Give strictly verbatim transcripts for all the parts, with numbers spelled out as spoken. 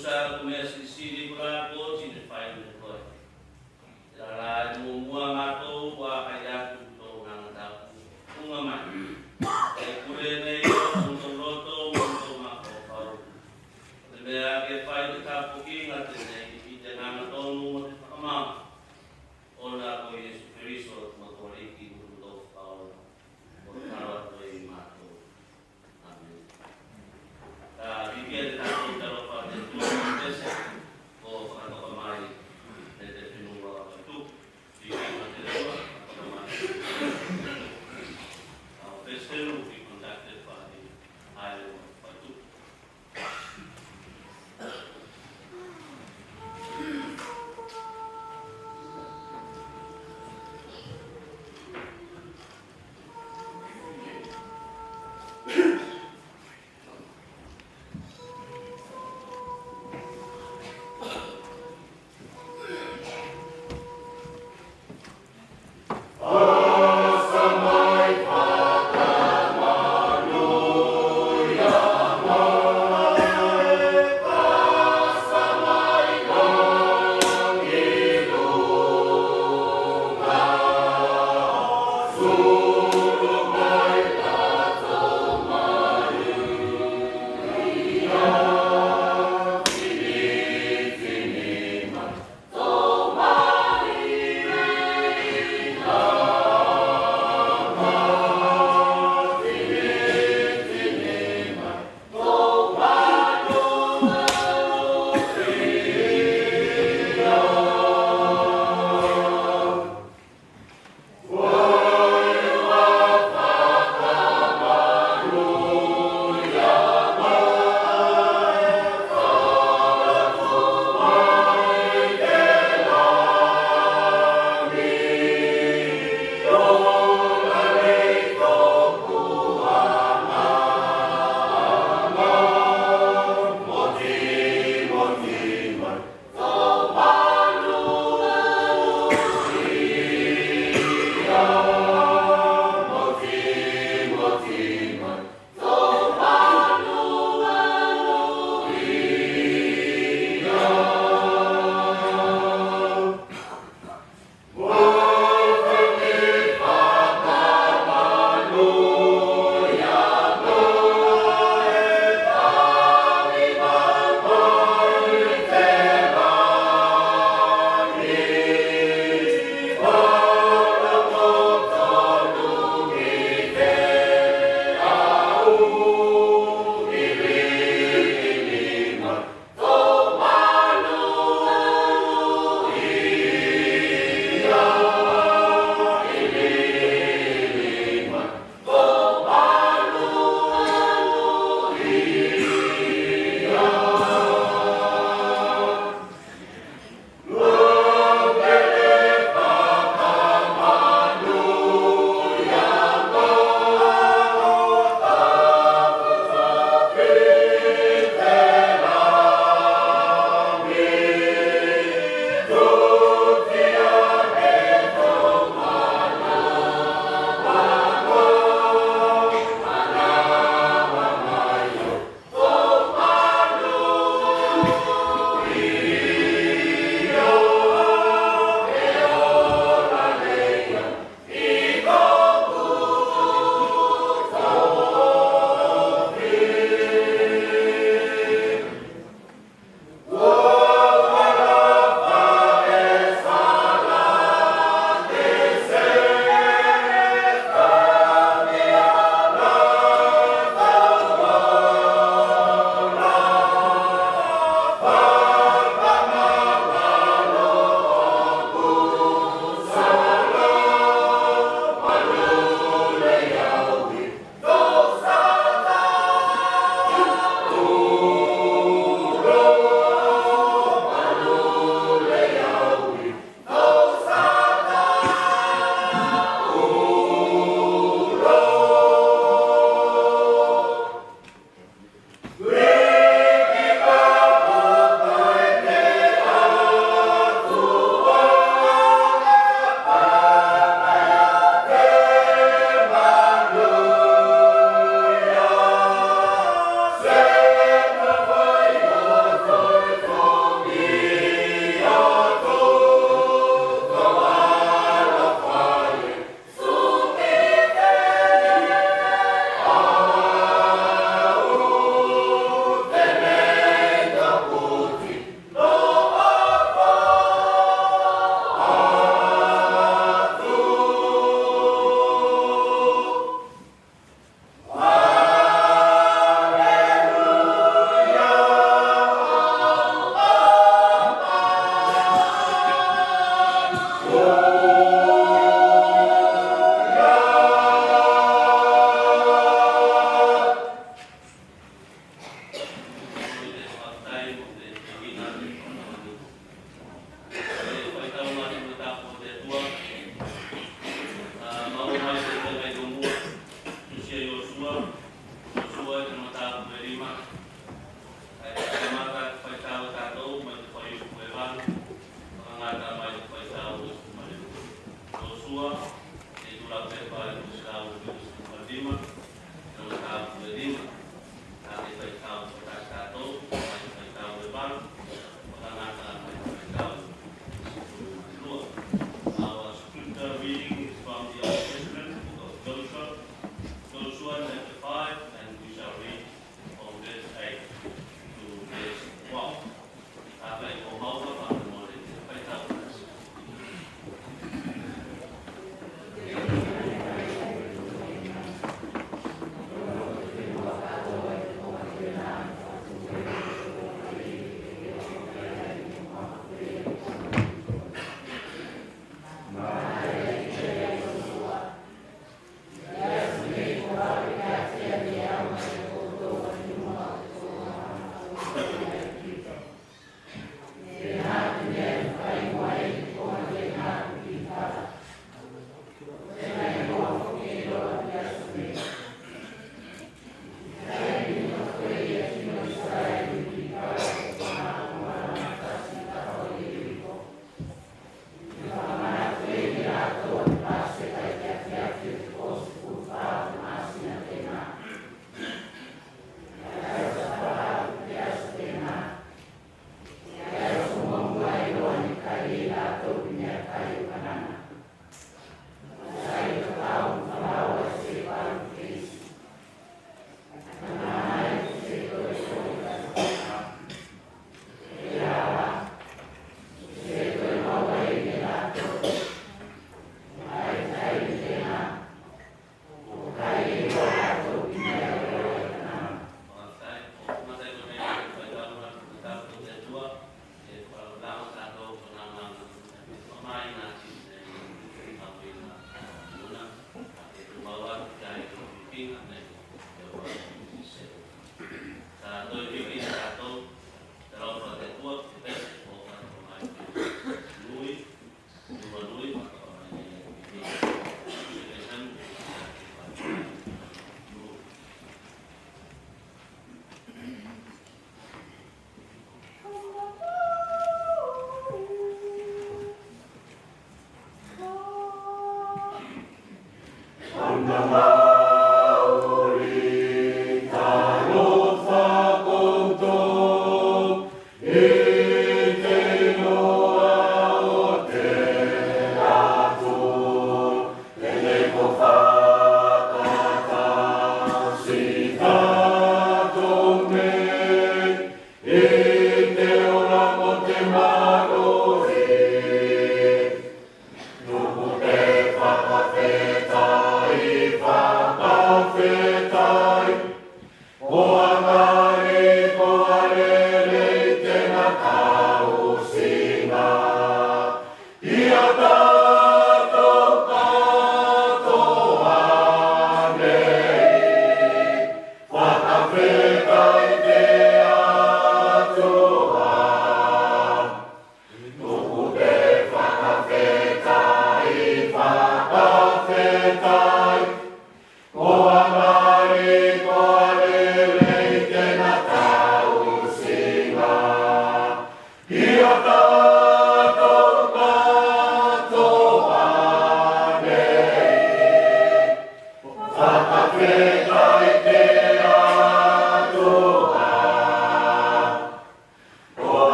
Tusa ko mea silisili kolā ko oti ne fai ne koe. Tela la e muamua matou ua kai atu tou Agaga Tapu, tuga mai. E pule nei o tou loto mo tou mafaufau. Ko te mea ke fai te tapuakiga tenei i te agaga tonu mo te fakamau. Ona ko Iesu Keriso te Matua Aliki mo te Matua Fakaola. Ko te talo atu ei matou. Amene. Ka vikia te tatou talofa te Atua mo pese ko fakatoka mai ne te fenua o Vaitupu. Vikia ma te Atua, fakatoka mai. Our first hymn will be conducted by the Island of Vaitupu.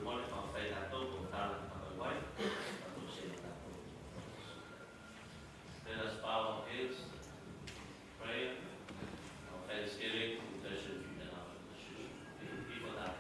Let us bow our heads, pray, our thanksgiving, confession, and our petition. Before that,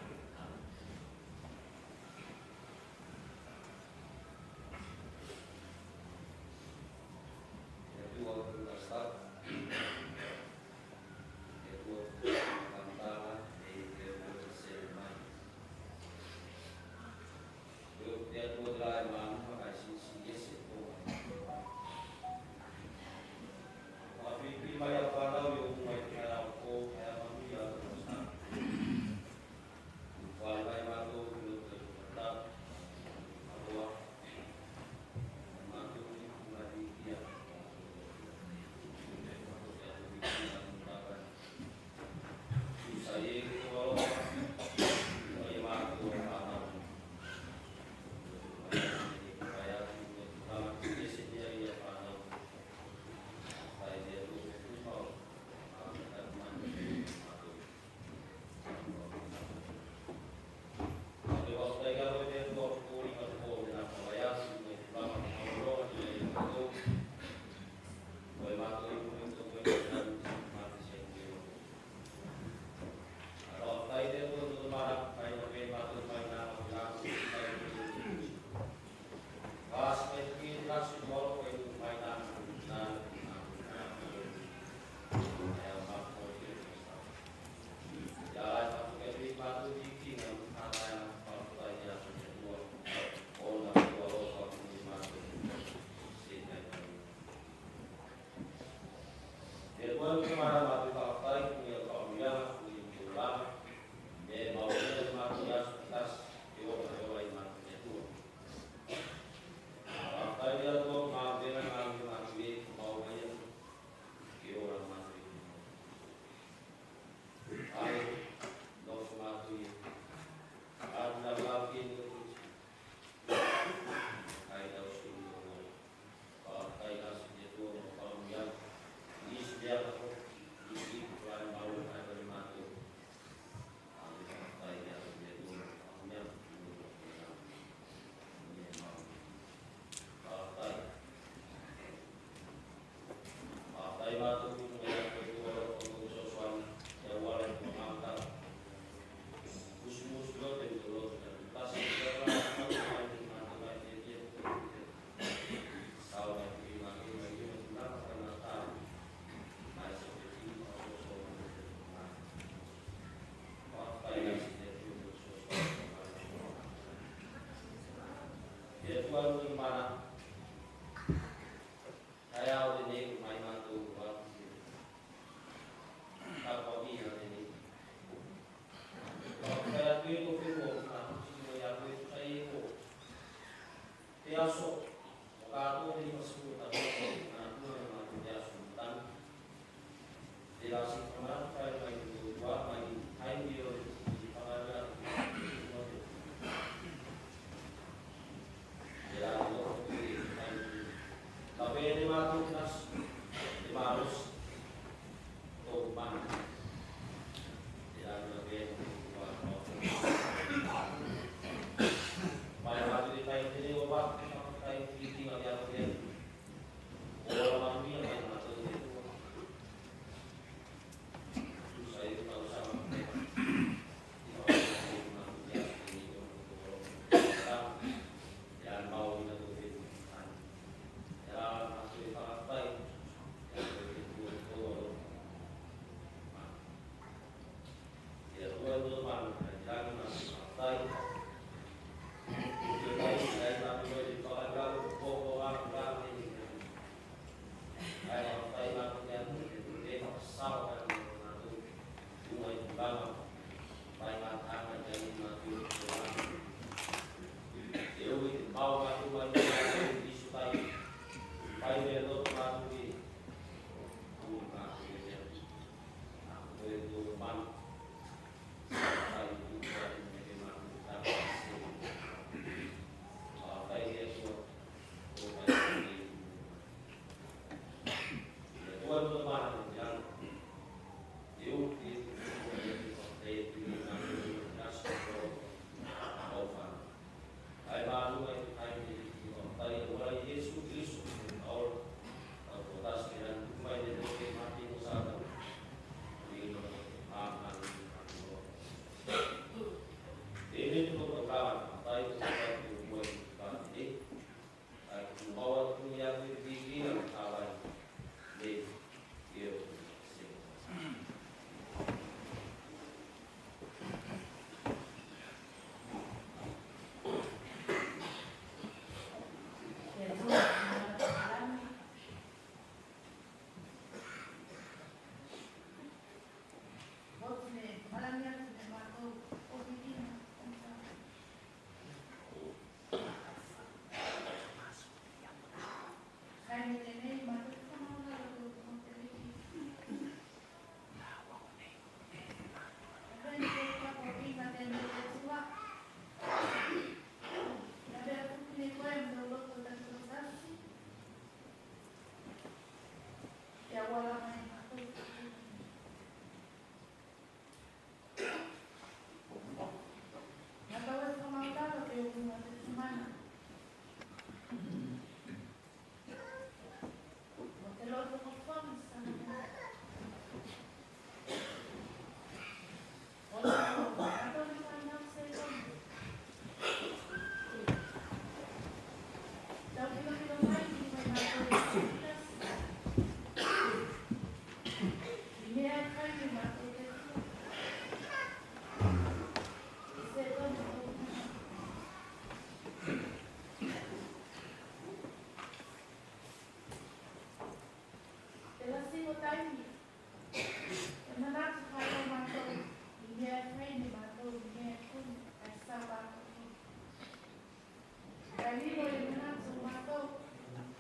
Kae lilo i mea atu matou,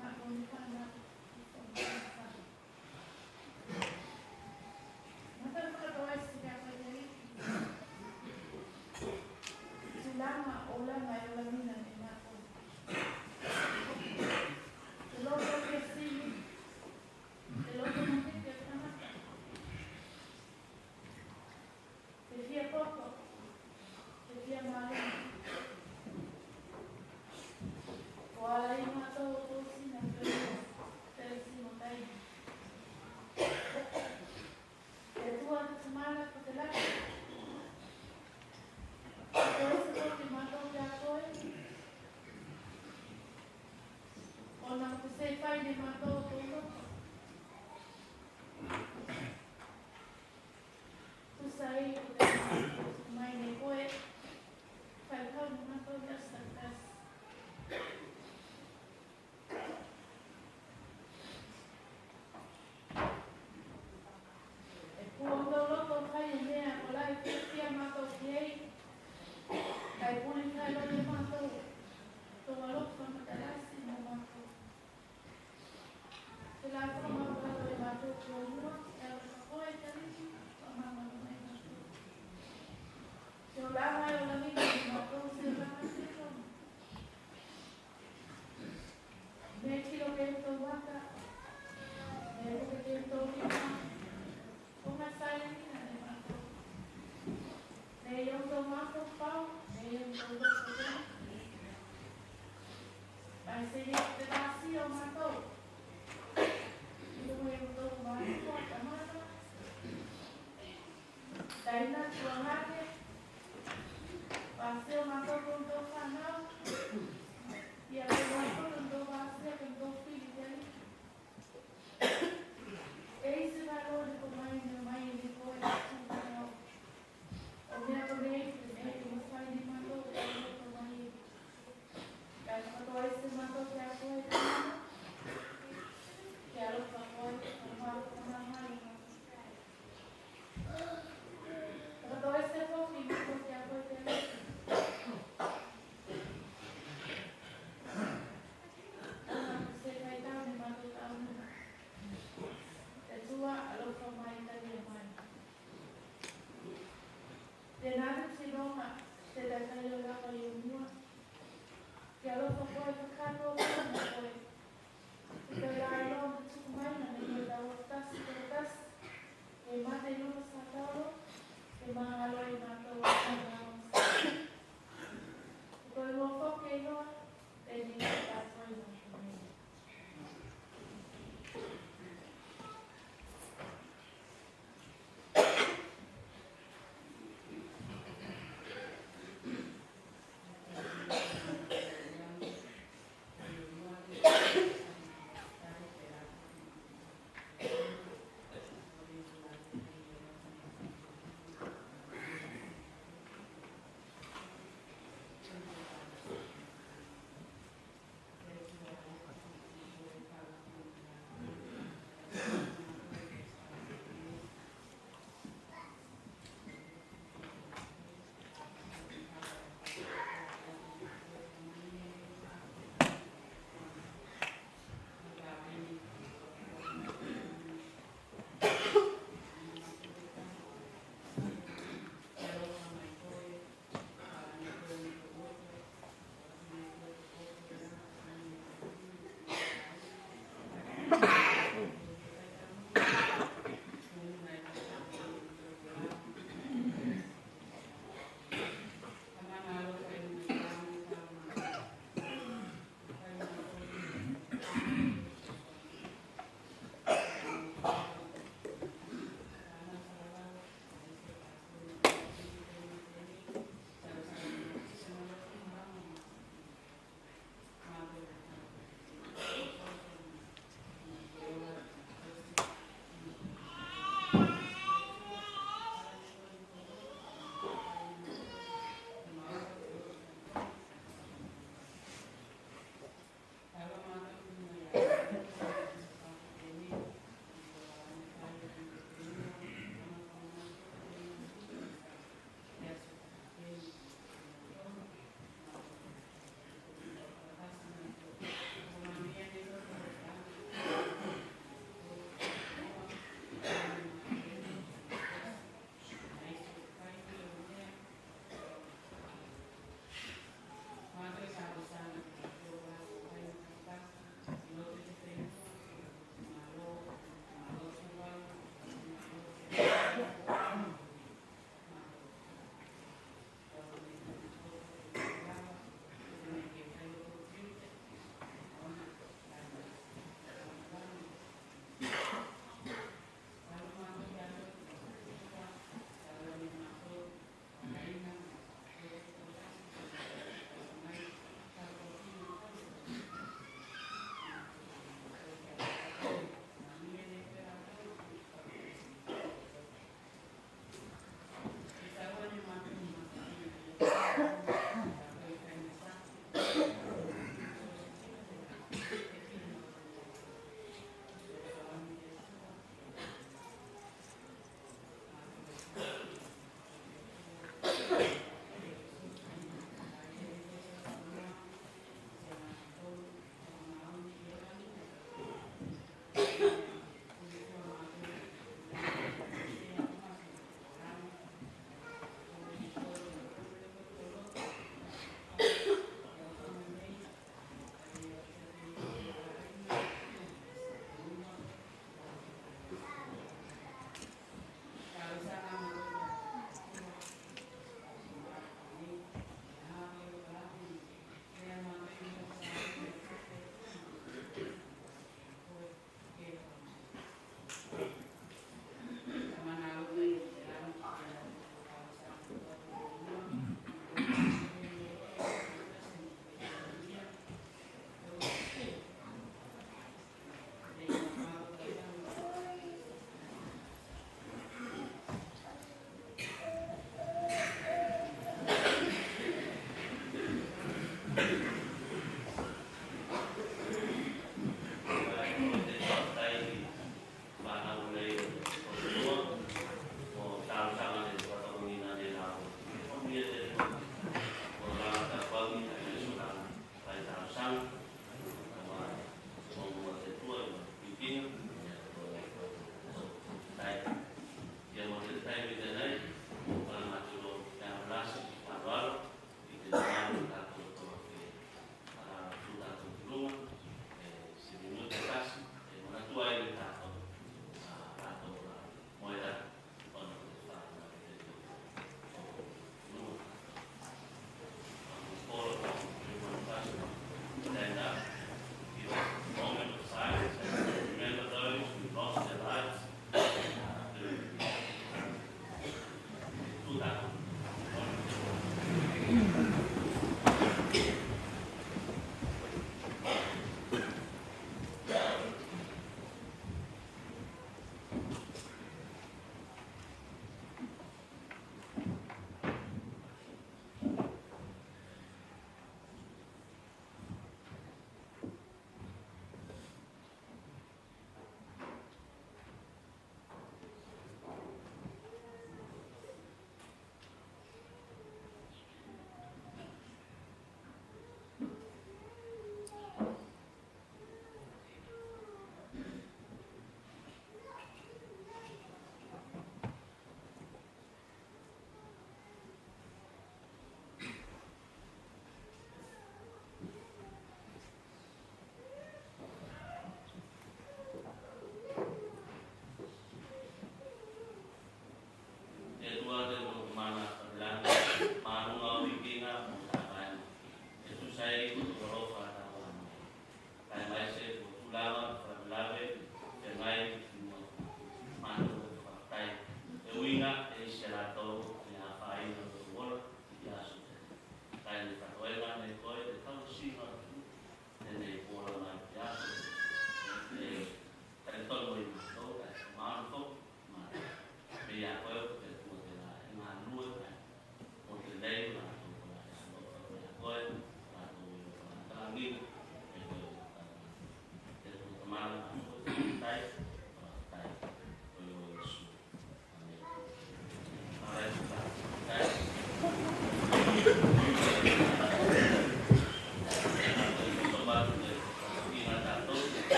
matou ne fana. Matou fakatoese ki a koe te Aliki. Tulaga o laga e ola mina ne matou. Te loto ke sili, te loto makeke o tagata. Te fia poto, te fia malele. Ko ala i matou o tou sina fenua, te sino tai. Te Atua te Tamana ko te Laki. Ko te ese ko te matou ki a koe. Ona ko te sei fai ne matou o tou loto. Tusa ei ko te mai ne koe, faikau ne matou i aso takitasi. E pū o tou loto fai e mea kolā e fiafia matou ki ei, kae puli faeloa ne matou tou alofa matalasi mo matou. Te la fakamālō e matou ki oulua, e ala ka koe te Aliki, fakamālō mai matou. Te olaga e ola mina ne matou se olaga tonu. Me kilo ke tou mata, me kilo ke tou lima. Ko ga saili mina ne matou. Nei o tou matou pau, nei o tou loto. Kae seia ko te tasi o matou. Ilo mai o tou matou tamana. Taina tuagane. Pasi o matou ko tou fanau. Ia ko matou ko tou pasi ko tou fili te Aliki. E isi faeloa ne ko mai ne mai ne koe. O mea konei, te mea e mafai ne matou o loto mai. Kae fakatoese matou ki a koe. Ke alofa koe, ke alofa koe. Fakatoese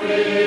Te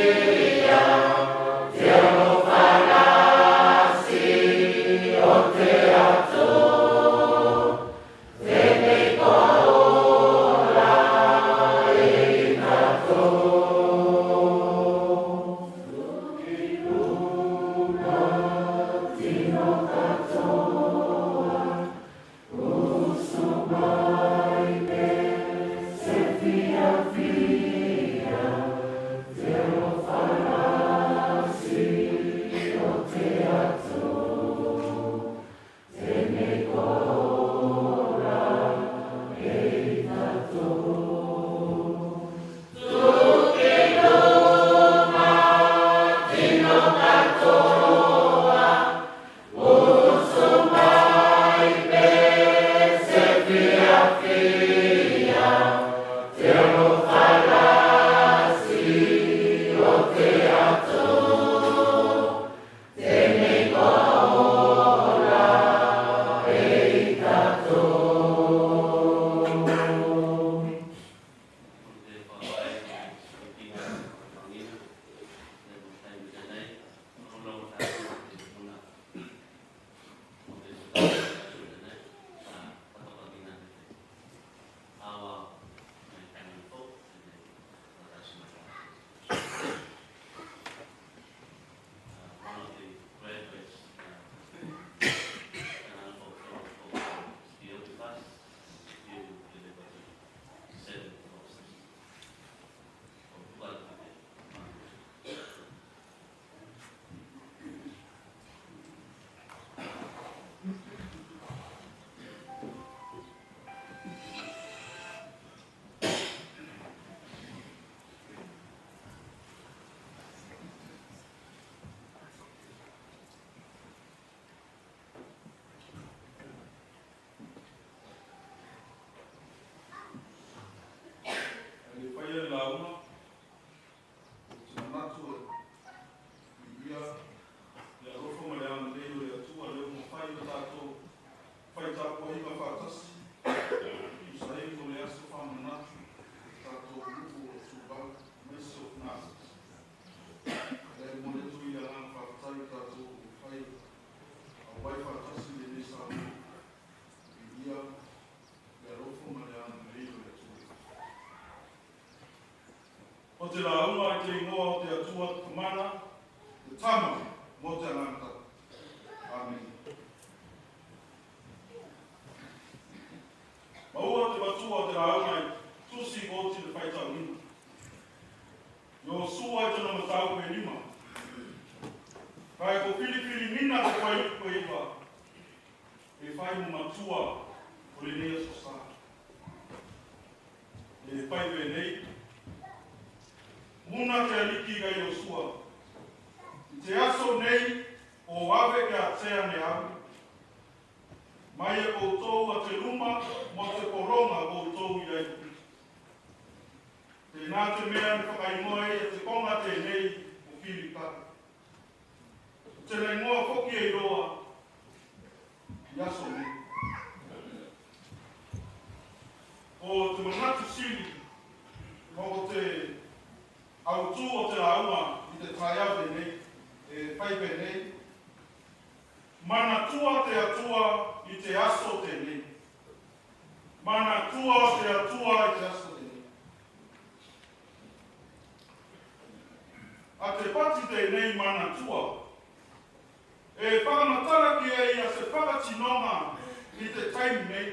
manatu i te ia, te alofa ma te agalelei o le Atua lea ua mafai o tatou faitapuaʻiga faʻatasi. Tusa ai mo le aso faʻamanatu o tatou nuʻu o Tuvalu, maise o Funaafi. Lea mo le tuiaga faʻafetai o tatou ua mafai o auai faʻatasi lenei Samoa i ia, le alofa ma le agalelei o le Atua. Ko te lauga i te igoa o te Atua Tamana, te Tama, mo te Agaga Tapu. Amene. Maua te matua o te lauga i tusi ko oti le faitauina. Iosua i tona mataupu e lima. Kae ko filifiligina te fuaiupu e iva. E fai mo matua o lenei Aso Sa. E fai penei. Muna te Aliki ia Iosua, i te aso nei o ave ki a te ane au, mai ia koutou a te luma mo te pologa koutou i Aikupito. Tenā te mea ne fakaigoa ei a te koga tenei ko Kilikale. Te igoa foki e iloa i aso nei. Ko te manatu sili, ko te autū o te lauga i te taeao tenei, e fai penei. Manatua te Atua i te aso tenei. Manatua te Atua i te aso tenei. A te pati tenei manatua, e fakamatala ki ei a se fakatinoga i te taimi nei,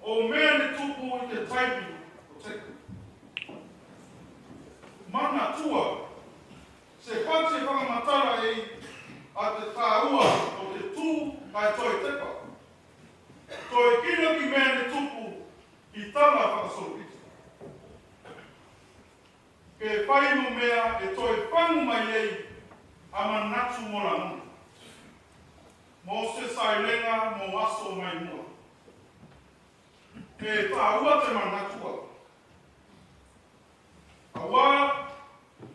o mea ne tupu i te taimi o Tepa. Manatua, se pati e fakamatala ei a te tāua o te tu kae toe tepa. Toe kino ki mea ne tupu i tala fakasolopito. Ke fai mo mea e toe fagu mai ei a manatu mo lagona, mo se saelega mo aso mai mua. E tāua te manatua. Auā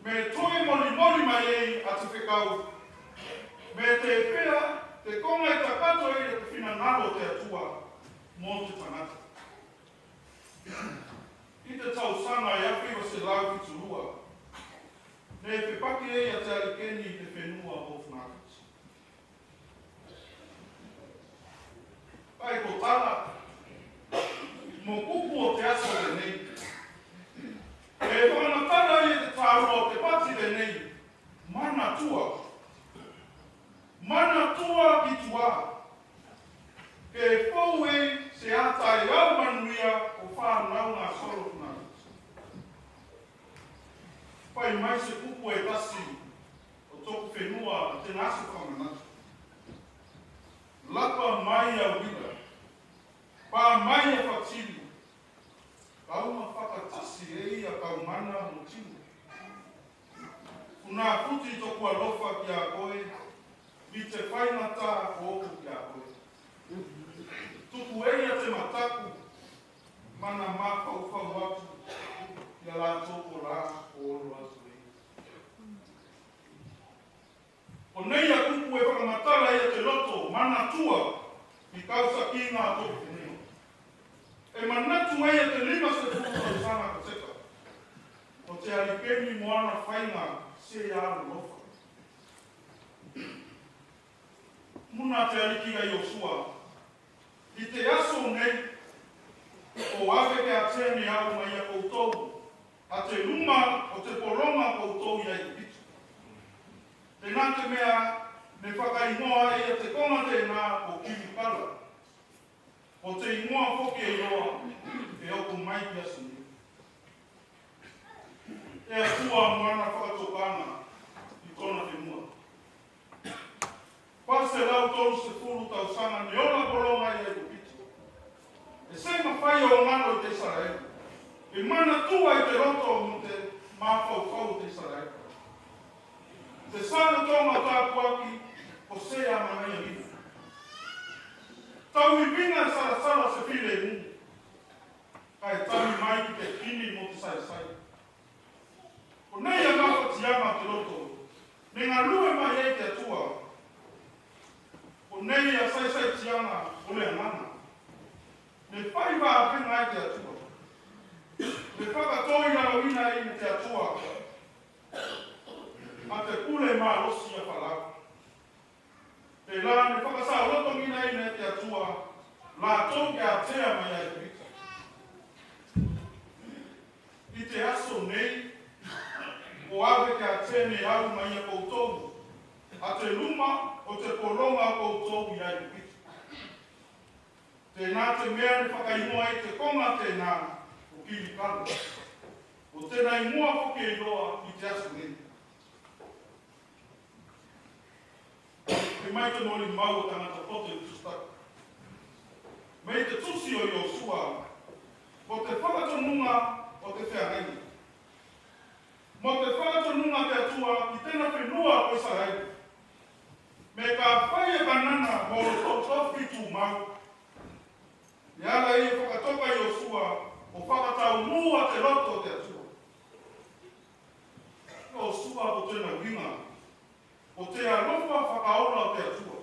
me toe molimoli mai ei a te fekau me tefea te koga e kakato ei a te finagalo o te Atua mo te tagata. I te tausaga e afe iva selau fitu lua, ake ei a te alikeni i te fenua o Funafuti. Kae ko tala mo kupu o te aso tenei, e fakamatala ei e te taua o te pati tenei, Manatua. Manatua ki tua, ke fou ei se ata e au manuia o fanau na solo Funafuti. Fai mai se kupu e tasi o toku fenua a tena aso fakamanatu. Lapa mai a Uila, pa mai a Fatili, kauma fakatasi ei a Kaumana mo Tino. Funafuti toku alofa ki a koe, i te faigata ko oku ki a koe. Tuku ei a te mataku, mana mafaufau atu i a latou kolā ko olo atu ei. Konei a kupu e fakamatala ei a te loto, Manatua, i kausakiga a toku fenua. E manatu ei a te lima sefulu tausaga ko teka, ko te alikeni mo ana faiga se alolofa. Muna te aliki a Iosua, i te aso nei, ko ave ke a tene au mai a koutou a te luma o te pologa koutou i Aikupito. Tena te mea ne fakaigoa ei a te koga tena ko Kilikala. Ko te igoa foki e iloa e oko mai ki aso nei. E Atua mo ana fakatokaga i tona fenua. Fa selau tolu sefulu tausaga ne ola pologa i Aikupito. E se mafai o galo i te Isalaelu. E manatua i te loto mo te mafaufau o te Isalaelu. Te sakotoga o tapuaki ko se a magaia viga. Tau i viga e salasala se filemu. Kae tali mai ki te kini mo te saisai. Konei a mafatiaga o te loto ne galue mai ei te Atua. Konei a saisaitiaga o le Agaga ne fai vavega ai te Atua. Ne fakatoilaloina ei ne te Atua a te pule malosi a Farao. Telā ne fakasaʻolotogina ei ne te Atua latou ke ātea mai Aikupito. I te aso nei, ko ave ke a tene au mai a koutou a te luma o te pologa o koutou i Aikupito. Tenā te mea ne fakaigoa ei te koga tenā ko Kilikala. Ko tena igoa foki e iloa i te aso nei. E mai te molimau o tagata poto i Tusitaki. Mai te tusi o Iosua, mo te fakatonuga o te feagaiga. Mo te fakatonuga a te Atua ki tena fenua ko Isalaelu. Me kafai e Kanana mo olotou tofi tumau. E ala ei e fakatoka Iosua o fakataumū a te loto o te Atua. Iosua ko tena uiga ko te alofa fakaola o te Atua.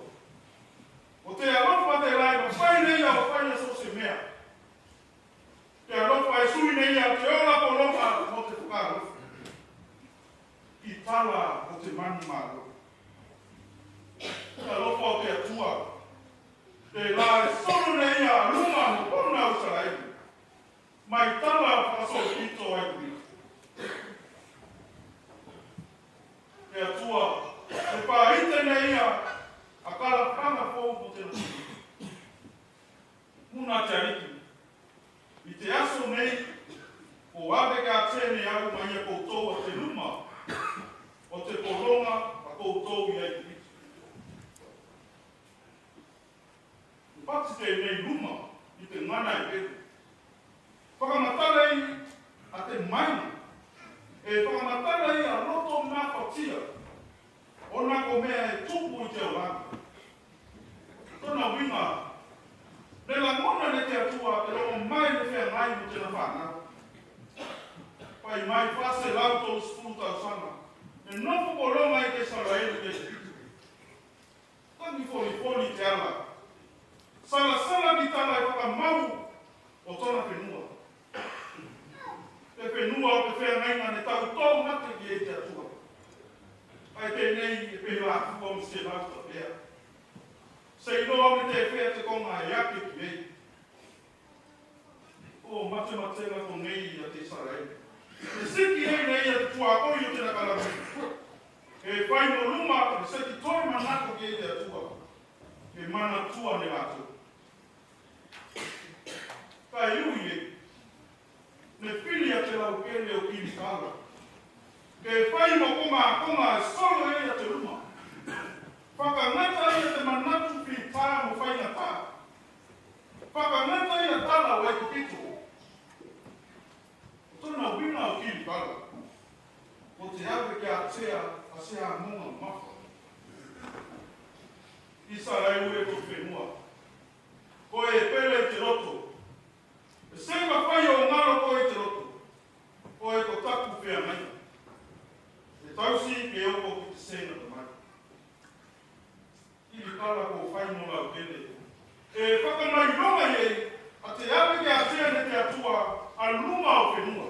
Ko te alofa telā e mafai nei a o faia so se mea. Te alofa e sui nei a te ola pologa mo te fakaalofa. I tala o te manumalo. Te alofa o te Atua telā e solo nei a luga mo kona o Isalaelu mai tala fakasolopito ai. Te Atua e faite nei a kalakaga fou mo te lotu. Muna te Aliki, i te aso nei, ko ave ke a tene au mai a koutou a te luma o te pologa a koutou i Aikupito. Pati tenei luma i te gagana Eperu. Fakamatala ei a te maina. E fakamatala ei a loto mafatia. Ona ko mea e tupu i te olaga. Tona uiga, ne lagona ne te Atua te logo mai ne feagai mo tena fanau. Fai mai fa selau tolusefulu tausaga ne nofo pologa ei te Isalaelu i Aikupito. Tagi folifoli te ala. Salasala ki tala e fakamau o tona fenua. Te fenua o te feagaiga ne tau tou mate ki ei te Atua. Ae tenei e pelā fua mo se lau tapea. Seʻi iloa me tefea te koga e ake ki ei. O matematega konei a te Isalaelu. E seki ei ne ia te tuakoi o tena kalauni. E fai mo luma, e seki toe manako ki ei te Atua. E manatua ne latou. Kae ui ei, ne fili a te laukele o Kilikala ke fai mo koga, koga e solo ei a te luma. Fakagata ia te manatu fita mo faigata. Fakagata ia tala o Aikupito. Tona uiga o Kilikala, ko te ave ki a Tea a se amoga mafa. Isalaelu e, ko te fenua, ko e pele i te loto. E se mafai o galo koe i te loto. Koe ko taku feagaiga. E tausi ke oko ki te sega tamai. Kilikala ko fai mo laukele. E fakamailoga i ei a te ave ki a Tea ne te Atua a luma o fenua.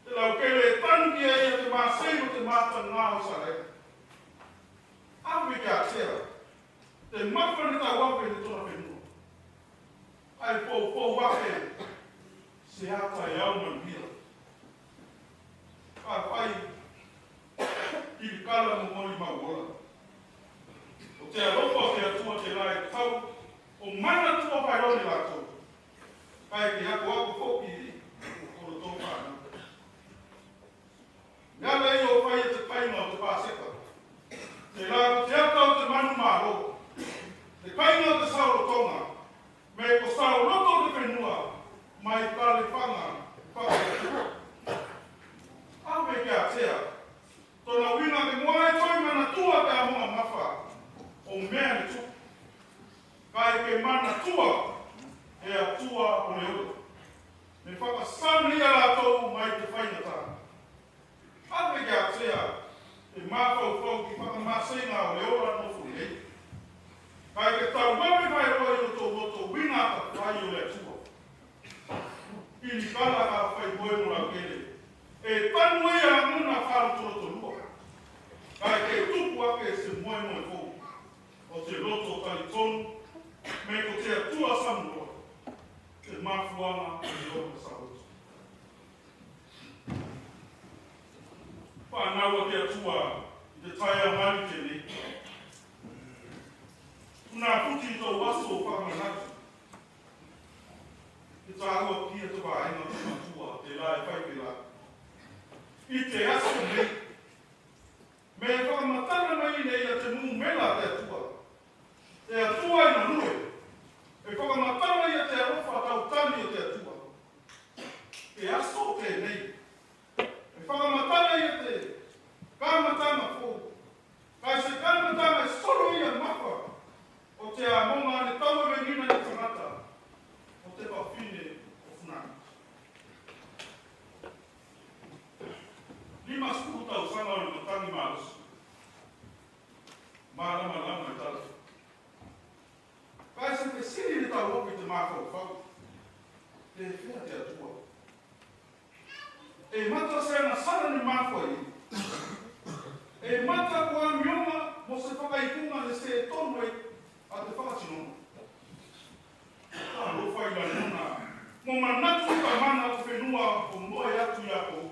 Te laukele e tanu ki ei a te masei o te mataga o Isalaelu. Ave ki a Tea te mafa ne tauave ne tona fenua. Ae foufou ake se ata e au manuia. Ka fai Kilikala mo molimau ola. Ko te alofa o te Atua telā e tau o manatua faeloa ne latou. Kae ke akoako foki i kolotou fanau. Ia lei o fai e te kaiga o te Paseka. Telā ko te ata o te manumalo, te kaiga o te saolotoga, me ko saoloto o te fenua mai Kalefaga fakaeatua. Ave ki a Tea, tona uiga ke mua e toe manatua te amoga mafa o mea ne tupu. Kae ke manatua e Atua o le ola. Me fakasao ne ia latou mai te faigata. Ave ki a Tea te mafaufau ki fakamaseiga o le ola nofo nei. Kae ke tauave faeloa i loto, loto uiga atafai o le Atua. Kilikala ka fai moe mo laukele. E tanu ei a lagona faʻalotolotolua. Kae ke tupu ake se moemoe fou o te loto talitonu me ko te Atua Samoa. Te mafuaga o te ola saoloto. Fanau a te Atua i te taeao tenei. Tuna futi i tou aso o fakamanatu. Te tāua ki a te vaega o te matua, telā e fai pelā. I te aso nei, me fakamatala mai nei a te numela a te Atua. Te Atua e galue. E fakamatala i a te alofa tautali o te Atua. Te aso tenei. E fakamatala i a te kamataga fou. Kae se kamataga e solo ia mafa. O te amoga ne tauavegina ne tagata. O te fafine o Funagi. Lima sefulu tausaga o le matagi malosi. Malamalama e tala. Kae se fesili ne tauofi te mafaufau. Pefea te Atua? E mata se agasala ne mafua i ei. E mata ko amioga mo se fakaikuga ne se tonu ai a te fakatinoga. Alofa i lagona mo manatu i kamana o fenua o moe atu i a kou.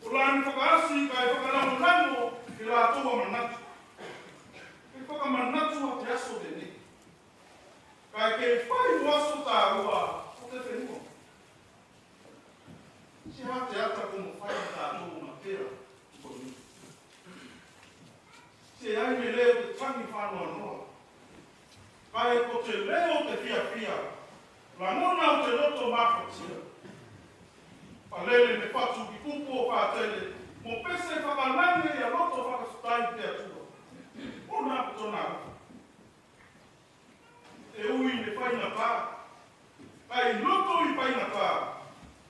O la ne fakaasi kae fakalagolago e latou a manatu. E fakamanatu a te aso tenei. Kae ke fai mo aso tāua o te fenua. Se a te ata ko mafai a tatou o matea i konei. Seai le leo o te tagi faʻanoanoa. Kae ko te leo o te fiafia. Lagona o te loto mafatia. Palele ne fatu ki kupu o patele mo pese fakalagi ia loto fakafetai te Atua. Ona ko tona alofa. E ui ne faigata. Kae i loto i faigata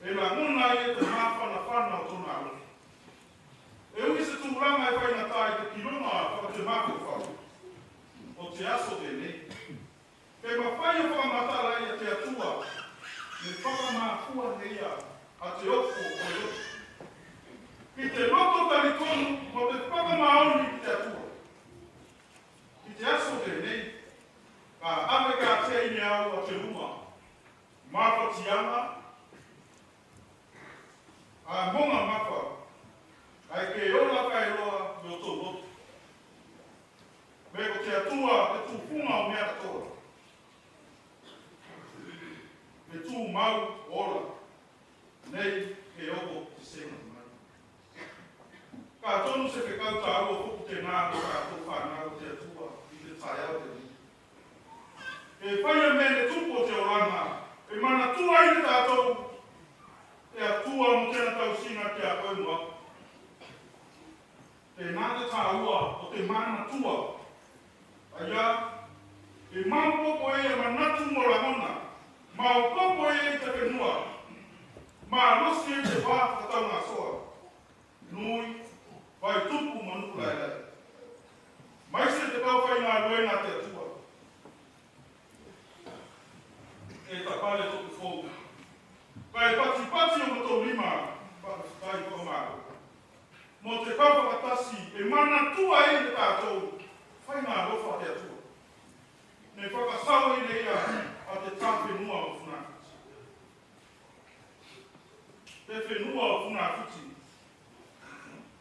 e lagona ai e te mafanafana o tona alofa. E ui se tulaga e faigata i te kiloga fakatemafaufau o te aso tenei. Ke mafai o fakamatala ia te Atua me fakamafua ne ia a te ofo o le loto. Ki te loto talitonu A moga mafa, ae ke ola faeloa i otou loto. Me ko te Atua te tufuga o mea katoa. Me tumau ola, nei ke oko ki se sega mai. Ka tonu se fekau tāua foki tenā mo tatou fanau o te Atua i te taeao tenei. E faia mea ne tupu o te olaga e manatua ei ne tatou te Atua mo tena tausiga ki a koe mo au. Tenā te tāua o te manatua. Aia, e maopoopo ei a manatu mo lagona, maopoopo ei te fenua, malosi ei te va fakataugasoa, nui, vaitupu mo nuku laelae. Maise te kau faigaluega a te Atua. E tapale toku fou. Kae patipati o matou lima, fakafetai fakamalo. Mo te kau fakatasi e manatua ei ne tatou faiga alofa a te Atua. Ne fakasao ei ne ia a te tafenua o Funafuti. Te fenua o Funafuti.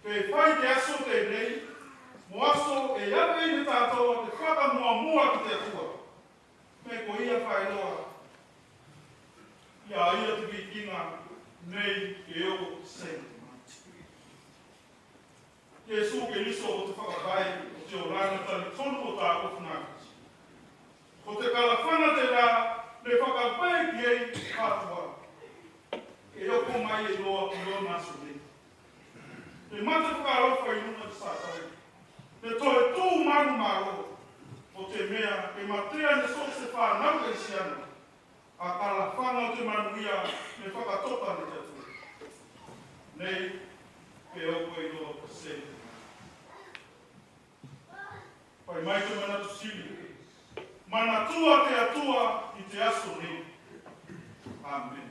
Ke fai te aso tenei mo aso e ave ei ne tatou a te fakamuamua ki te Atua. Me ko ia faeloa. Ia ia te vikiga nei ke oko ki se sega mai. Iesu Keliso ko te fakavae o te olaga talitonu o tatou Funafuti. Ko te kalafaga telā ne fakavae ki ei katoa. E oko mai eiloa ki lona aso nei. Te mate fakaalofa i luga i te satauro. Te toe tu manumalo. Ko te mea e matea ne so se fanau Kelisiano. A kalafaga o te manuia ne fakatoka ne te Atua. Nei, ke oko eiloa ki se. Fai mai te manatu sili. Manatua te Atua i te aso nei. Amene.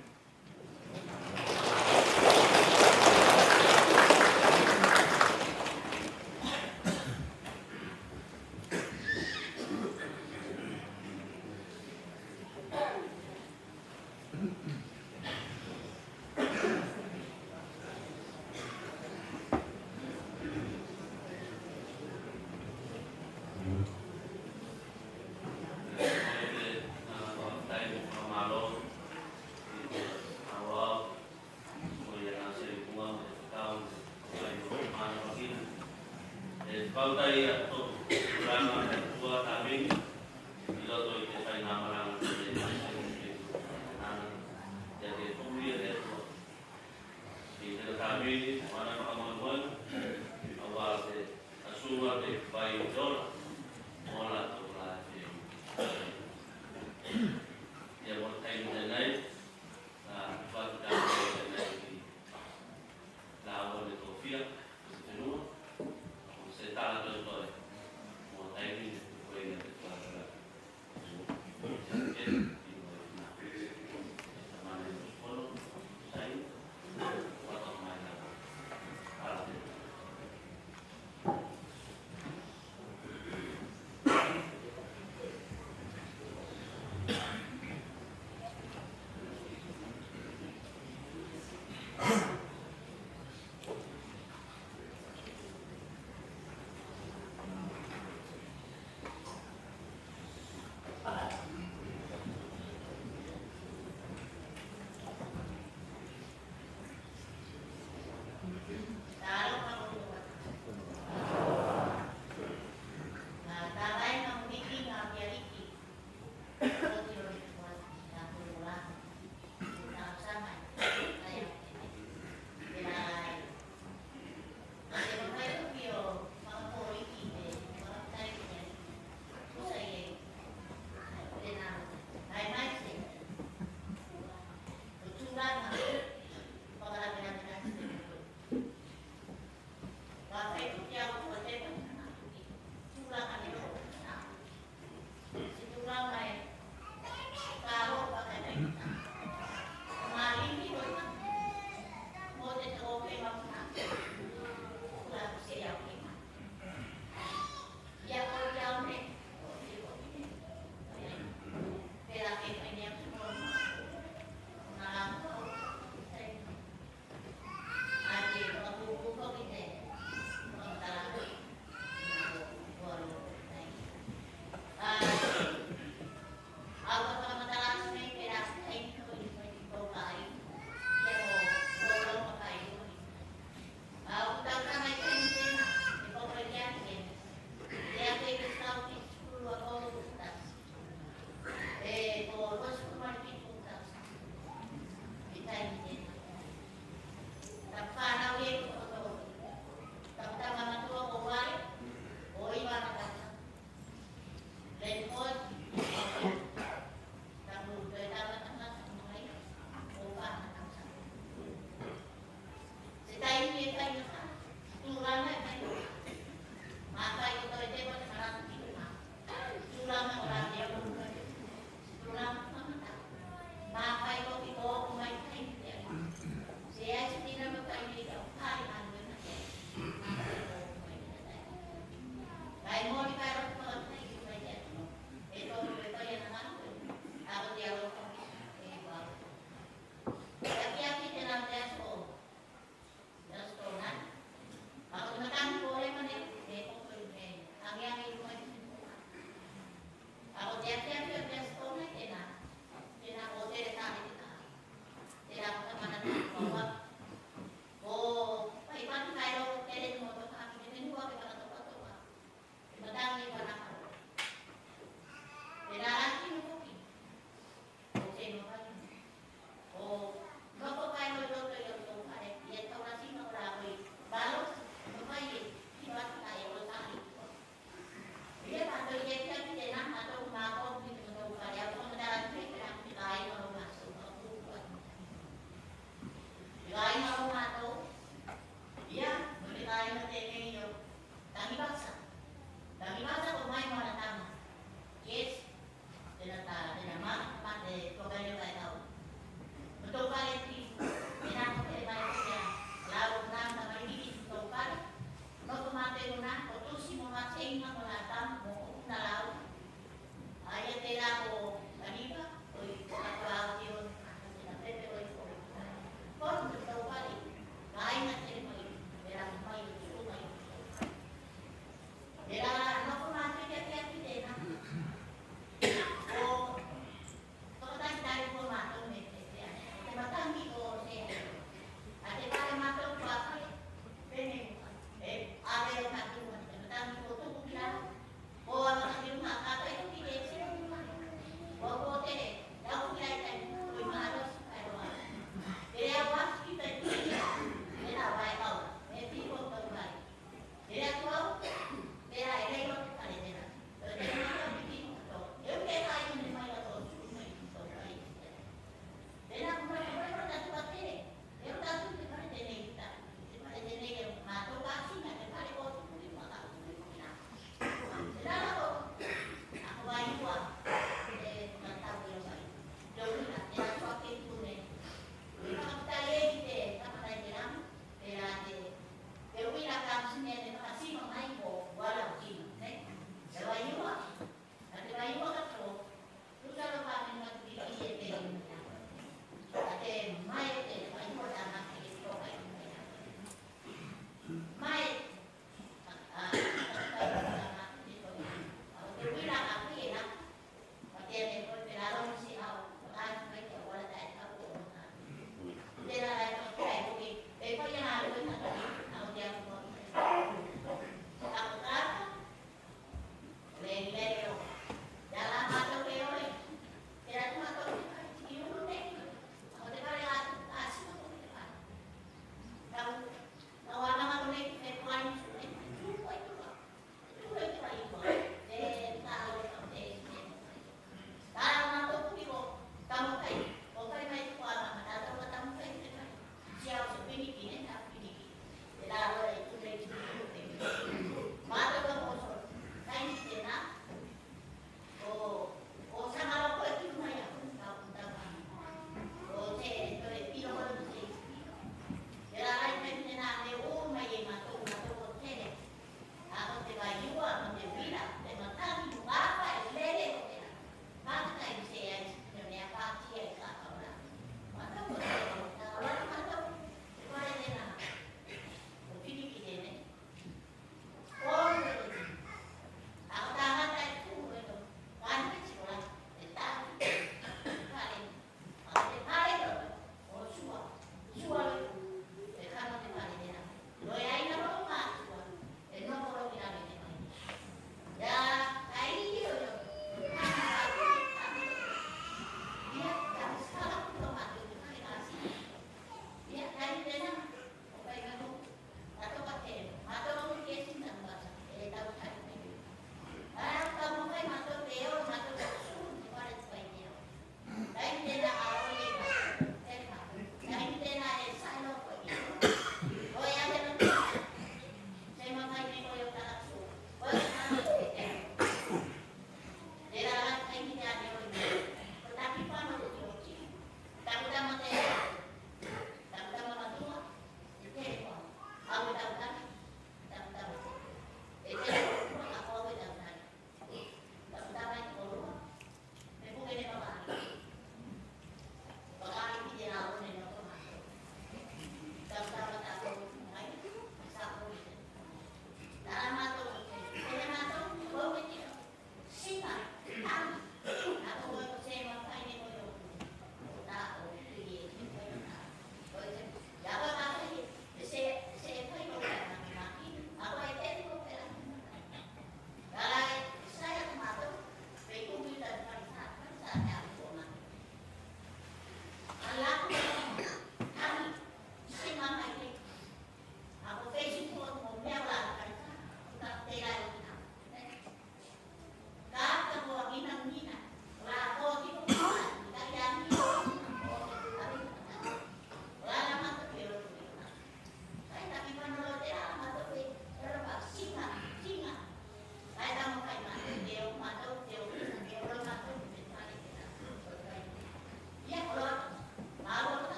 Tulaga e fai. Mafai ko toe te ko te maratu ki luga. Tulaga o la te alu. Tulaga o kamata. Mafai ko ki ko ko mai kai ki te alu. Se ai se tina me kai nei ka o kai anu e na. Mafai ko ko mai ki te alu. Kai moli kai roto kai ki kai te alu. E tolu e kai ana manu. Ako te alofa. E ko alofa. Ia ki aki te nau te aso. Ia so nai. Ako te matagi ko le mane. E ko ko le. Angi angi ko mai.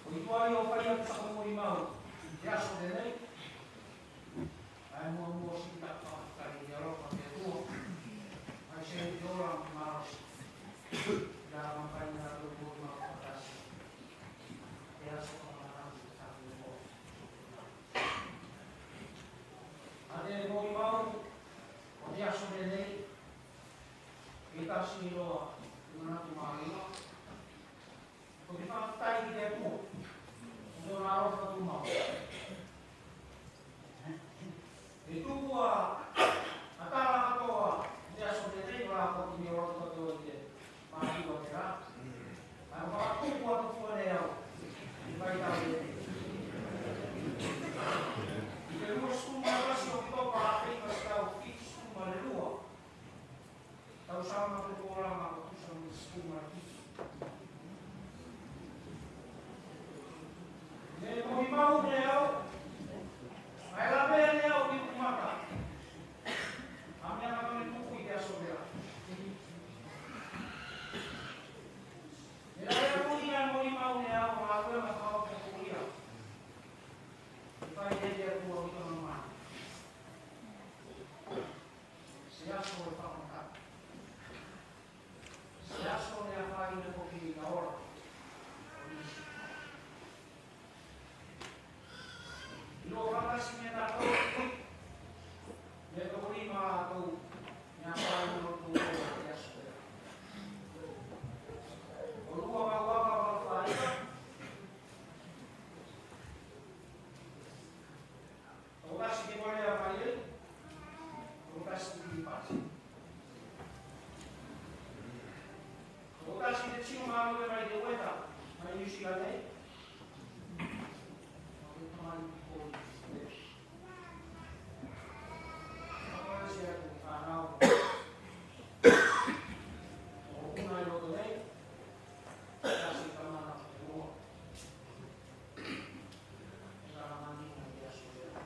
Ko i tua i o fai atu saka molimau i te aso tenei. Ae muamua o siki taku fakafetai i te alofa o te Atua. Ae se i te ola mo te malosi. Ia mafai na tou molimau fakatasi. Te aso fakamanaku i te tapu o. A te molimau o te aso tenei. E tasi loa te manatu mālōlō. Ko te fakafetai ki te Atua. Ko tona alofa tumau. E tuku a, a tala katoa i te aso tenei, ko la ko te mea o atu katoa i te mātua te la. Ae ko fakatupu atu fua nei au i te vaitau tenei. I te lua sefulu ma tasi o Oketopa, afe iva selau fitu sefulu ma lua. Tausaga o te kolaga ko tusa mo te sefulu ma le fitu. Ne molimau ne au, ae lavea ne au ki loku mata. A mea ka ne tuku i te aso tela. Ne lavea foki ne molimau ne au a galuega fakaopoopo ia. E fai ne te Atua ki tona mamae. Se aso e fakamatala. Se aso ne afaina foki i te ola o Iesu. Ilo fakatasi ne tatou, ne tokoni matou, ne afaina lotou ola i te aso. O lua Vaiaso valu faiva. Tokotasi te Kolea mai ei, tokotasi te Kiripati. Tokotasi te tino galue mai te Weta, mai Niu Sila nei. Tokotasi te Kolea. Tokotasi atu te fanau. O kuna i loto nei. Tokotasi te tamana o te lua. Tokotasi te tamana o te lua.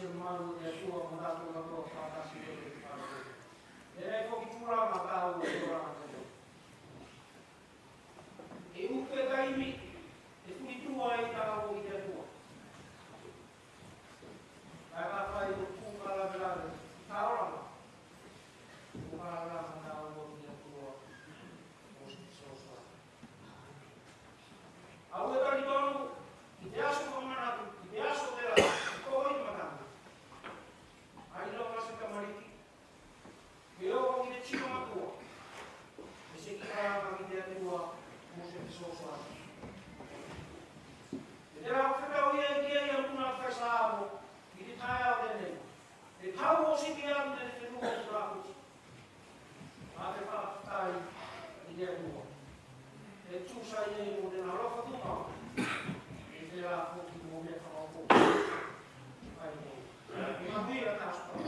Te malu o te Atua mo tatou katoa faatasi i te fale. E ai foki tulaga taua e tulaga taua. E uke taimi e fuli tua ai taua i te Atua. Kae mafai o tuku fakalavelave i taulaga. Tuku fakalavelave taua i te Atua. Mo se fesoasoani. Au e talitonu i te aso fakamanatu, i te aso tela, ko i matana. Ai lo ma se tamaliki, ke o ki te tino matua, e se ki a ki te Atua mo se fesoasoani. E tela ko fekau ia ki ei a muna fai sa amo, i te taeao tenei. E kau o siki atu te fenua o Tulakuti. A te fakafetai i te Atua. E tusa i ei mo tena alofa tupu. E tela foki mo mea fakaopoopo. Ai nei. Manuia tatou.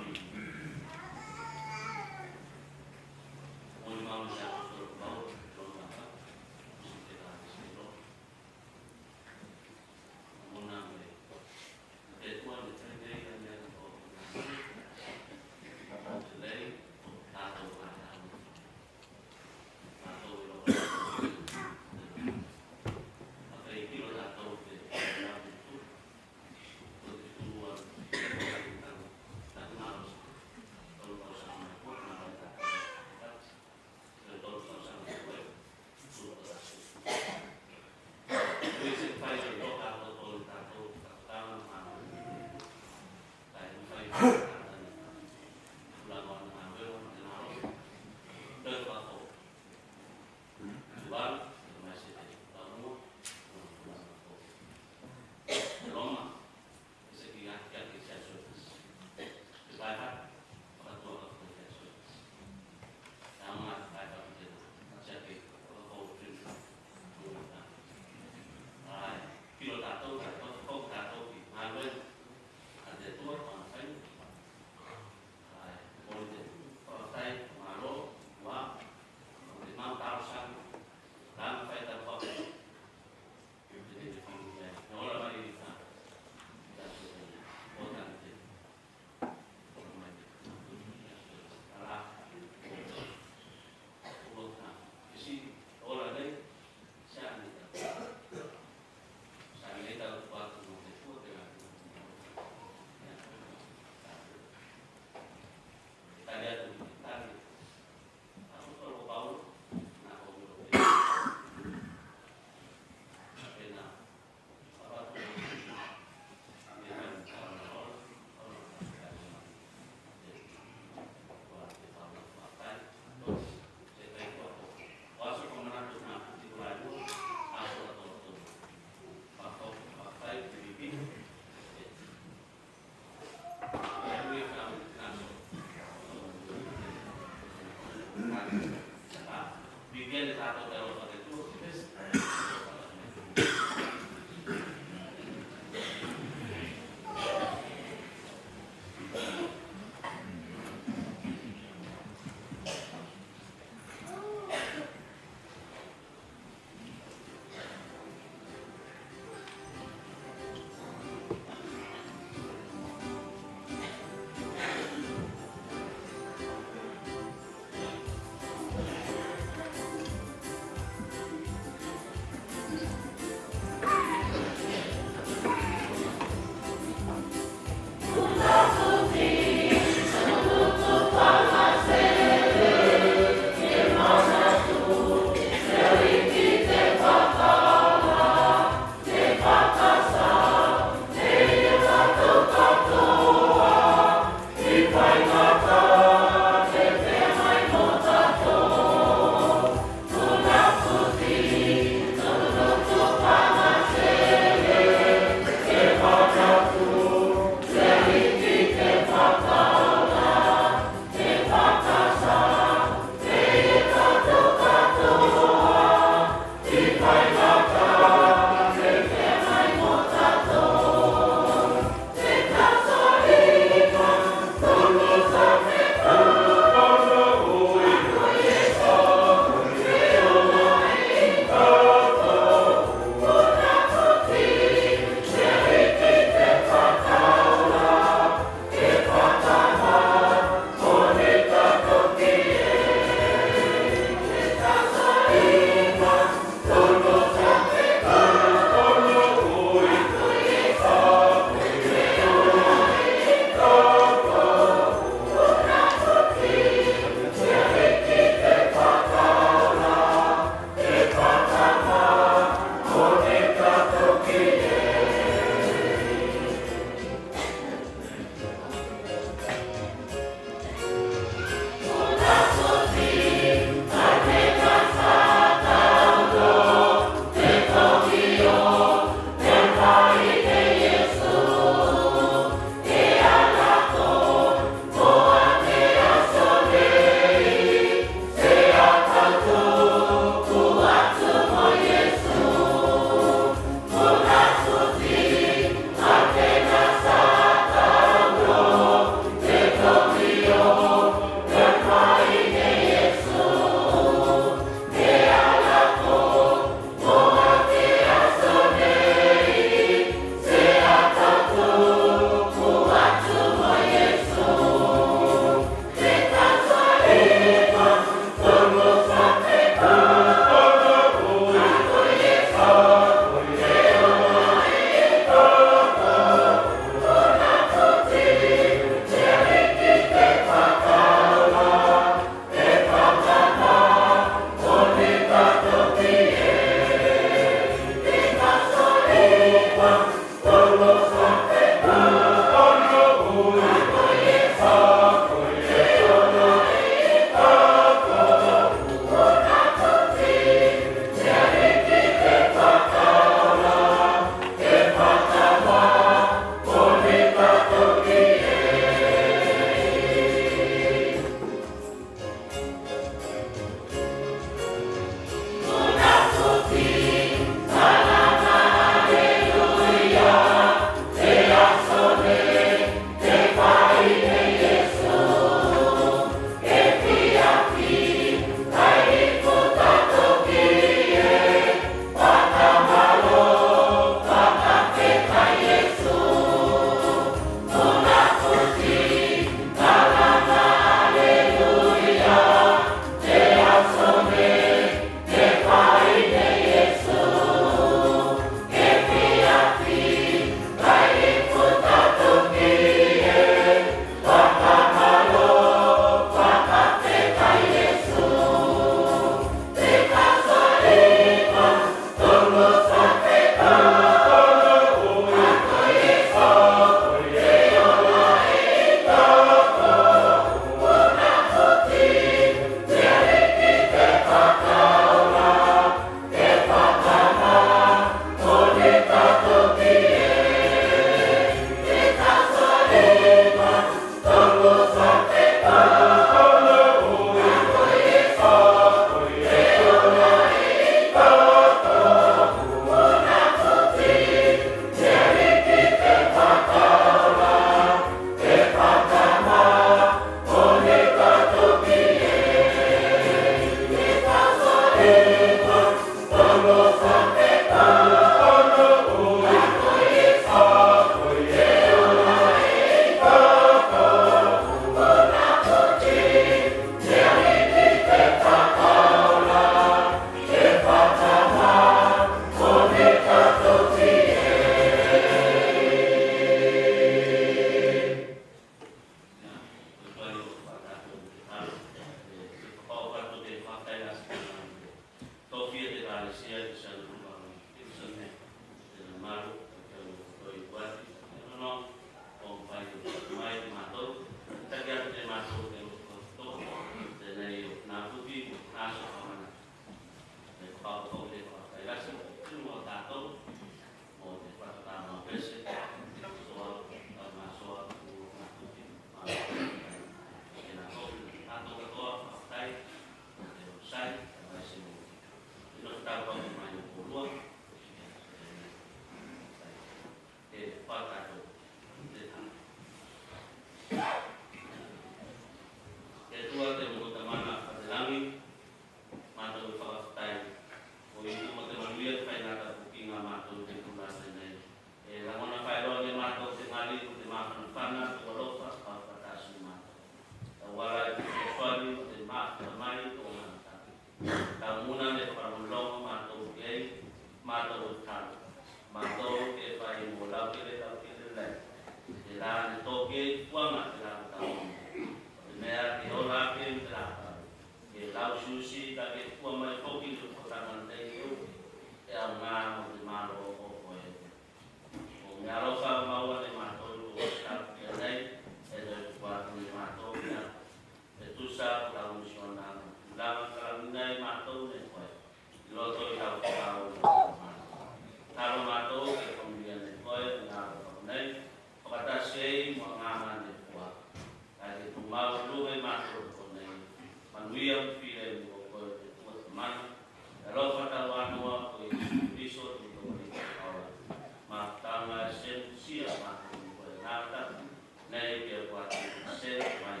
Sia matou i koe, na tapu nei ki a koe atu, se mai,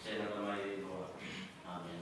se na mai i koe. Amen.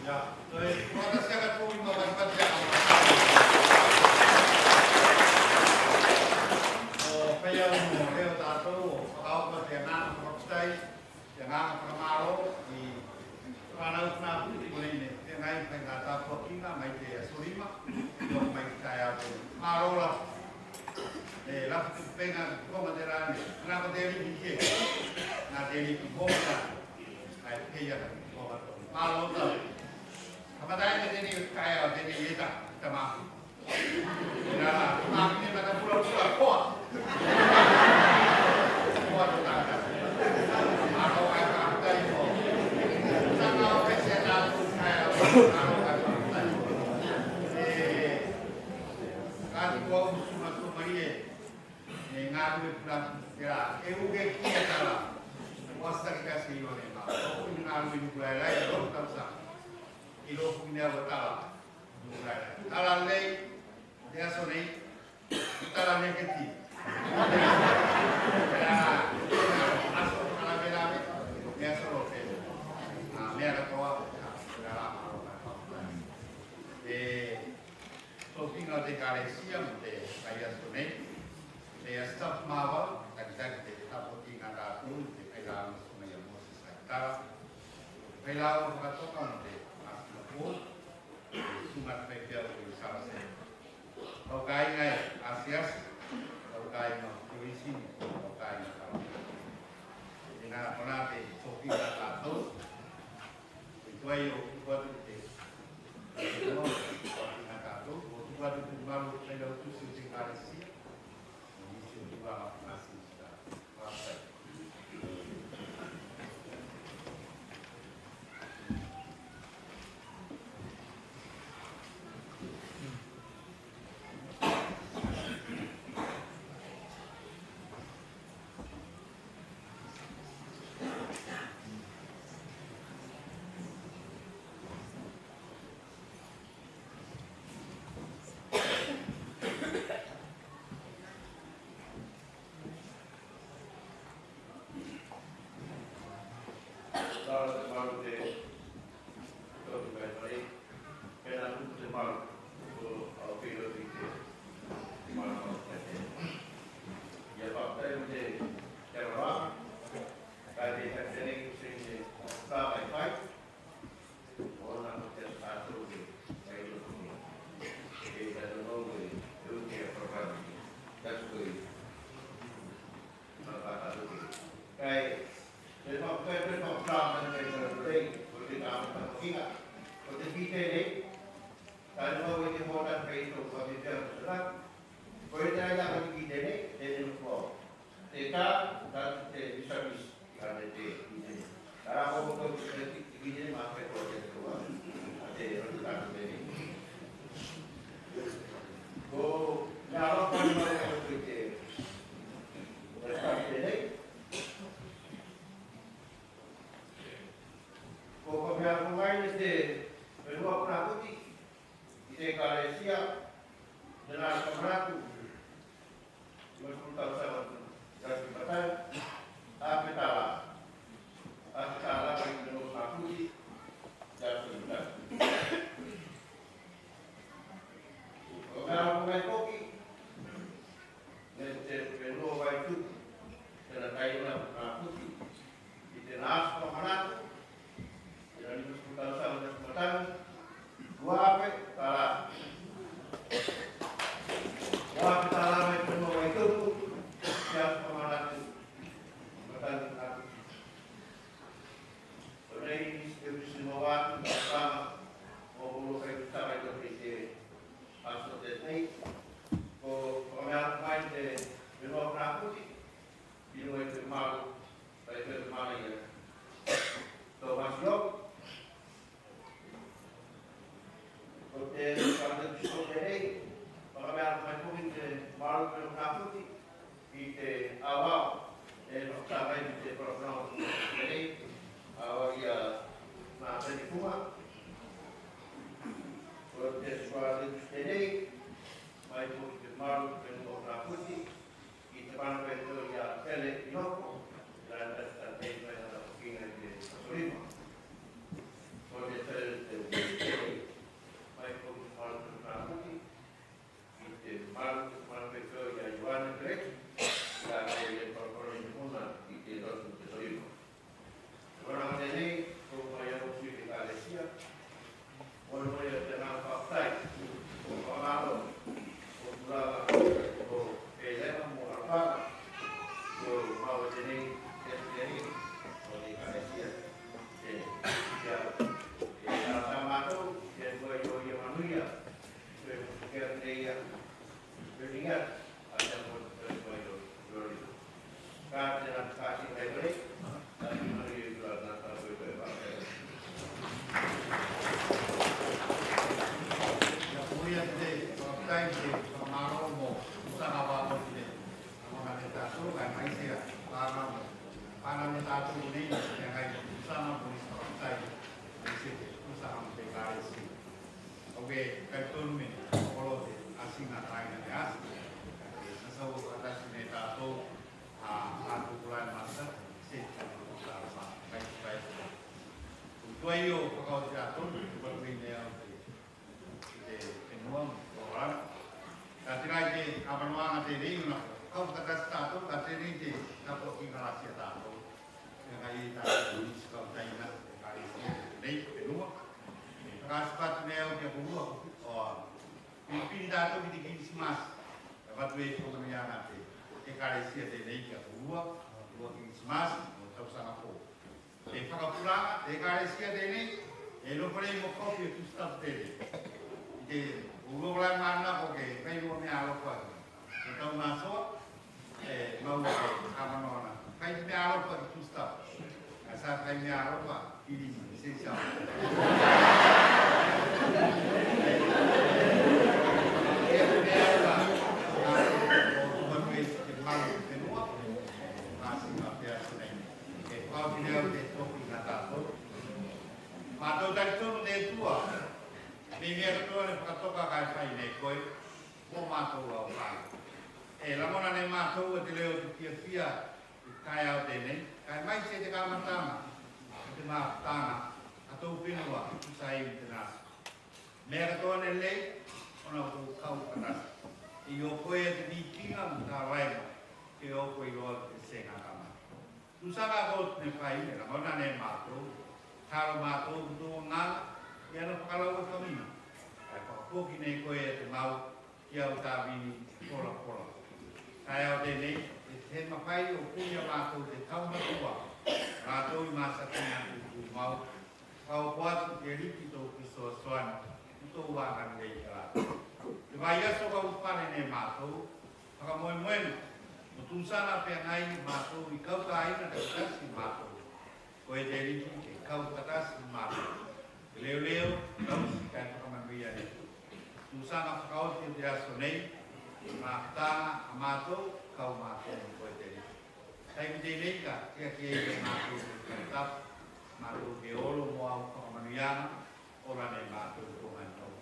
Ia, toe, ora sia ka tui ma ka pati a. O, fai au mo leo tatou, o, fakaoka te agaga fakafutai, te agaga fakamalo, i fanau fanafuti konei ne, te ngai fai ga tapuakiga mai te aso lima, i o mai ki taeao. Malo la. E, lafu te pega, ko ma te rane, na ko te liki ke, na te liki ko na. Ai, pei ana, ko ma to. Malo ta. Ka mata e teni kae, o teni eta, ta ma. Ina la, ma ki ne mata pula pula, koa. Koa to ta ta. Malo ai ka ta i ko. Sa ka o ke se na tu kae, malo ai ka ta i ko. E, ka ti ko usu ma tu marie. E galu e pula tela, e uke ki a tala. Ua sa ki ka se i one ma. O ku ni galu e nuku lailai, e loku tau sa. I loku ni a ua tala. Nuku lailai. Tala lei, te aso nei. Tala nei ke ti. Ia, aso, tala me lave. Te aso lo pe. A, mea katoa. Tala, tala, tala. E, Tofiga o te Ekalesia mo te vaiaso nei. Te staff mava, takitaki te tapuakiga a tatou, te failauga susuga ia Moses Aitala. Te failauga fakatoka mo te Asiasi Fou, te susuga te faifeau ko Sara Sele. Kau kaiga e asiasi, kau kaiga o Kerisini, kau kaiga kau. Tena kona te tofiga a tatou. I tuai o tuku atu te, o tuku atu te malu o te failautusi o te Ekalesia. O nisi o tuaga o te Ekalesia. Akoga i te fenua Funafuti i te Ekalesia, tena se manatu, i te tausaga tasi matau, afe tala. Afe tala mai te fenua Funafuti, tasi matau. Ko mea akoga i foki, ne te fenua Vaitupu, tena kaina Funafuti, i tena aso fakamanatu, tena lima sefulu tausaga tasi matau, ua afe tala. Ua afe tala mai fenua Vaitupu, te aso fakamanatu, matau Funafuti. Konei nisi te ofisa mo atu, tama, mo bolo kai tama i te aso tenei, ko fakamea mai te fenua Funafuti, i luga i te malu, i te malu ia. Tomasi Oku, ko te fakatekiso tenei, fakamea mai foki te malu fenua Funafuti, i te aoao, e fakasavaia i te polokalame tenei, aoao ia Matanifuga. Ko te fakatekiso tenei, mai foki te malu fenua Funafuti, i te mana peto ia Pele Inoko, la tasi tei mai ana kiga i te Aso Lima. Ko te Pele te mai foki te malu fenua Funafuti, i te malu, te mana peto ia Ioane Peleki, la tei le parakora i te muna i te lotu te Aso Lima. Ko na tenei, ko mai au ki te Ekalesia, molemole ia tena fakafetai, ko fakamalo, ko tulaga, ko Pelema mo Alapaka, ko mau tenei, te tenei, ko te Ekalesia, te, ia, e, ala sa matou, te tua io ia manuia, te, te, te, ia, te, ia, Au ke kai tonu me kolo te asiga taina te asi. Sa sau fakatasi ne tatou a tatou kulai masa se tatou kulai ma kai kai. Ko tuai o fakaoti tatou ko tuai ne au te te fenua mo Okalani. Ka tena i te avanoaga tenei ona kau fakatasi tatou ka tenei te tapuakiga lasi a tatou. Ia kai tatou nisi kau taina Ekalesia nei fenua. Ka sipatu ne au ki a koulua o pilipili tatou ki te Kilisimasi. Ka fatu e fakamanuiaga te Ekalesia tenei ki a koulua, koulua Kilisimasi mo tausaga fou. E fakapulaga te Ekalesia tenei e nofo nei mo kopi o tusitapu tenei. I te koulua kolā manako ke fai lua mea alofa. Ko tau masoa e mau ke kamanoana fai mea alofa ki tusitapu. Ka sa fai mea alofa ki lima, se sa. E mea alofa. Ka ko tuma ke te malu fenua. Ka si ma pea tenei. E fakaoti nei au te toki na tatou. Matou talitonu te Atua, me mea katoa ne fakatoka kae fai ne koe mo matou au fai. E lagona ne matou e te leo o te fiafia i te taeao tenei, kae maise te kamataga o te mafutaga a tou fenua i tusa i te nasi. Mea katoa ne lei ona ko kau fakatasi. E i o koe te vikiga mo te vaega ke o koe iloa te sega kama. Tusaga ko ne fai e lagona ne matou, talo matou ko tou agaga i ana fakalauakiga. Kae fakafoki ne koe te mau ki au tavini polapola. Kae ao tenei e te mafai o puli a matou te taumatua, matou i masaki na tutu mau. Ka oko atu te Aliki tou fesoasoani mo tou agalelei ki a latou. Te vaiaso ka ulufale ne matou fakamoemoega mo tusaga pea gai matou i kau kaina takitasi matou. Koe te Aliki e kau fakatasi matou. Te leoleo, tausi kae fakamanuia ne. Tusaga fakaoti o te aso nei, mafutaga a matou, kau matou mo koe te Aliki. Taimi tenei ka, ke ake ei a matou te tapu. Matou te olo mo au fakamanuiaga, ola ne matou ko mai tau.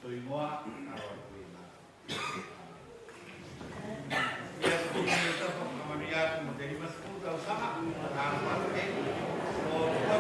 Toe igoa, alo atu i matou. Ia, ko te fakamanuia atu mo te lima sefulu tausaga, a, o te, o te,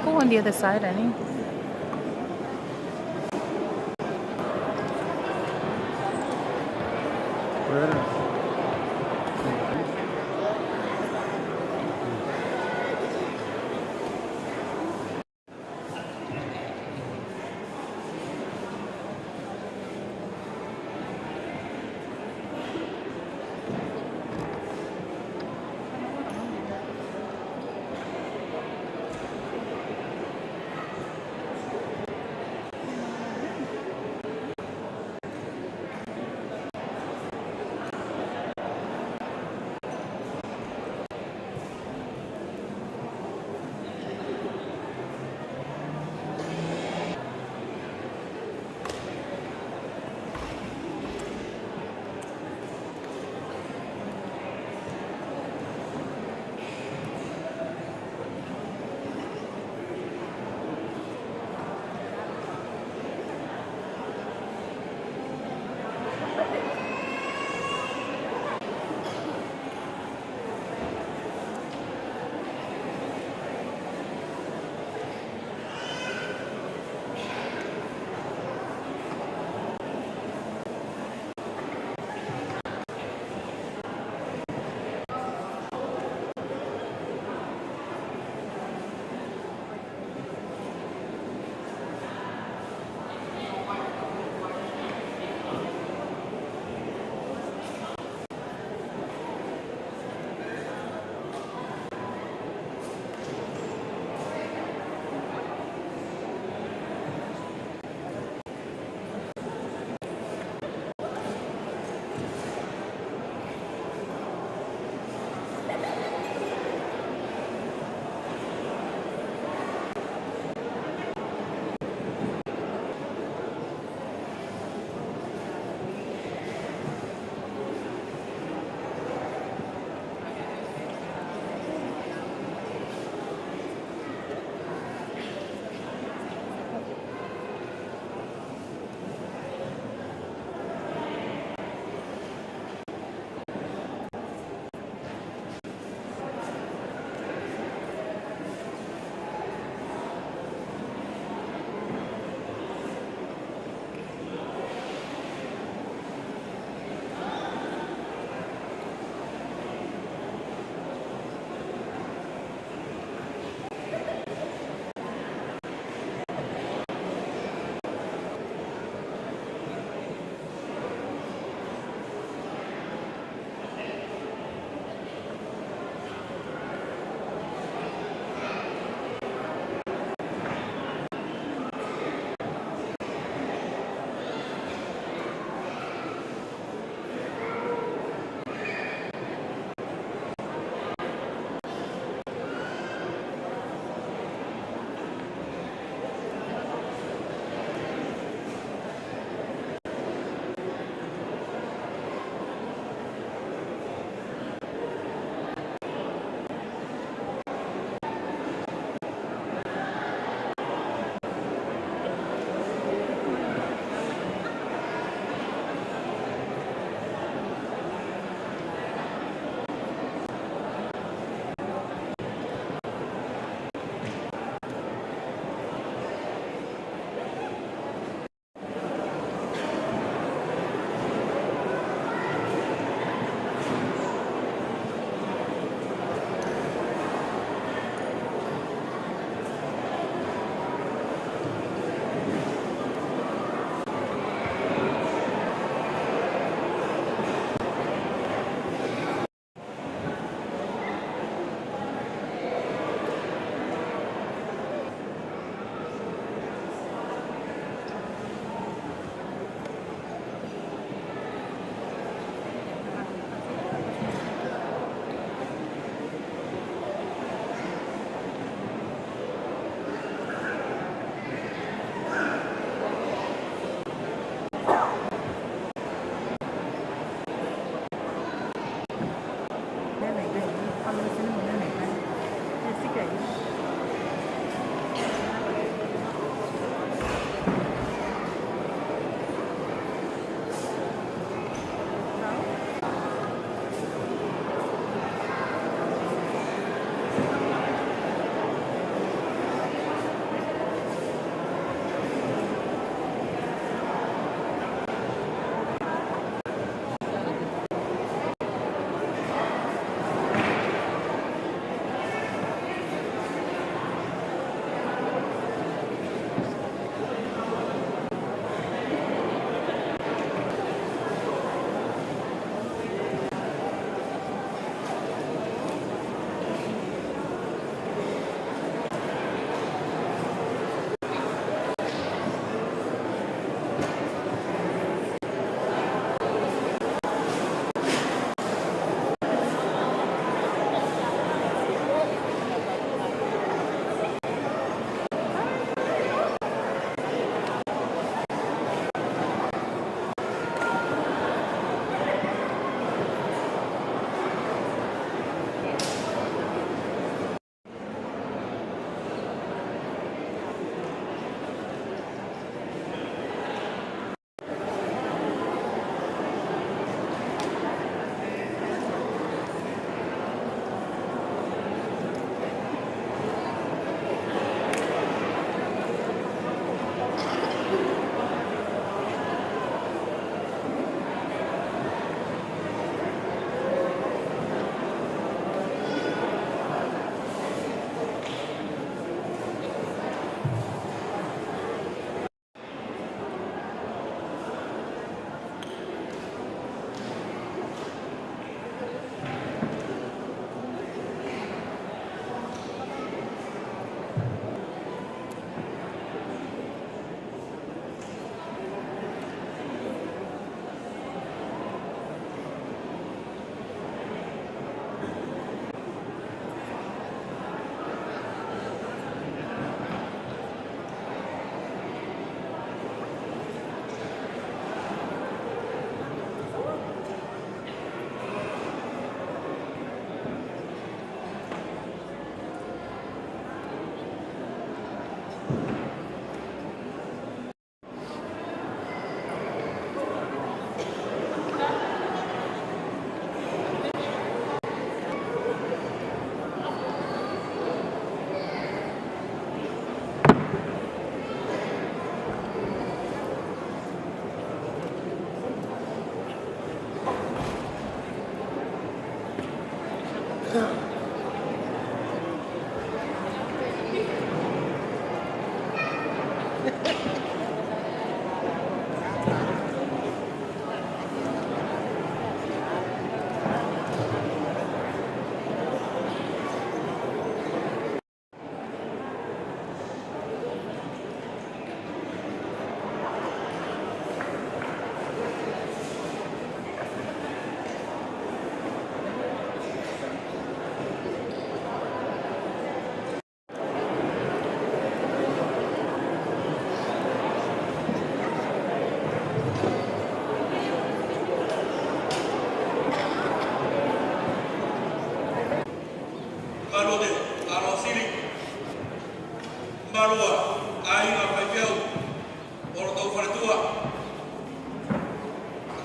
Go on the other side, Annie. Malu a kāiga faifeau o lotou faletua.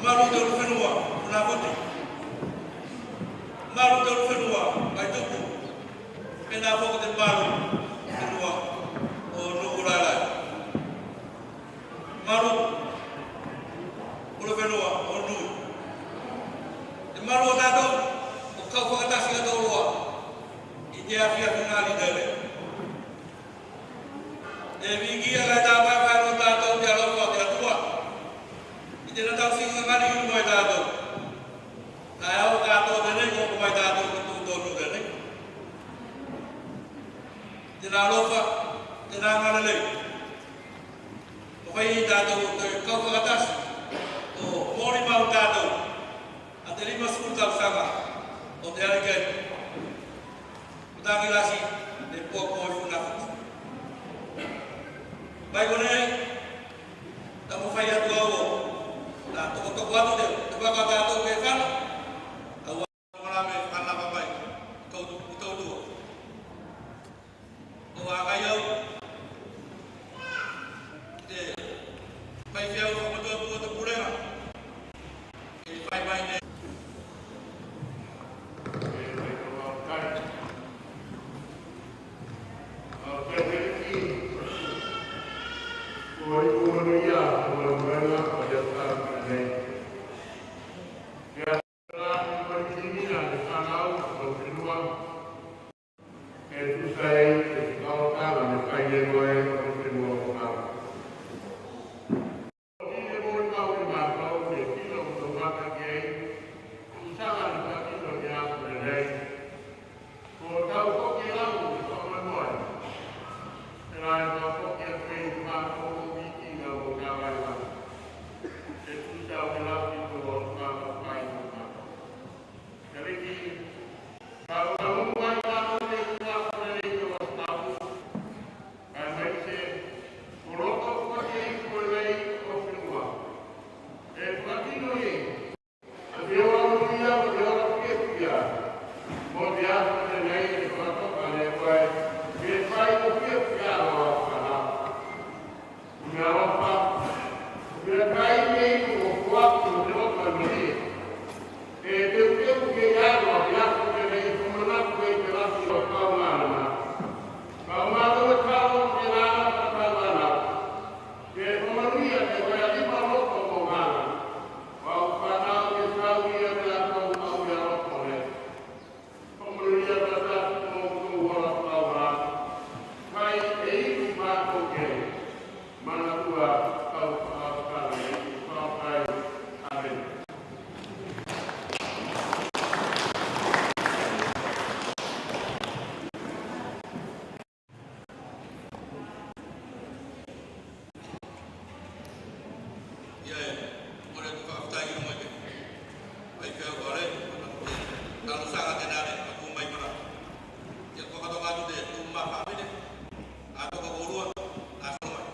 Malu te ulufenua Funafuti. Malu te ulufenua Vaitupu. Penā foki te malu fenua o Nukulaelae. Malu ulufenua o Nui. Te malu o tatou o kau fakatasi atu loa i te afiafi gali tele. E vikia kae tafaifai loa tatou te alofa o te Atua i tena tausiga gali mo i tatou. Kae ao katoa tenei ko mai tatou ki tutonu tenei. Tena alofa, tena agalelei. Ko fai i tatou o te kau fakatasi o molimau tatou a te lima sefulu tausaga o te Aleipano. Ko tagi lasi e puapua i Funafuti. Mai konei, taumafai atu au o na tokotoko atu te, te vaka tatou ke fano. Au a mala me fanava mai, kau tu, kau tu. Ko a kai au te faifeau fakamatuatua te pulega. E fai mai nei. E tusa ei te fakaotaga ne fai e koe o te fenua o Tonga. Ko tine molimau ne matou, ne tino o tou mata ki ei, tusaga ne fakatino i te aho tenei. Ko tau foki au ne fakamoemoe. Tena e tau foki atu ei te matou ko viki na mo kavai ma. E tusa o te lafi ko o te matou fai o matou. Te Aliki, ka ua mumu mai tatou nei ki te aho nei o tatou. Kae maise, ko loto foki i te iku lei o fenua. E fakatino ei te ola manuia mo te ola fiafia. Mo te aho tenei e fakatoka ne koe ke fai ko fiafia o fanau. Mea alofa, mea kai nei ko foaki mo te loto manuia. E teuteu ke i alu a te aho tenei ko manatu ei te lafi o kau gana. Kau gana e kau o te gana ka kau gana. Ke ko manuia te koe a lima loto mo gana. Kau fanau ke kau ia te aho kau ia loto nei. Ko manuia tata mo tou ola fakaaoga. Mai e iku matou ke manatua kau fakaaoga nei, fakaaoga. Amene. Ia e, kole atu fakafetai ki luga i te faifeau kole, talosaga tenā ne aku mai mana. Ia ko katoka atu te tumu ma famili, a toka koulua, a solo mai.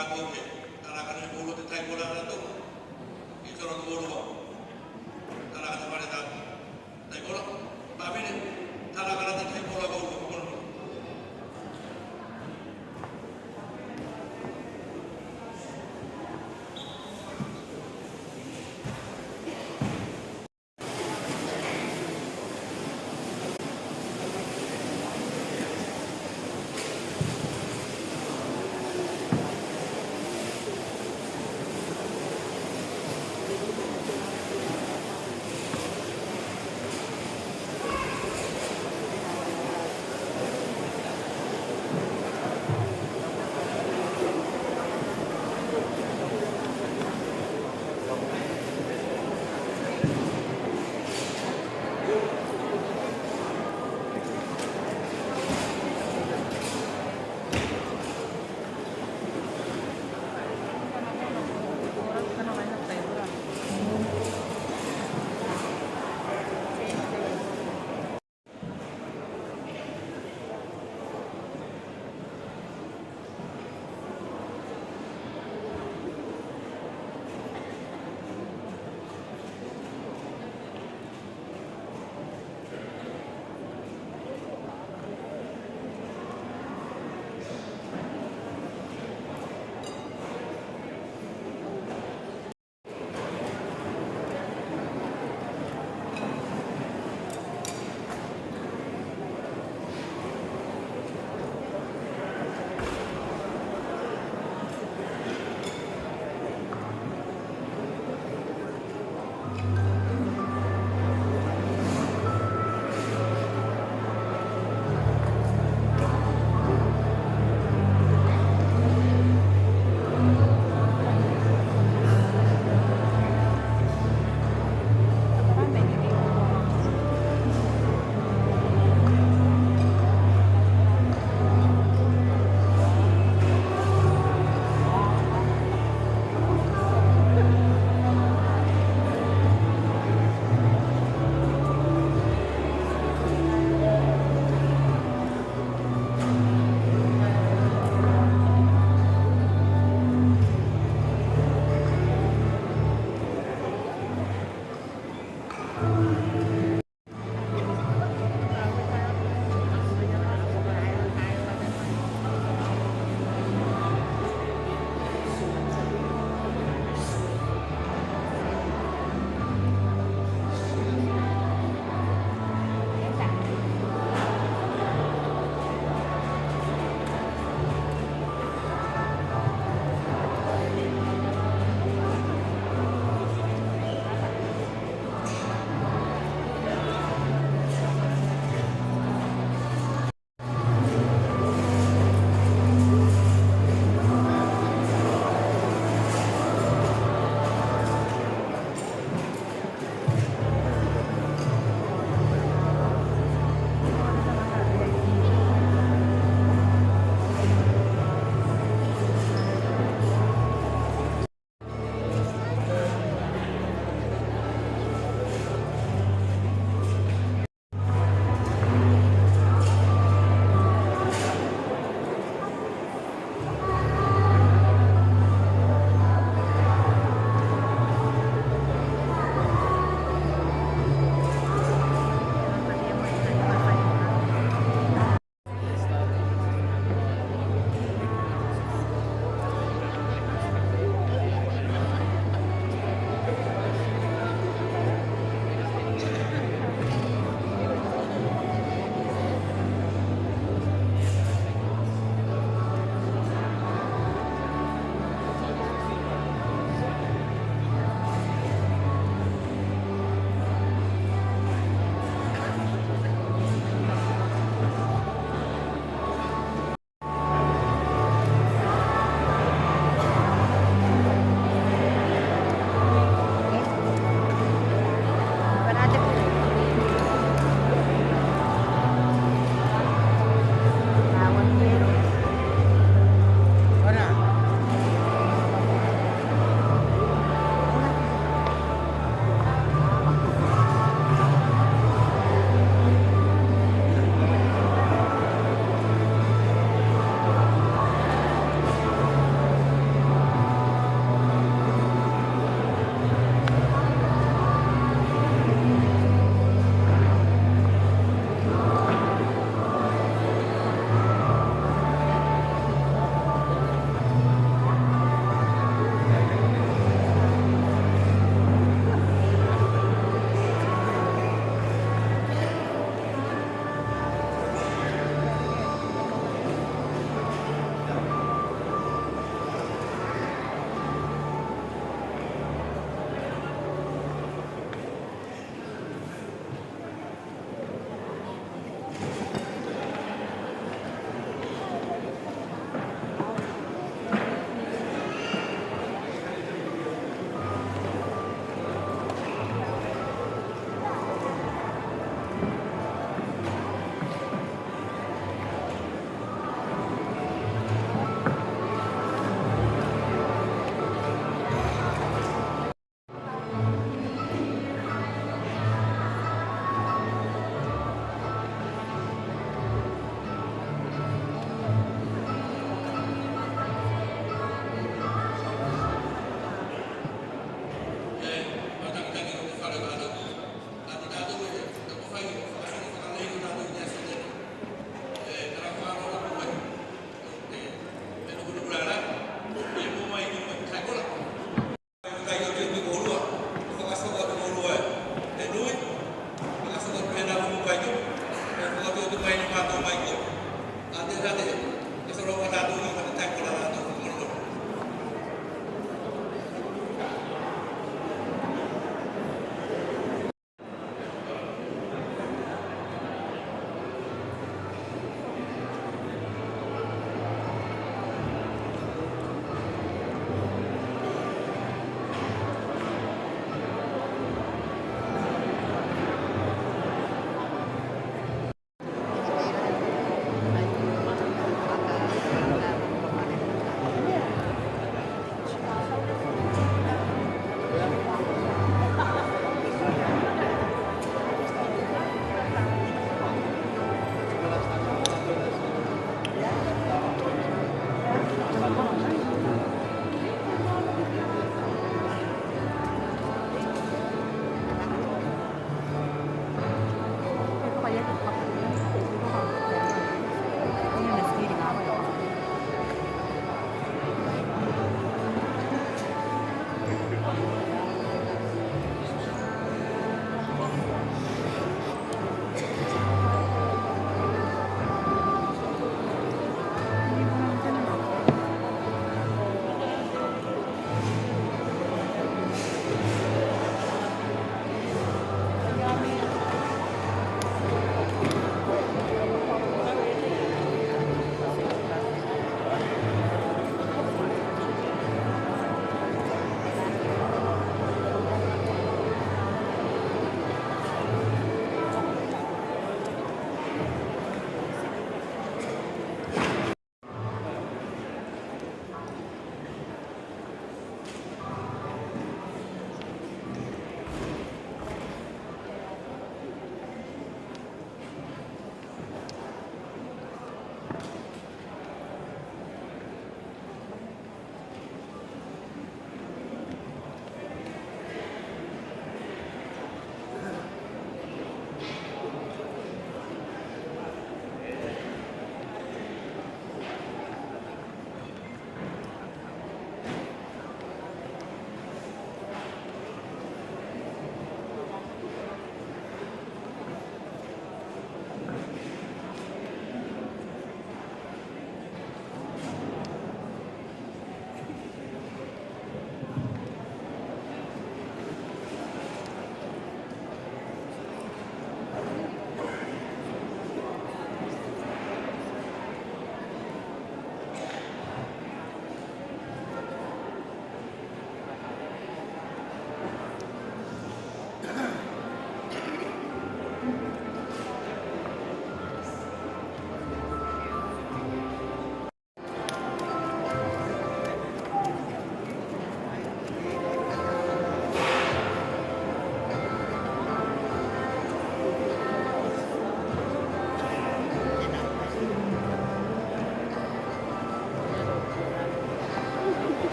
Kakou ke tala kana i koulou te tai kola a latou. I tona koulou a tala kana fale ta tai kola. Pavine, tala kana te tai kola koulou koulou.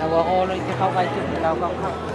Aua rolo i te kaukau i te lau kaukau.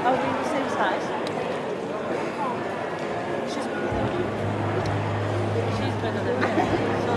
Are we the same size? She's, she's bigger than me. So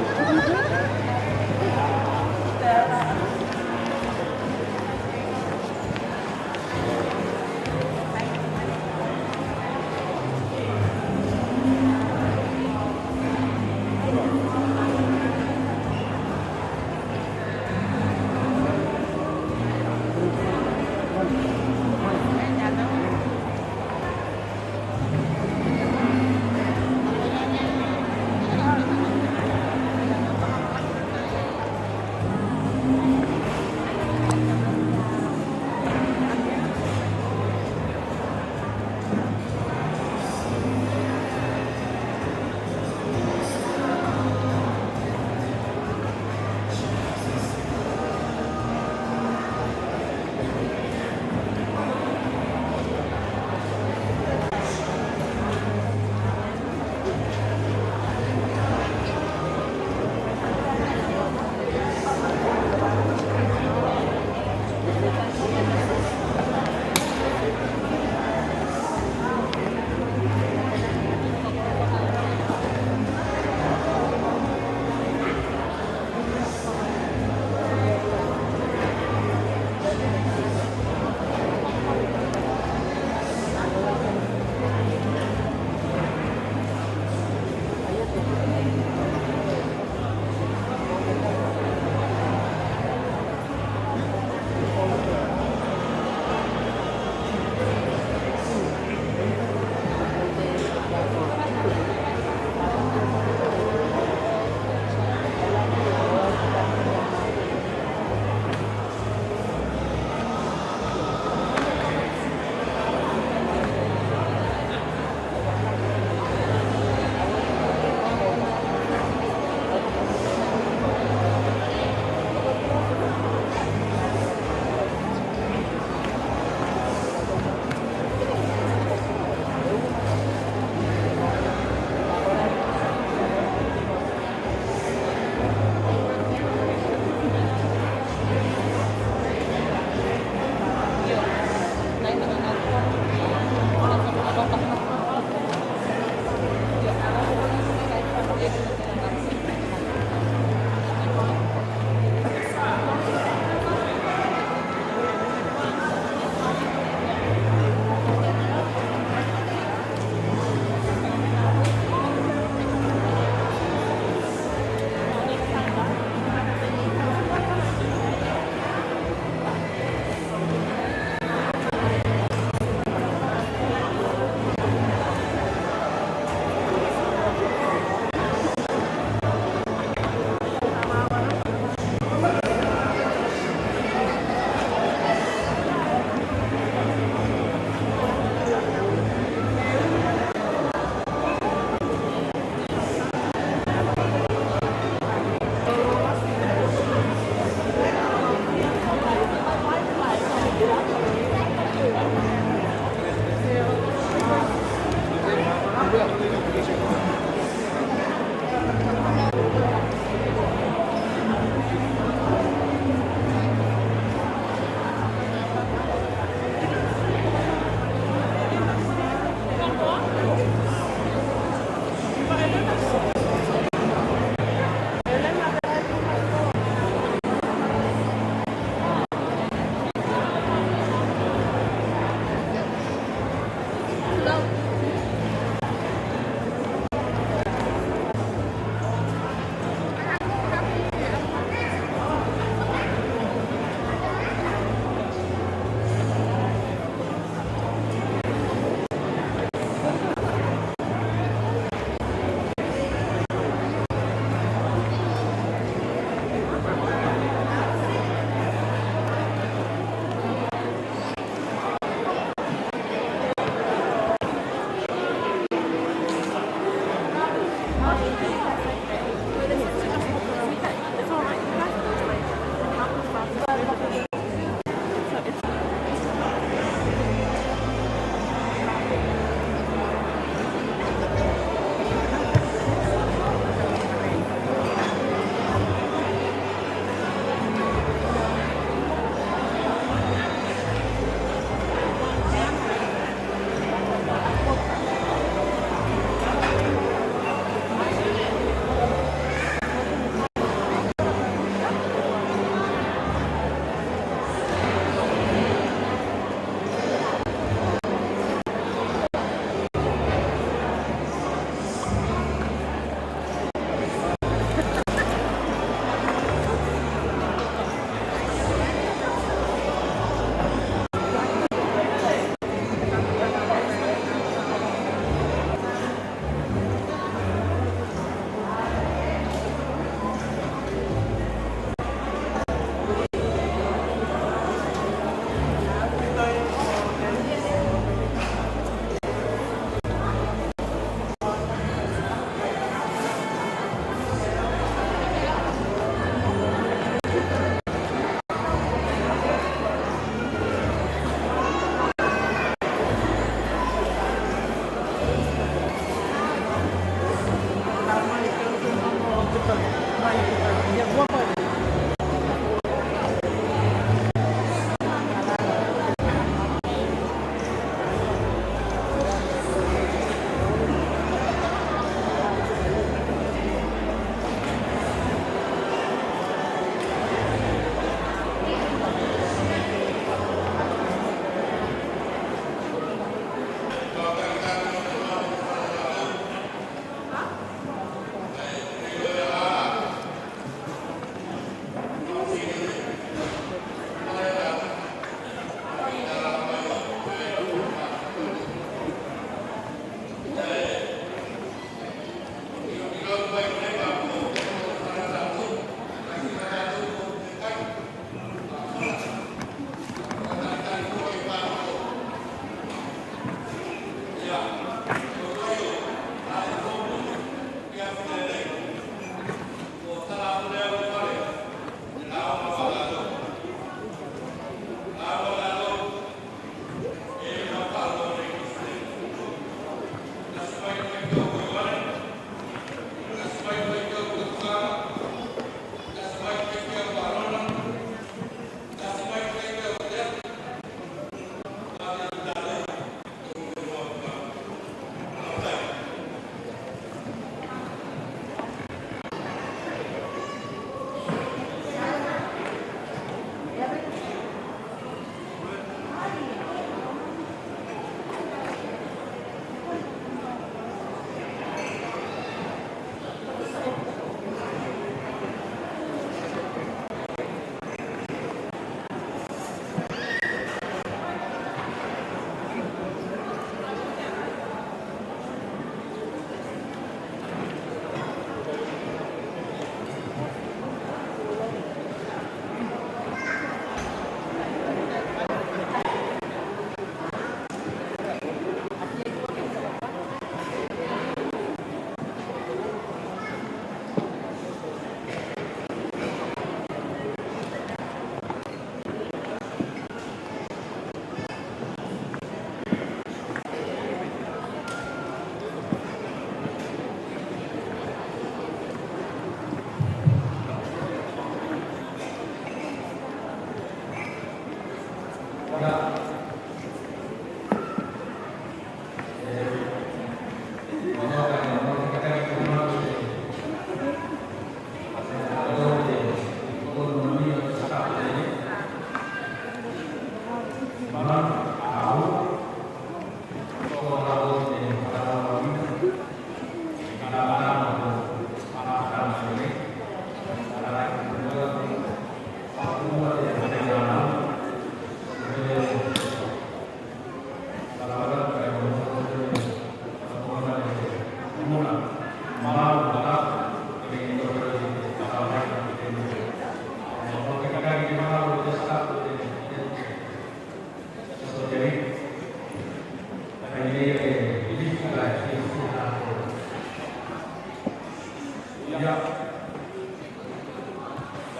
Ia.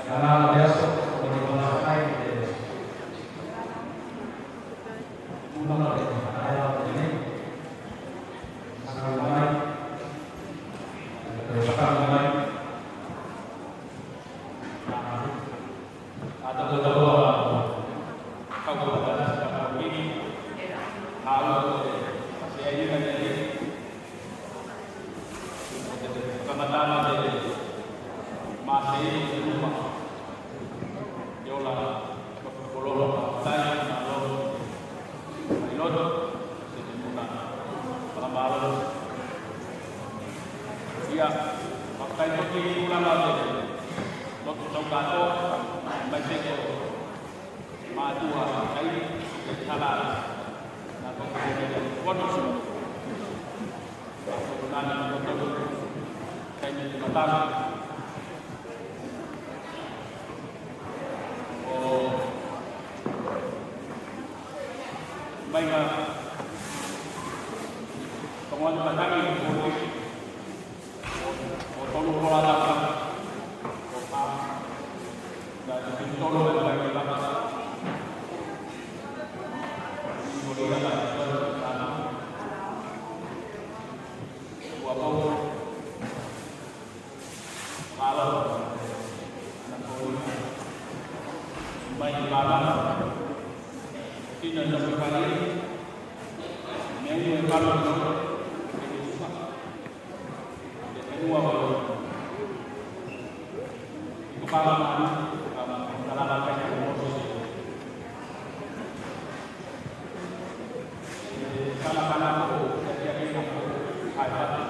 Ia, na te aso, ko ni kona ai te, te muna o te, te, te, Ia, faafetai foki i tulaga o te lotu tau katoa, maise ko matua kai te sala na ko te kono su. Ko nana ko te kai me te matanga. O mai ga togo atu ka tagi ko te o tolu kola tau ka o ka na te tolu e mai ga ka o ia ka ua pau. Kalo. Mai kala. Tina na kali. Nei e kalo no. Te ua kalo. Iko kala mani. Kala kala kai ko Moses. Kala kala ko. Kala kala ko. Ai patu.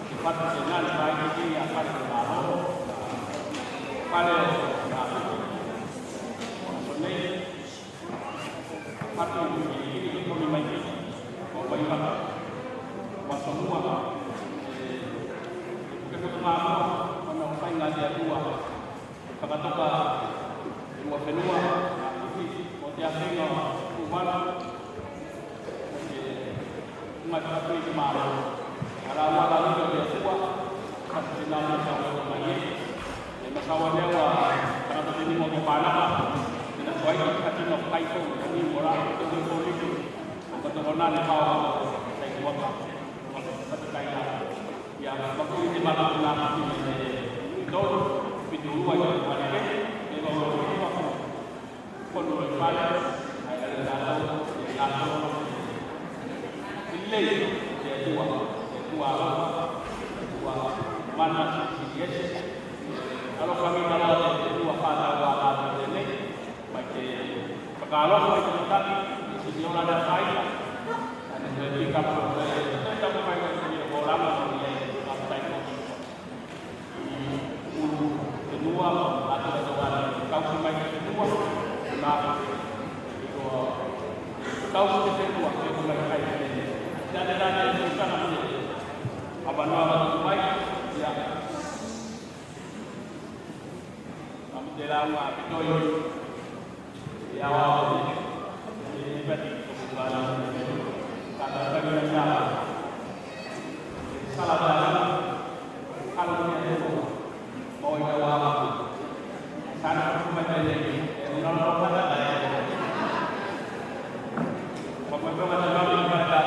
Te fatu tenā ne fai ki a fale o malo. Fale o malo. Aso nei. Fatu i ki ki komi mai ki. Ko mai ma. Aso mua. E ke ko ma. Ko na fai nga te Atua. Fakatoka e lua fenua, a Kuki, ko te afega o Tuvalu, ko te uga e fakatui ki malo. A la ua la niko te Atua, ka te nā me sa ua mai e. E masaua lea ua tagata te nimo ke panaka, e na koai ki kati no kai kou, ka ni mo la, ko ni ko ni ko. Ko ka toko nā ne pao, kai kuaka, ko ka te kai la. Ia, maku i te maka na ki te tolu, pitu lua i te maka ke, e va o te maka. Kono i fale, ai ale tatou, e tatou. I lei, te Atua, te Atua alofa, te Atua mana, i ese. Alofa mi tala te Atua fata ua tatou tenei. Mai te fakaalofa i te matagi, i te ola na fai, ane te pika po, e te tapu mai mai te ola na fai, e te tapu mai mai. I ulu te nua, a te nua, kau ki mai te nua, na, i ko, kau ki te nua, ke ko mai kai te nua. Te ane na te nua, na te nua, a vanua mai, ia. Am te la ua pitoi. Ia wa. Ia pati ko ba la. Ka ta ka ni la. Sala ba la. Ka lo ni ko. Mo i ka wa. Sana ko ma te ni. E no lo ka ta. Ko ma ko ma ta ni ka ta.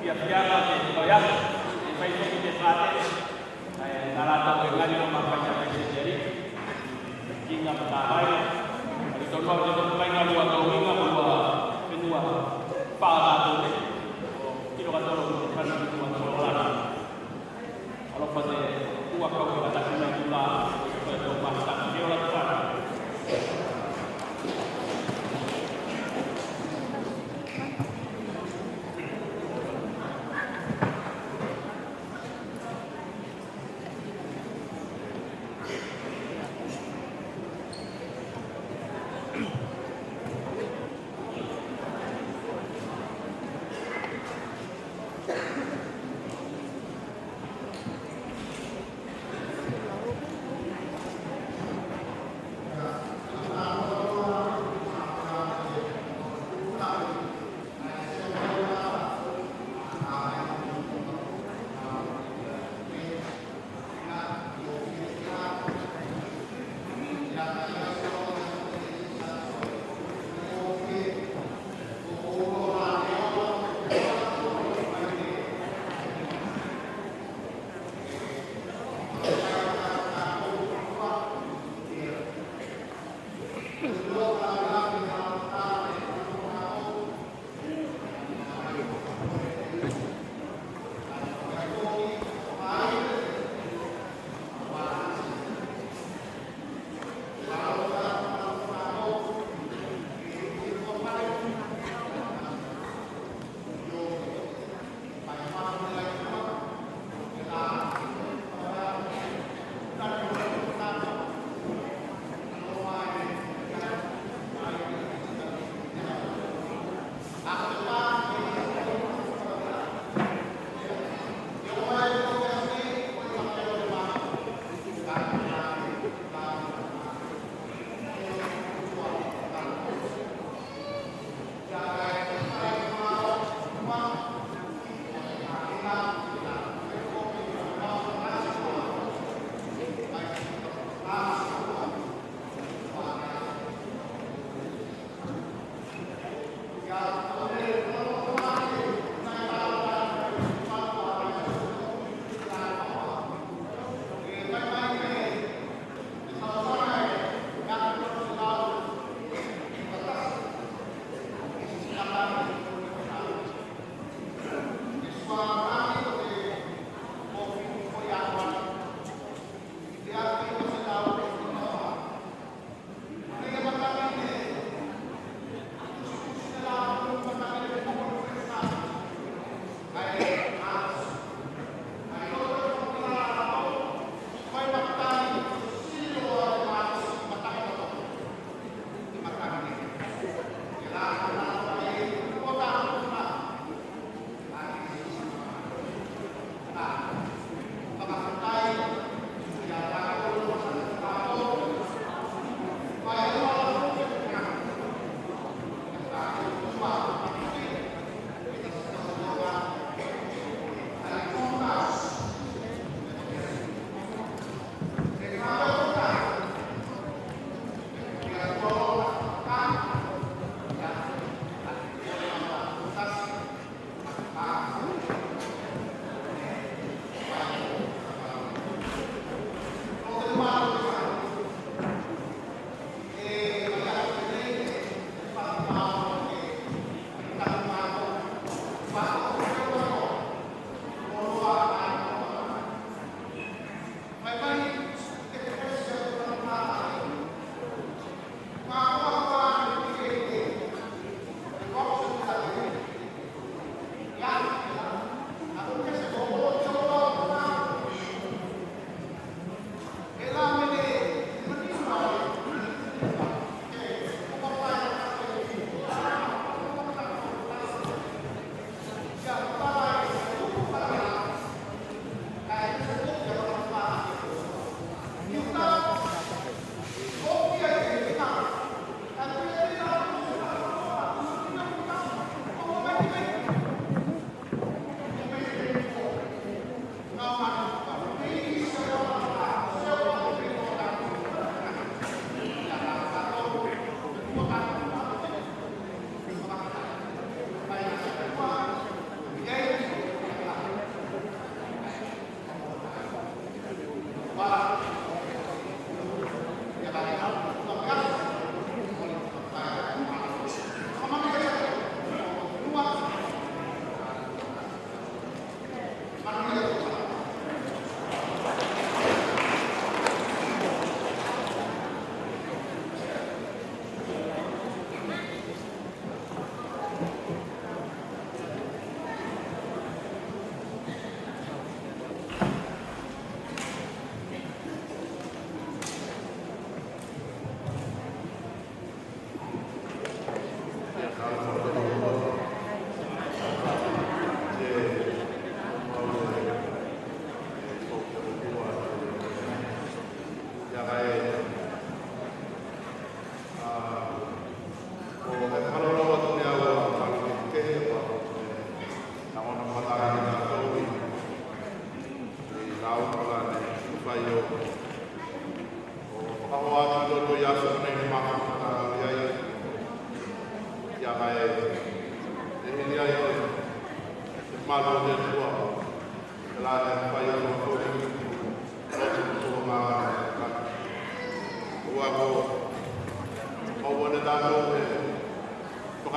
Ia ia ko ya. Ia pai ko te fa. Ae na latou e gali o mafai a Peseteri, kiga ma Tavai, a li tonu au te toku mai ga lua togiga ma lua fenua fa latou nei, o kilo ka tolo o fana fenua tolo lana. Alofa te ua kau ki ka tasi mai kula, o te tau mafai a Peseteri o la tofana.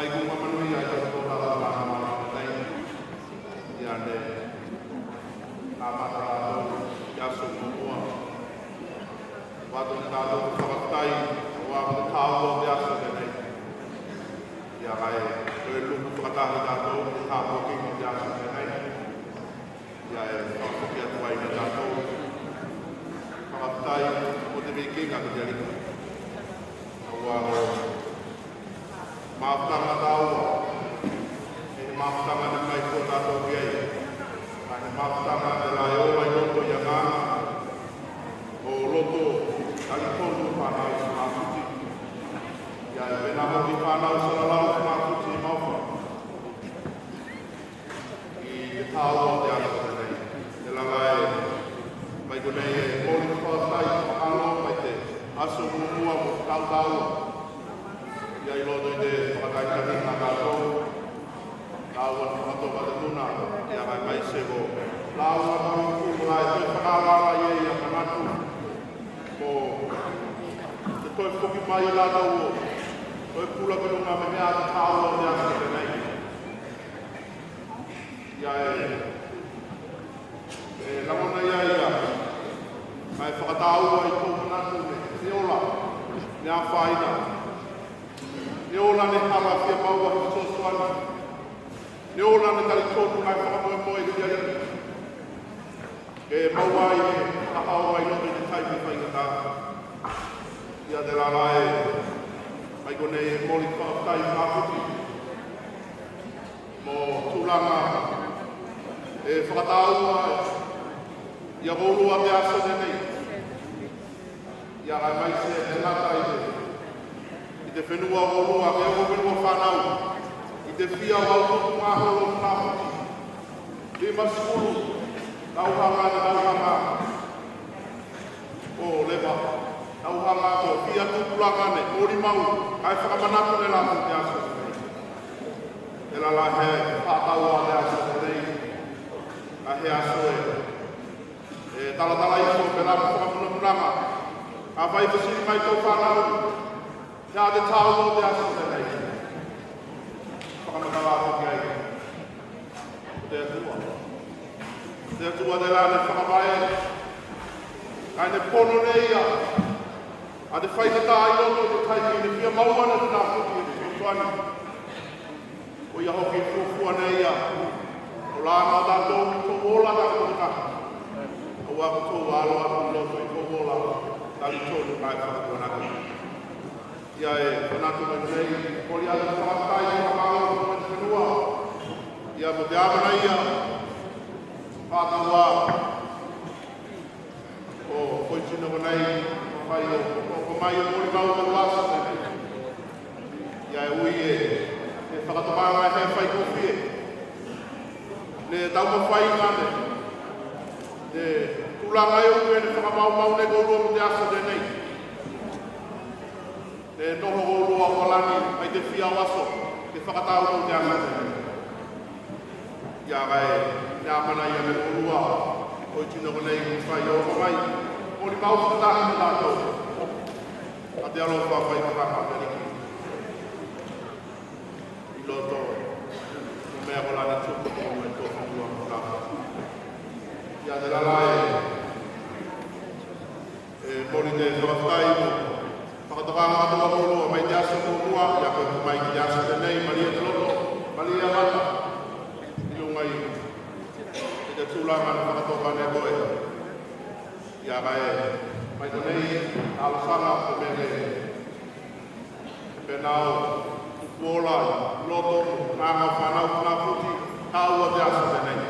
Ai ko mamanuia i tatou tala tala mai nei. Ia ne amata tatou i aso muamua. Avatu ne tatou te fakafetai auā ko te tāua o te aso tenei. Ia kae toe luku fakatahi tatou i te tāpuakiga o te aso tenei. Ia e fakafoki atu ai ne tatou fakafetai mo te vikiga ki te Aliki. Auā ko mafutaga tāua, e mafutaga ne maifua tatou ki ei. Kae ne mafutaga telā e ola i loto i agaaga, o loto talitonu fanau Funafuti. Ia e penā foki fanau salalau Funafuti e maofa i te tāua o te aso tenei. Telā la e, mai konei e moli te fakafetai fakamalo mai te aso muamua mo te tau tāua. Ia i loto i te fakataitaiga a tatou, tāua ne fakatoka te muna, ia kae maise ko lāua ne kulaga e toe fakaalaala i ei a Manatu mo te toe foki mai o latou o toe pula ki luga me mea a te tāua o te aso tenei. Ia e, e lagona ia ia, kae fakatāua i tou manatu ne, ne ola, ne afaina, ne ola ne hala fia maua he fesoasoani, ne ola ne talitonu kae fakamoemoe i te Aliki. Ke maua ai e fakapaoga i loto i te taimi faigata. Ia telā la e, mai konei e moli fakafetai Funafuti mo tulaga e fakatāua i a koulua te aso tenei. Ia kae maise e gata i te, i te fenua o koulua, ke oko fenua fanau, i te fia o au tupu gaholo Funafuti. Lima sefulu tauhaga ne tauhaga o leva, tauhaga ko fia tupulaga ne molimau kae fakamanatu ne latou te aso tenei. Telā la he fakatau a te aso tenei, a he aso e, e talatala ifo pelā ko fakamunamunaga. Kafai e fesili mai tou fanau, te a te tāua o te aso tenei? Fakamatala atu ki ai ko te Atua. Ko te Atua telā ne fakavae, kae ne pono ne ia a te faigata i loto i te taimi ne fia maua ne Funafuti e fesoasoani. Ko ia hoki e fuafua ne ia o la na tatou tou ola tatou te kaka. Auā ko tou alo atu i loto i tou ola talitonu kae fakatuanaki. Ia e fanatu mai nei, ko ia te fakafetai, fakamalo mo te fenua. Ia ko te amanaia fakatau a o foitino konei, fai o, o, o mai o molimau o te aso tenei. Ia e ui e, e fakatokaga e he faikofie ne taumafaiga ne, ne tulaga e ui e ne fakamaumau ne koulua mo te aso tenei. Ne noho koulua o lani mai te fia o aso ke fakatau tou te aso tenei. Ia kae ne amanaia ne koulua o i tino konei ke fai o mai molimau fakatahi mo tatou. A te alofa fai fakatahi mo te Aliki i loto o mea kolā ne tupu mo e tofu ua kulafa. Ia telā la e, e moli te fakafetai mo fakatokaga katoa koulua mai te aso muamua, ia koe mai ki te aso tenei, malie te loto, malie a mata i luga i te tulaga ne fakatoka ne koe. Ia kae mai konei alofaga ko mea ke penā o tupu ola i loto o aga fanau Funafuti, tāua te aso tenei.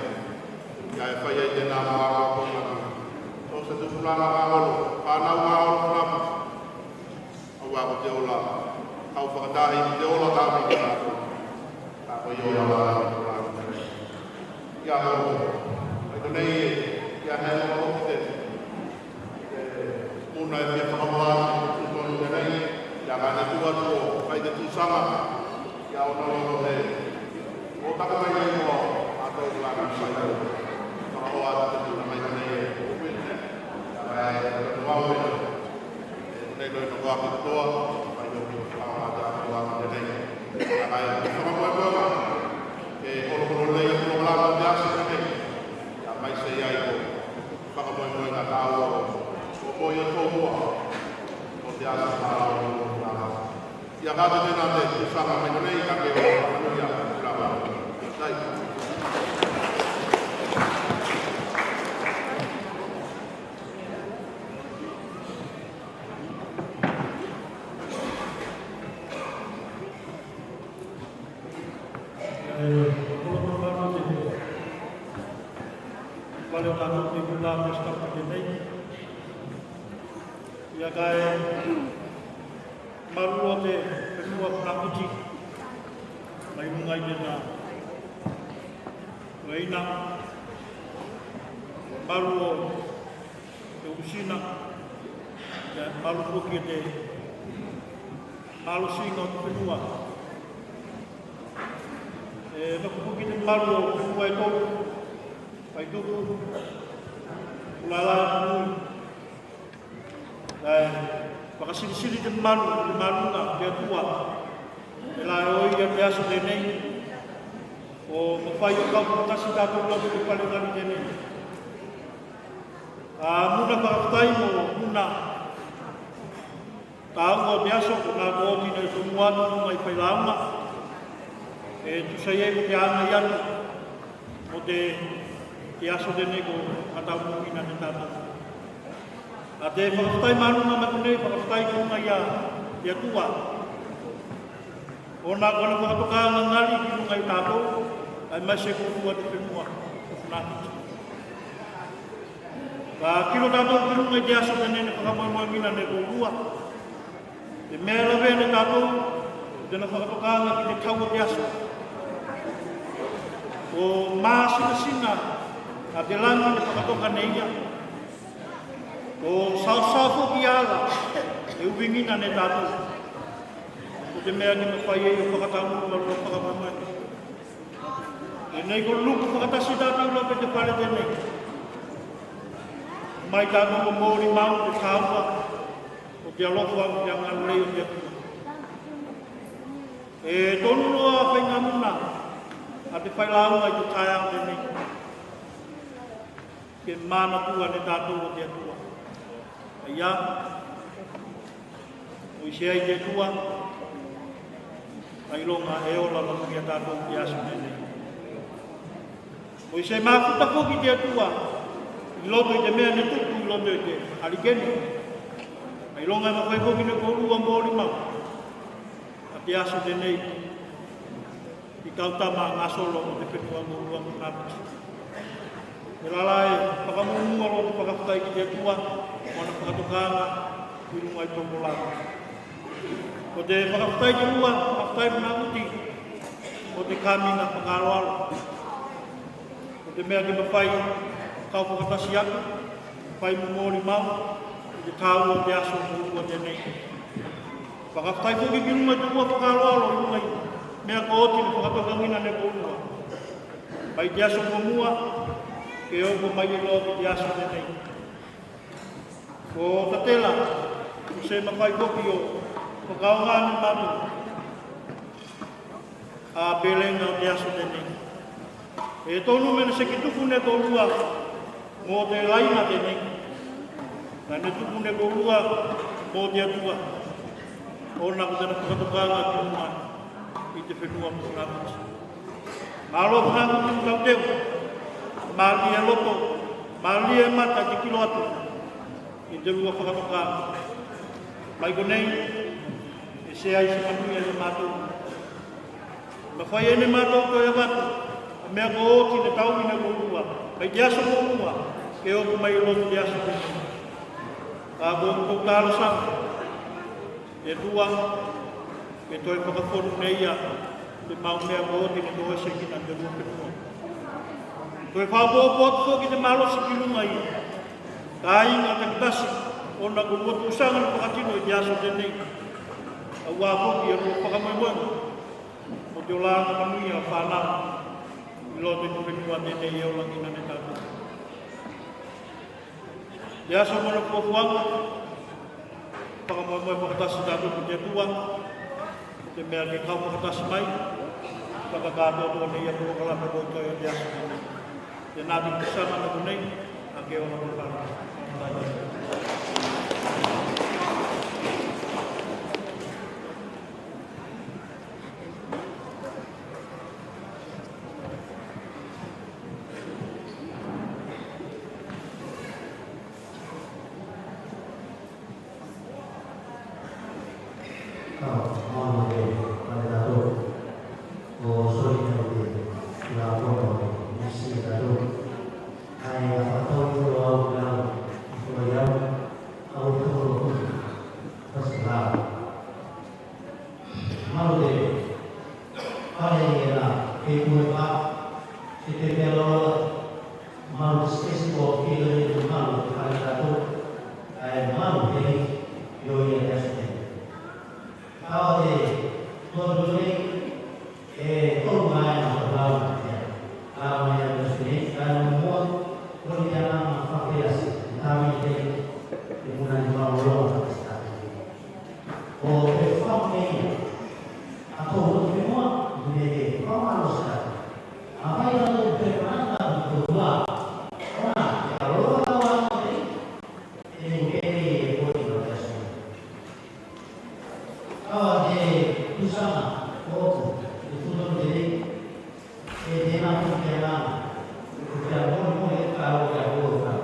Ia e fai ai tenā ma aga koulua o se tupulaga gaholo, fanau gaholo Funafuti. Auā ko te ola kau fakatahi ki te ola tāvini tatou. Kae ko ia ola tāvini tatou. Ia ko, mai konei e, ia he ola o te, e, muna e fia fakamau atu i totonu tenei, ia kae ne tuu atu o fai te tusaga, ia ona loto he o taka mai nei noa a tou la na fai atu. Fakahoa atu te tuna mai konei e, ia kae, e, Nei loa i te koa katoa, mai o ki o fakaoga te akoa tenei. Ia kae, Ia ka te tena te sanga mai nei ka ke o ia. Ia kae malu o te fenua Funafuti mai luga i tena ueina, malu o te ulusina, ia malu foki o te malosiga o te fenua. E nofo foki te malu o fenua e tolu, Vaitupu, Kulala, Nui. Kae fakasilisili te malu, te maluga te Atua. Tela e oi ia te aso tenei o mafai o kau fakatasi tatou loa ki te fale gali tenei. A muna fakafetai mo muna taua o te aso konā ko oti ne tomua atu mai failauga. E tusa i ei ko te agai atu mo te, te aso tenei ko fakataumuina ne tatou. A te fakafetai maluga mai konei, fakafetai ki luga ia te Atua. Ona kona fakatokaga gali ki luga i tatou, ae maise ko tua te fenua o Funafuti. Ka kilo tatou ki luga i te aso tenei ne fakamoemoegina ne koulua. Te mea e lavea ne tatou, tena fakatokaga ki te tau o te aso. Ko masinasina a te lagi ne fakatoka ne ia. Ko saosao foki ala e uvigina ne tatou. Ko te mea ne mafai ei o fakataumumu a loa fakamoemoe. Tenei ko luku fakatasi tatou loa ki te fale tenei. Mai tatou o molimau te taua o te alofa mo te agalelei o te Atua. E tonu loa a faiga muna a te failauga i te taeao tenei. Ke manatua ne tatou o te Atua. Aia, o i se ai te Atua, ailoga e ola manuia tatou i te aso tenei. O i se mafuta foki te Atua i loto i te mea ne tupu i loto i te alikeni. Ailoga e mafai foki ne koulua molimau a te aso tenei. I kau tama gasolo o te fenua o koulua Funafuti. Tela la e fakamumu a loa te fakafetai ki te Atua mo ana fakatokaga i luga i tokolaga. Ko te fakafetai te lua, fakafetai Funafuti, ko te kamiga fakaaloalo. Ko te mea ke mafai kau fakatasi atu, fai mo molimau i te taua o te aso o koulua tenei. Fakafetai foki ki luga i te lua fakaaloalo i luga i mea ko oti ne fakatokagina ne koulua. Mai te aso muamua ke oko mai loa ki te aso tenei. Ko tatela, ko se mafai foki o fakaaoga ne matou a pelega o te aso tenei. E tonu me ne seki tupu ne koulua mo te laina tenei. Kae ne tupu ne koulua mo te Atua. Ona ko tena fakatokaga ki luga i te fenua Funafuti. Malo Funafuti mo tauteu. Malie loto, malie mata ke kilo atu i te lua fakatokaga. Mai konei e seai se manuia ne matou. Mafai ei ne matou toe avatu a mea ko oti ne taui ne koulua mai te aso muamua ke oko mai loa ki te aso tenei. Kae ko tou talosaga te Atua, ke toe fakafonu ne ia te mau mea ko oti ne toesegina ne te lua fenua. Toe fakaopoopo atu foki te malosi ki luga i kaiga takitasi ona ko lua tusaga ne fakatino i te aso tenei. Auā foki a lua fakamoemoega mo te olaga manuia o fanau i loto i te fenua tenei e olagina ne tatou. Te aso mo ana fuafuaga, fakamoemoe fakatasi tatou ki te Atua, ko te mea ke kau fakatasi mai, fakakatoatoa ne ia polokalame ko oti o te aso tenei. Tena te tusaga ne konei, a ke ola mo fala. Malo te fale tatou. Ko soli nei te tulafono o te misi tatou. Kae a fakatau i loto au lau i fua i au au te fakatau. Fasikala. Malo te fale i ena kei kue fa se te pea loa. Malo te sikesi ko fika nei te malo te fale tatou. Kae malo te i o ia te aso tei. Kae o te tolu nei e tolu mai na tolu mai ia. Kae o ia te aso tei kae o mua o te ana ma fakapelasi e tami te e muna ni malo loa na fakapelasi. O te fau nei a tou lotu i mua, ne te fau malo sika. A fai tatou te manatu i tou tua. Ona, e alofa tau a te, e ne kei e koi na te aso. Kae te tusaga o oku, te tusaga o te nei, e tena foki te ana, ko te a molimoli e kau te a kua o kau.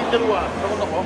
Te lua, nokonoko.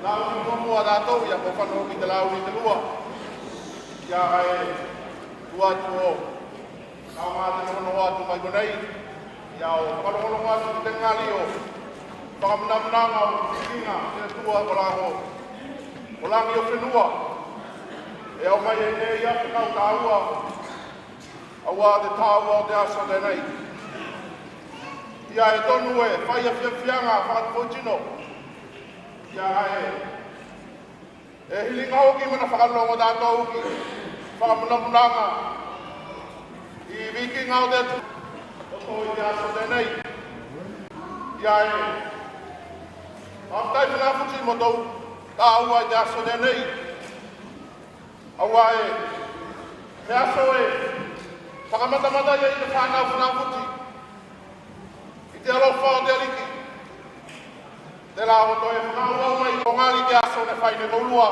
Lauli muamua a tatou, ia ko fano ki te lauli te lua. Ia kae ua atu o kae o gā te nogonogo atu mai konei. Ia o fakalogologo atu ki te gali o fakamunamunaga o vikiga te Atua ko lago o lagi o fenua. E aumai ei nei a fekau tāua. Auā te tāua o te aso tenei. Ia e tonu e fai afiafiaga fakatino. Ia e, e hiliga hoki mena fakalogo tatou ki fakamunamunaga i vikiga o te Atua o te aso tenei. Ia e, fakafetai Funafuti mo tou tāua i te aso tenei. Auā e, he aso e fakamatamata i ei te fanau Funafuti i te alofa o te Aliki. Telā o toe fakaauau mai ko gali te aso ne fai ne koulua.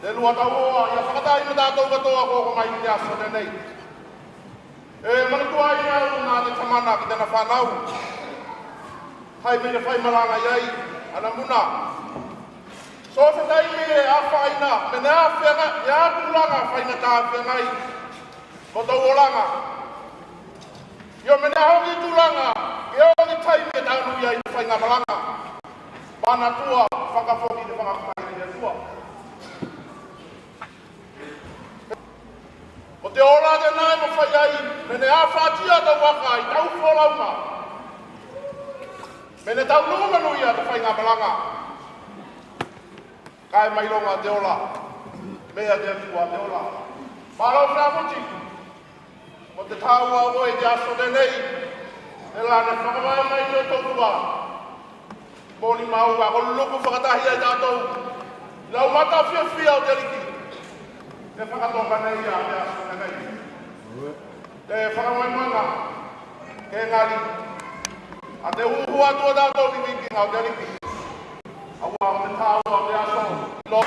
Te lua tauhoa, ia fakatahi mo tatou katoa ko oko mai i te aso tenei. E manatua ei au na te tamana ki tena fanau. Hai me ne fai malaga i ei ana muna. So se taimi e afaina, me ne afeagai, e a tulaga faigata afeagai mo tou olaga. Io me ne a hoki tulaga, e o ni taimi e tanu i ei te faiga malaga. Manatua, fakafoki te fakafetai i te Atua. Mo te ola tenā e mafai ai me ne afatia tou aka i tau folauga. Me ne taunuuga manuia te faiga malaga. Kae mailoga te ola. Me a te Atua te ola. Malo Funafuti. Mo te tāua o koe i te aso tenei. Telā ne fakavae mai i o tou tua. Molimau a ko luku fakatahi ai tatou i lau mata fiafia o te Aliki. Te fakatoka nei a te aso tenei. Te fakamoemoega ke gali a te uhu atu o tatou i vikiga o te Aliki. Auā o te tāua o te aso i lo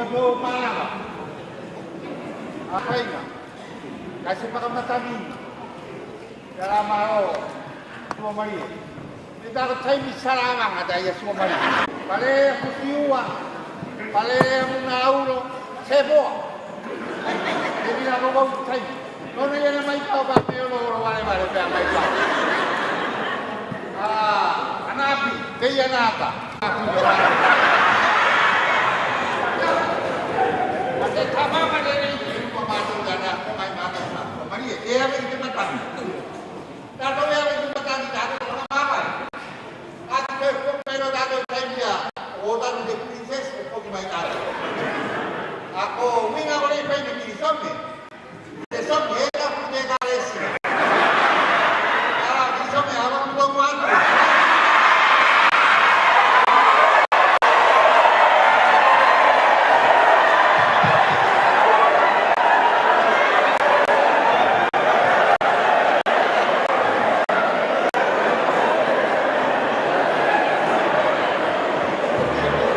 Ko manava. A faiga. Kae se fakamatagi. Ia la malo. Tuamalie. Me talo taimi salavaga ta ia tuamalie. Palele a kusiua. Palele a muna ulo. Se poa. E vila ko vau taimi. Nona ia na mai pau ka me olo olo valevale pea mai pau. A, anapi, pei anata.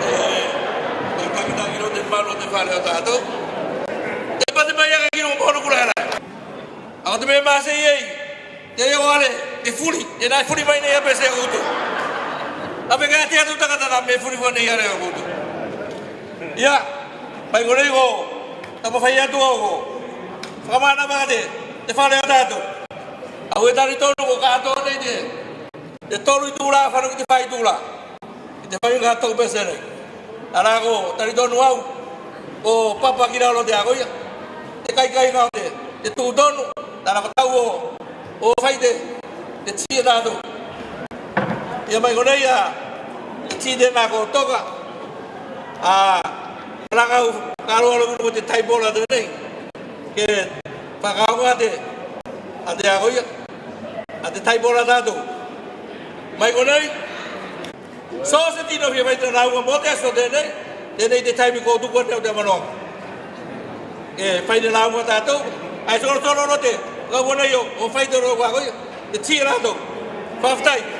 E, e takitaki loa te malu o te fale o tatou. Te pate mai aka ki loa ko kula era. A ko te mea masei ei. Te leo ale, te fuli, tenā e fuli mai nei a pese a koutou. A peka te atu takata na me fuli fua nei a leo a koutou. Ia, mai konei ko, tapafai atu au ko. Fakamanava te, te fale o tatou. Au e talitonu ko katoa nei te, te tolu itula, fano ki te fa itula. Ki te faiga tou pese nei. Tela ko talitonu au, ko papa ki lalo te akoia. Te kaikaiga o te, te tutonu. Tela ko tau o, o fai te, te ti e tatou. Ia mai konei a, te ti tenā ko toka. A, tela ko au, ka aloalo ko te taipola tenei. Ke fakaaoga te, a te akoia. A te taipola tatou. Mai konei. So se tino fia fai te lauga mo te aso tenei, tenei te taimi ko tuku atu au te manoa. E fai te lauga tatou, ae solosolo loa te, ka ua nei o, o fai te lauga koia, te ti latou. Fakafetai.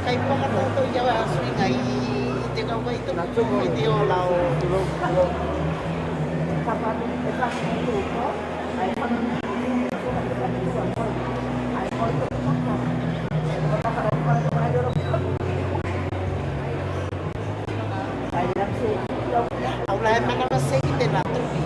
Kai paka tatou ia a suiga i te kaukai tonu i te ola o. Au la e manava se ki tena tuki.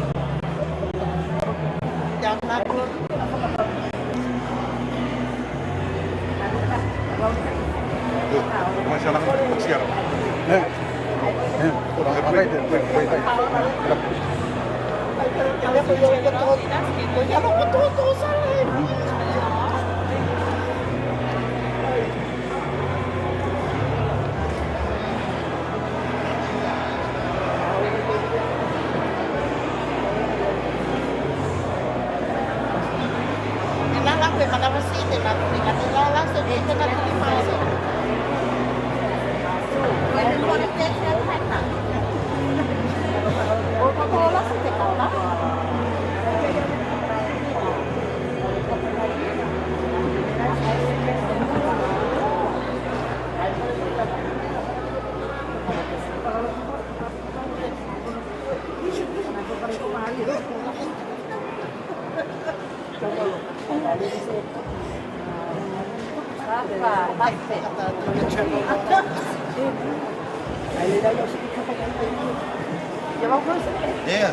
Ia,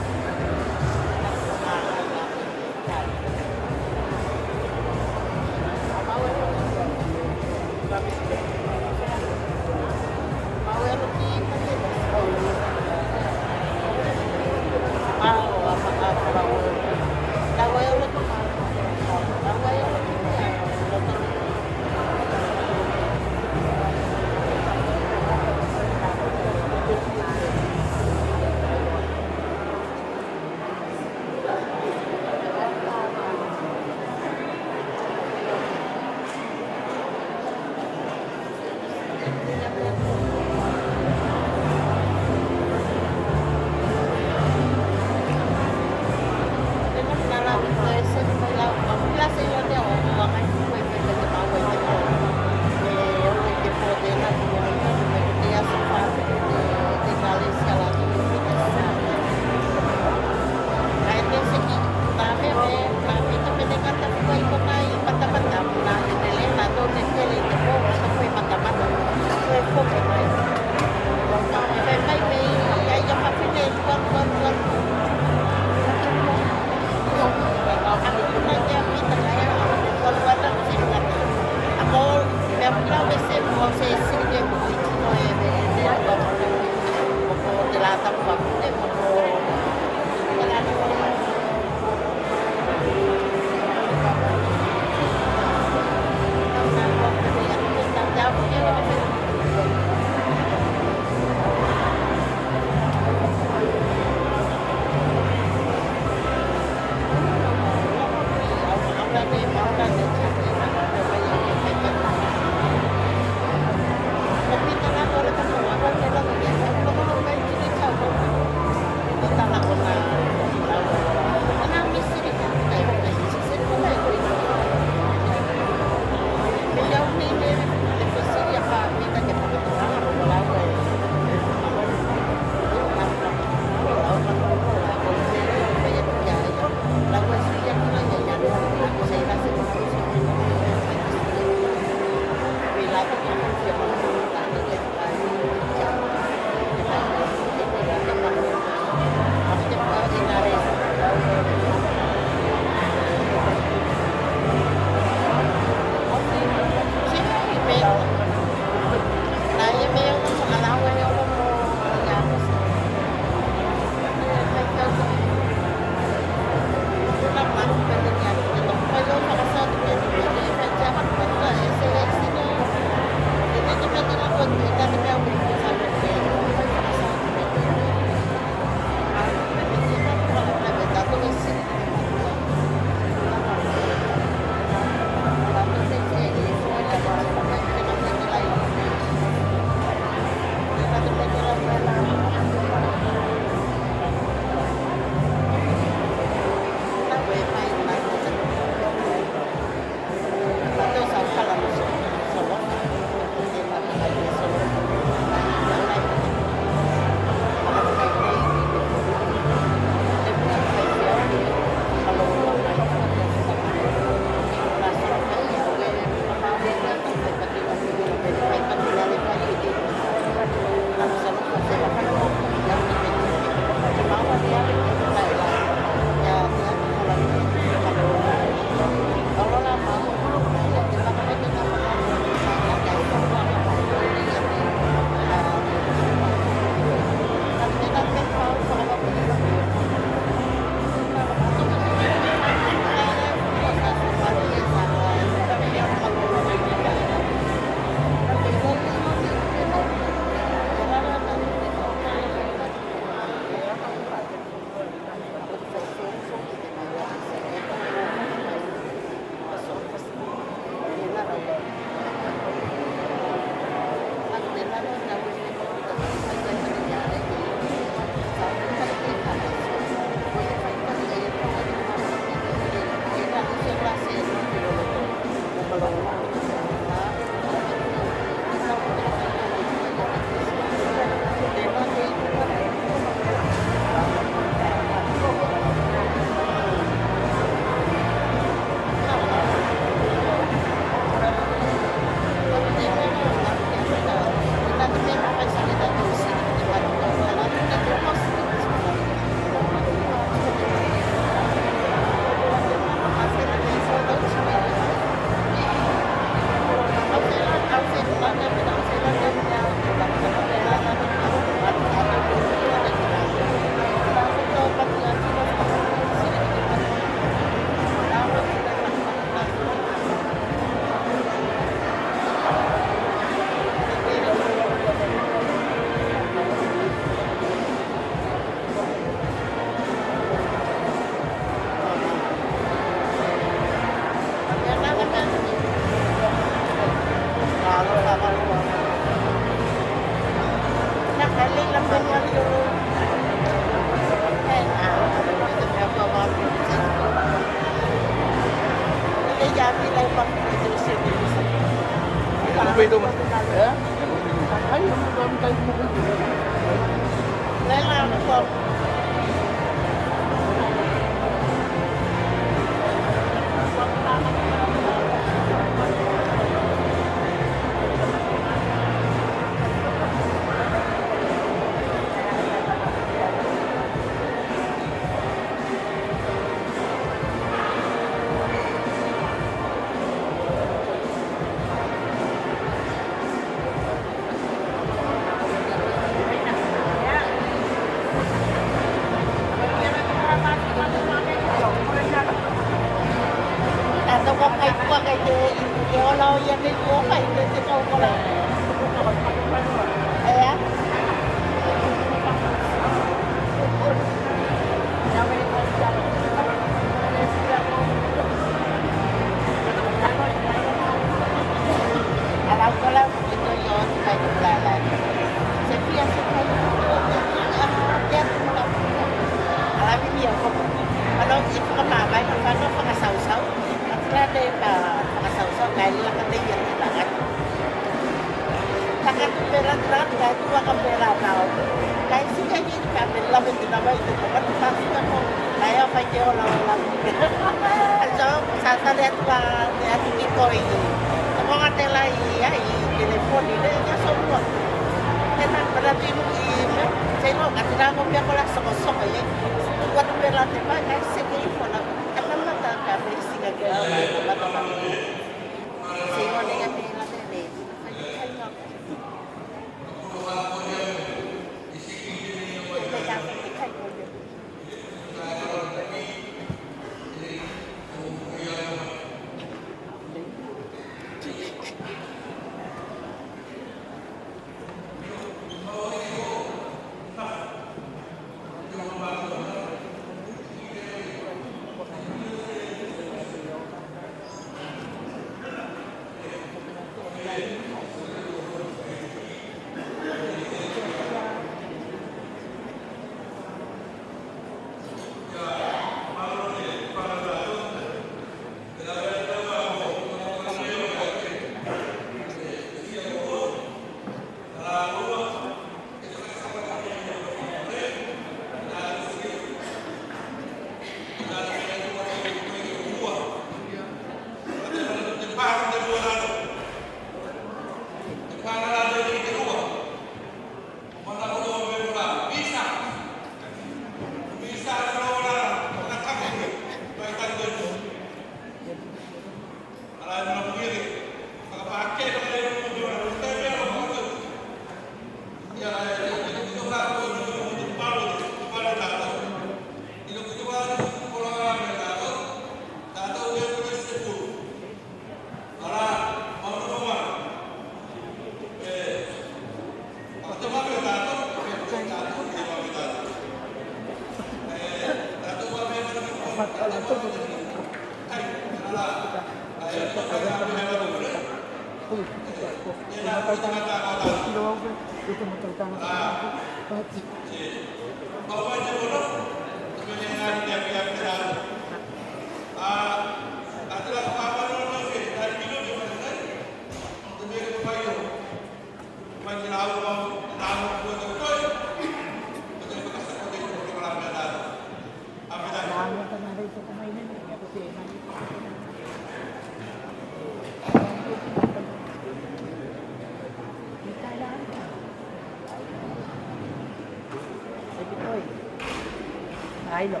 Ai lo.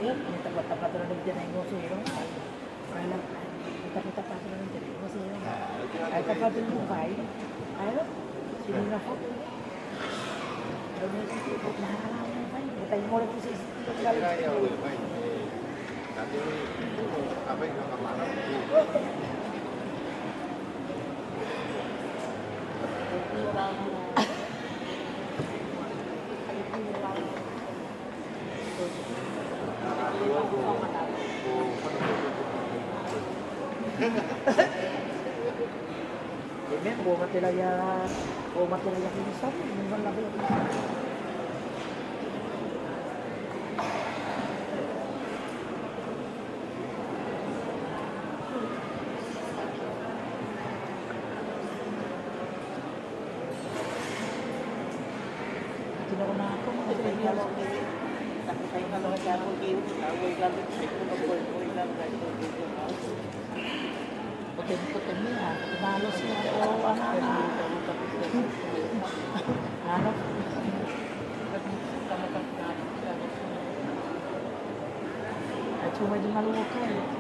Ia, ne tapatapatu la ne tenei gose iro. Ai lo. Ai lo. Ko te, ko te mea, ko te malosi a o ana, ana. Ano. Ai tu mai te malu o kai.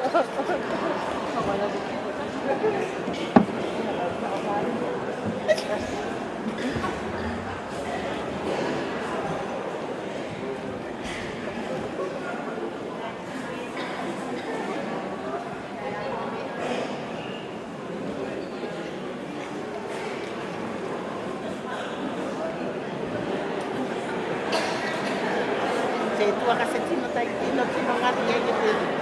Te tua ka se tino tai, tino, tino gati ai ke te.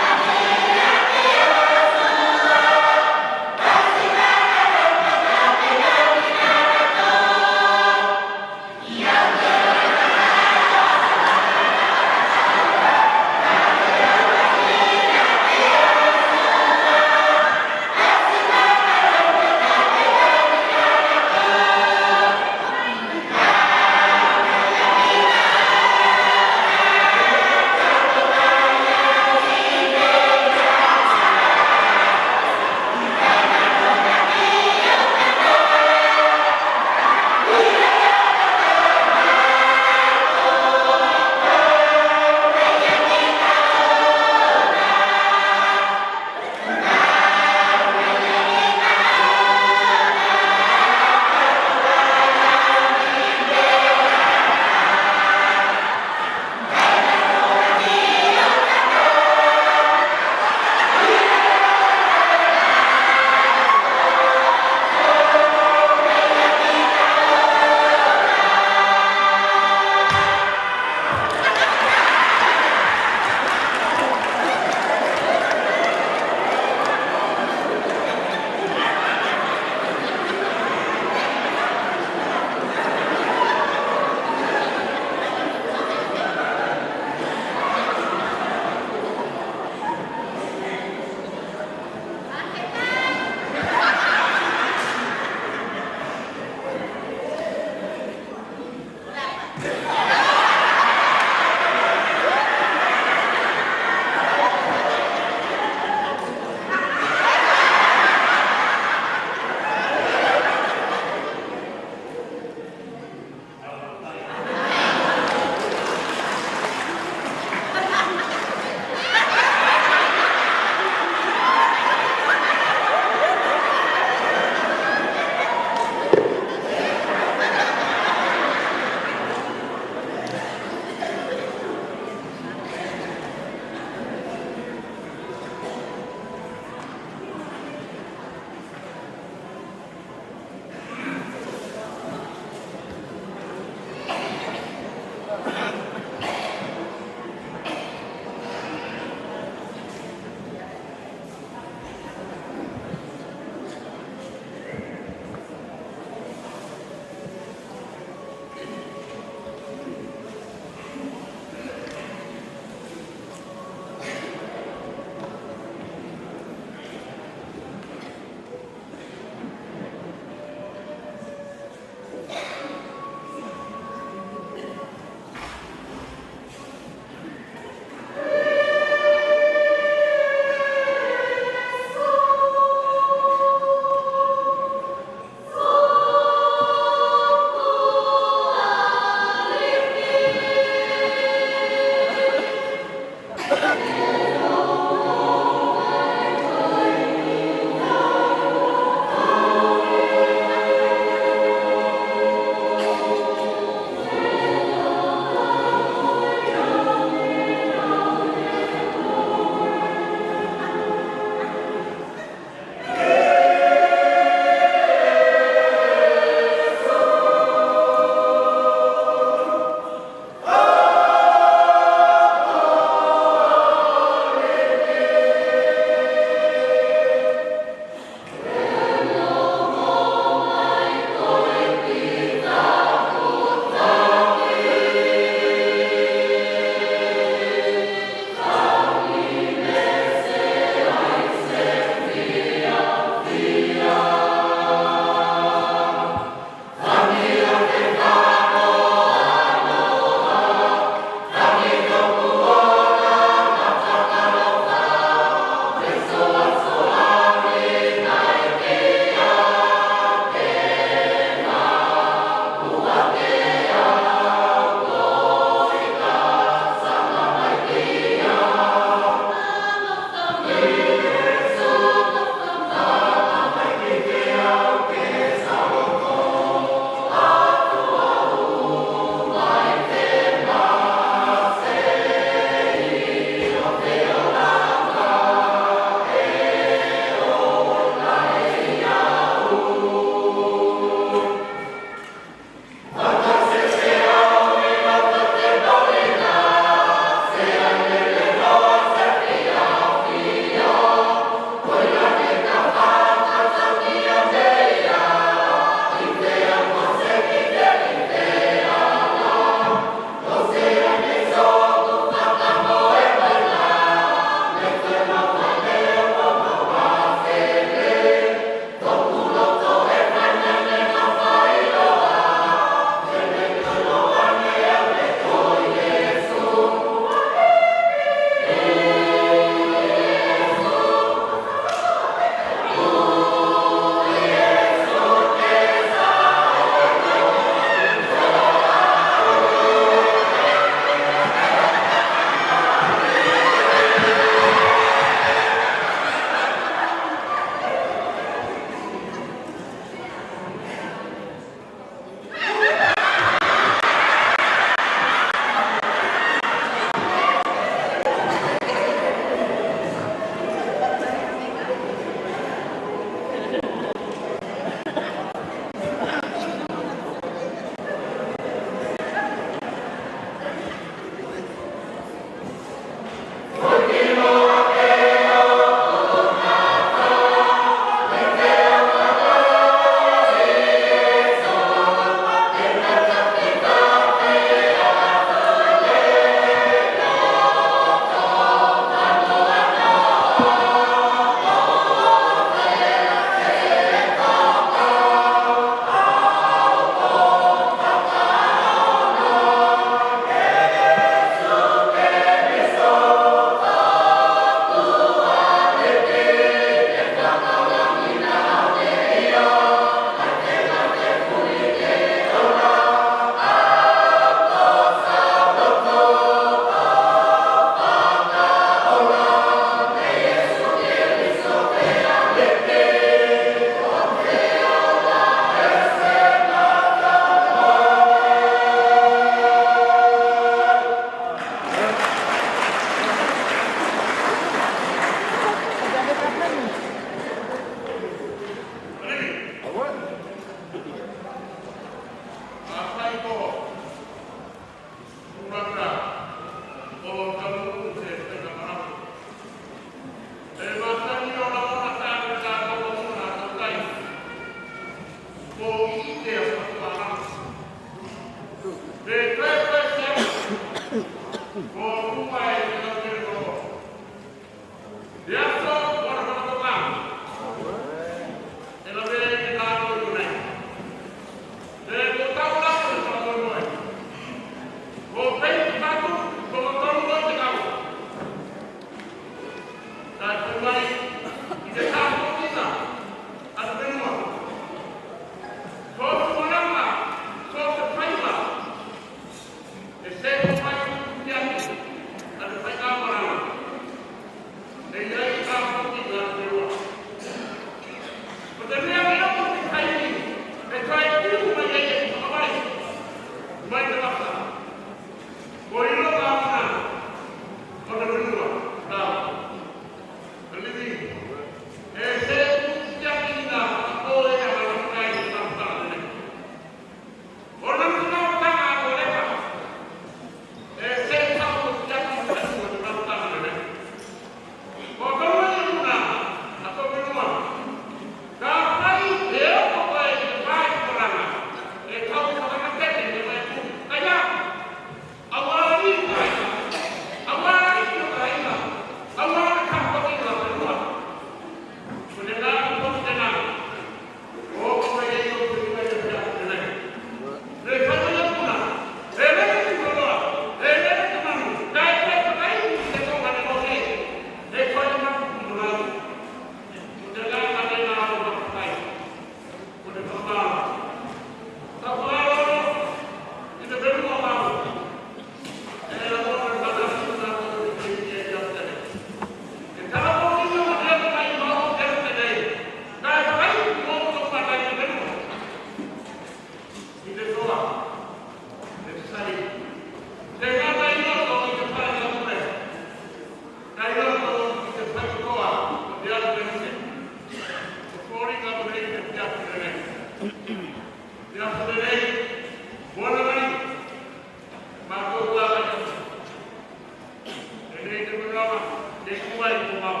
E tuku ai ko mau.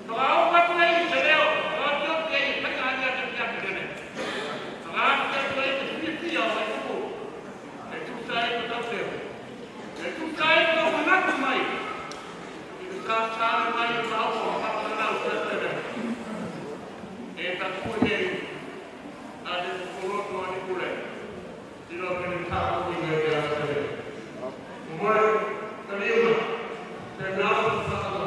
Fakaau atu ei se leo, fakaoti atu ei, fai a ia te tiaki tene. Fakaoti atu ei te fiafia o Vaitupu. E tusa ei ko tau teu. E tusa ei ko manatu mai. I te sasale mai o mau o fakafanau te tene. E taku ei. A te kokoloto a ni kule. Ilo ke ni taku i ngai te asale. Moe, taliuma. Te nau fakama.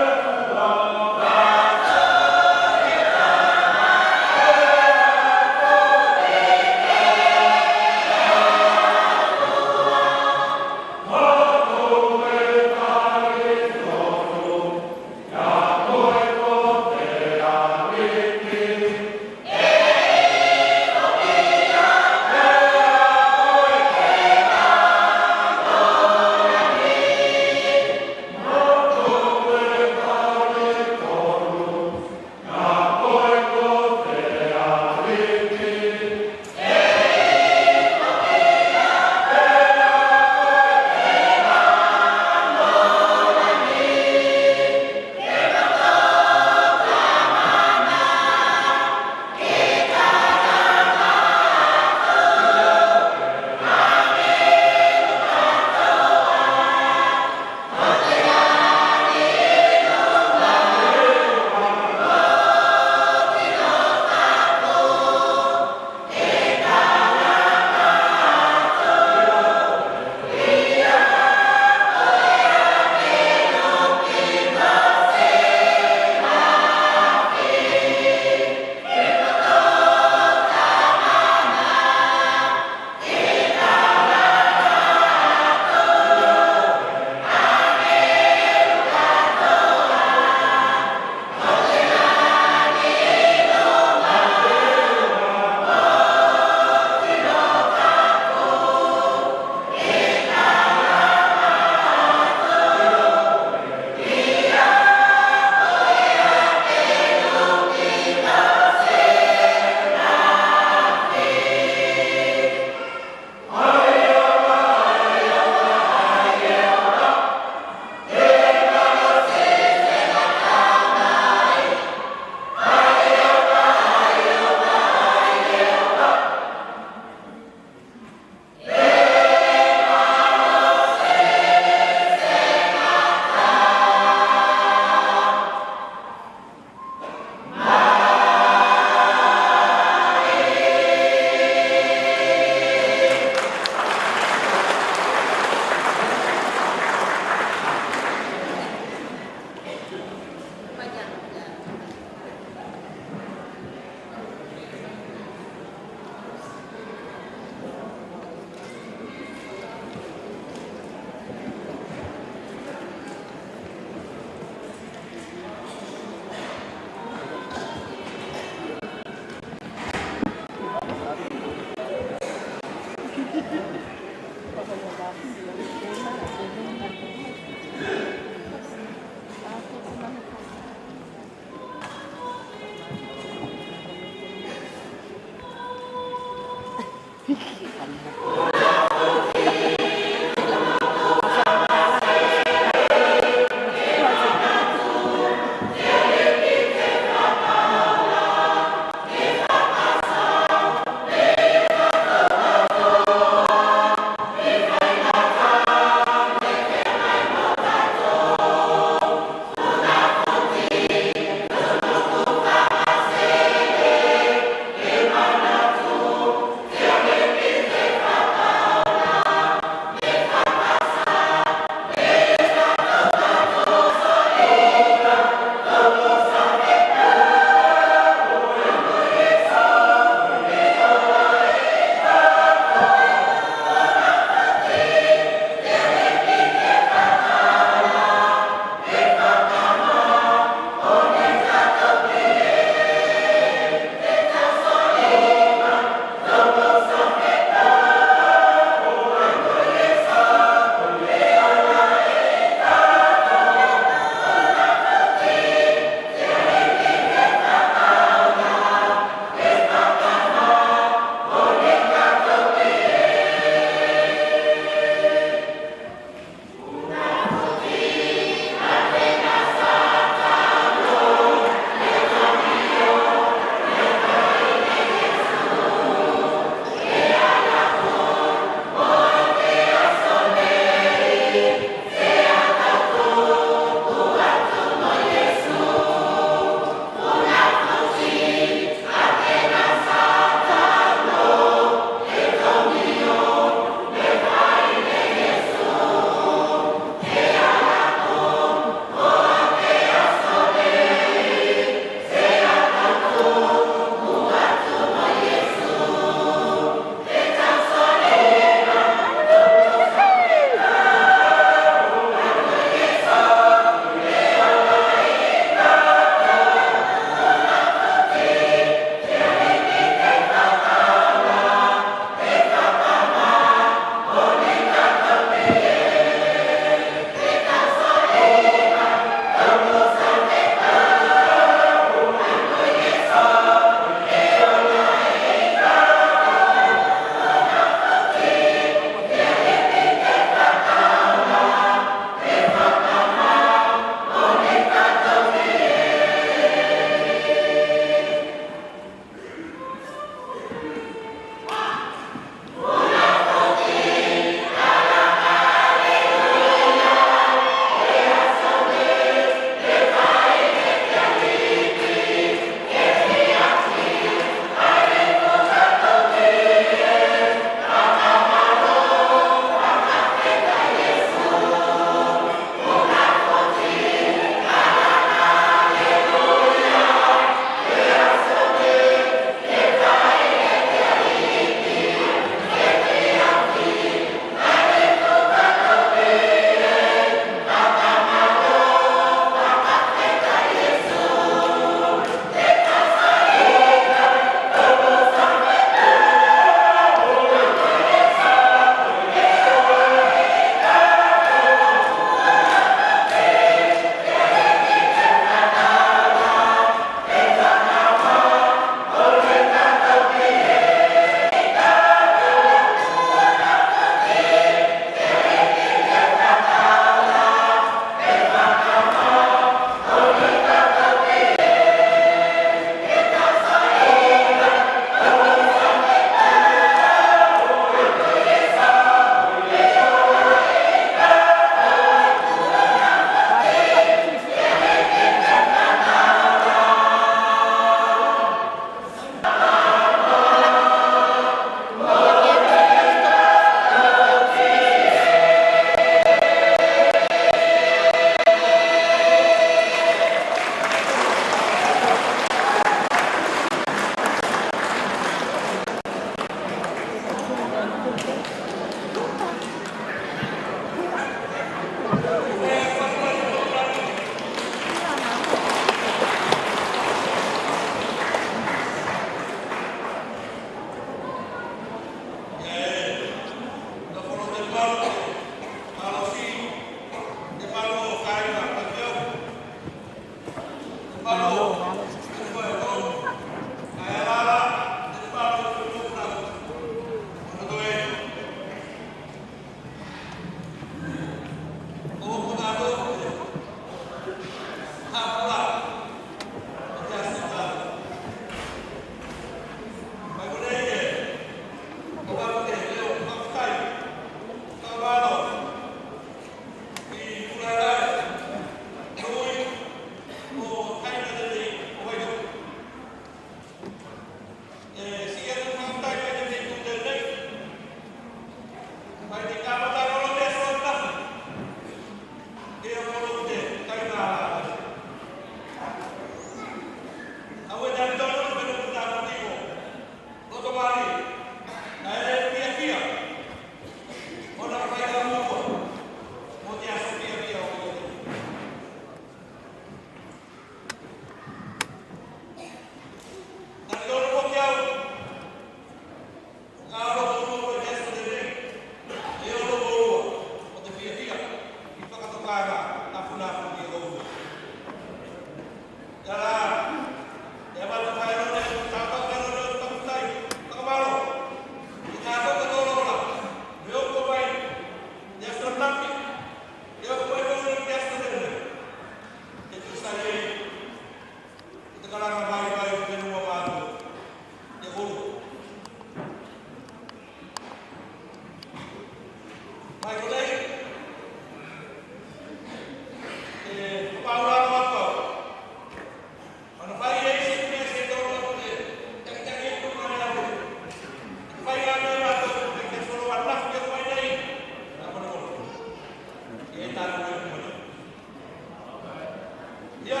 Ia,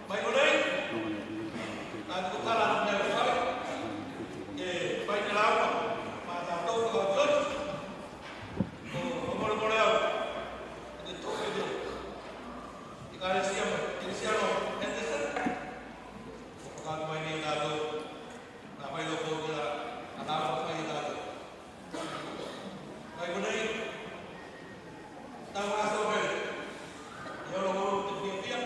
mai konei, a ko tala nei fai, e fai te lava, ma tatou fakaotioti, o, o molemole au, e te tofi te, te Ekalesia mai, Kerisiano Henderson, o fakaatu mai nei tatou, na mai lo ko te la, a na fai tatou. Mai konei, tau aso pele, ia lo ko te fiafia,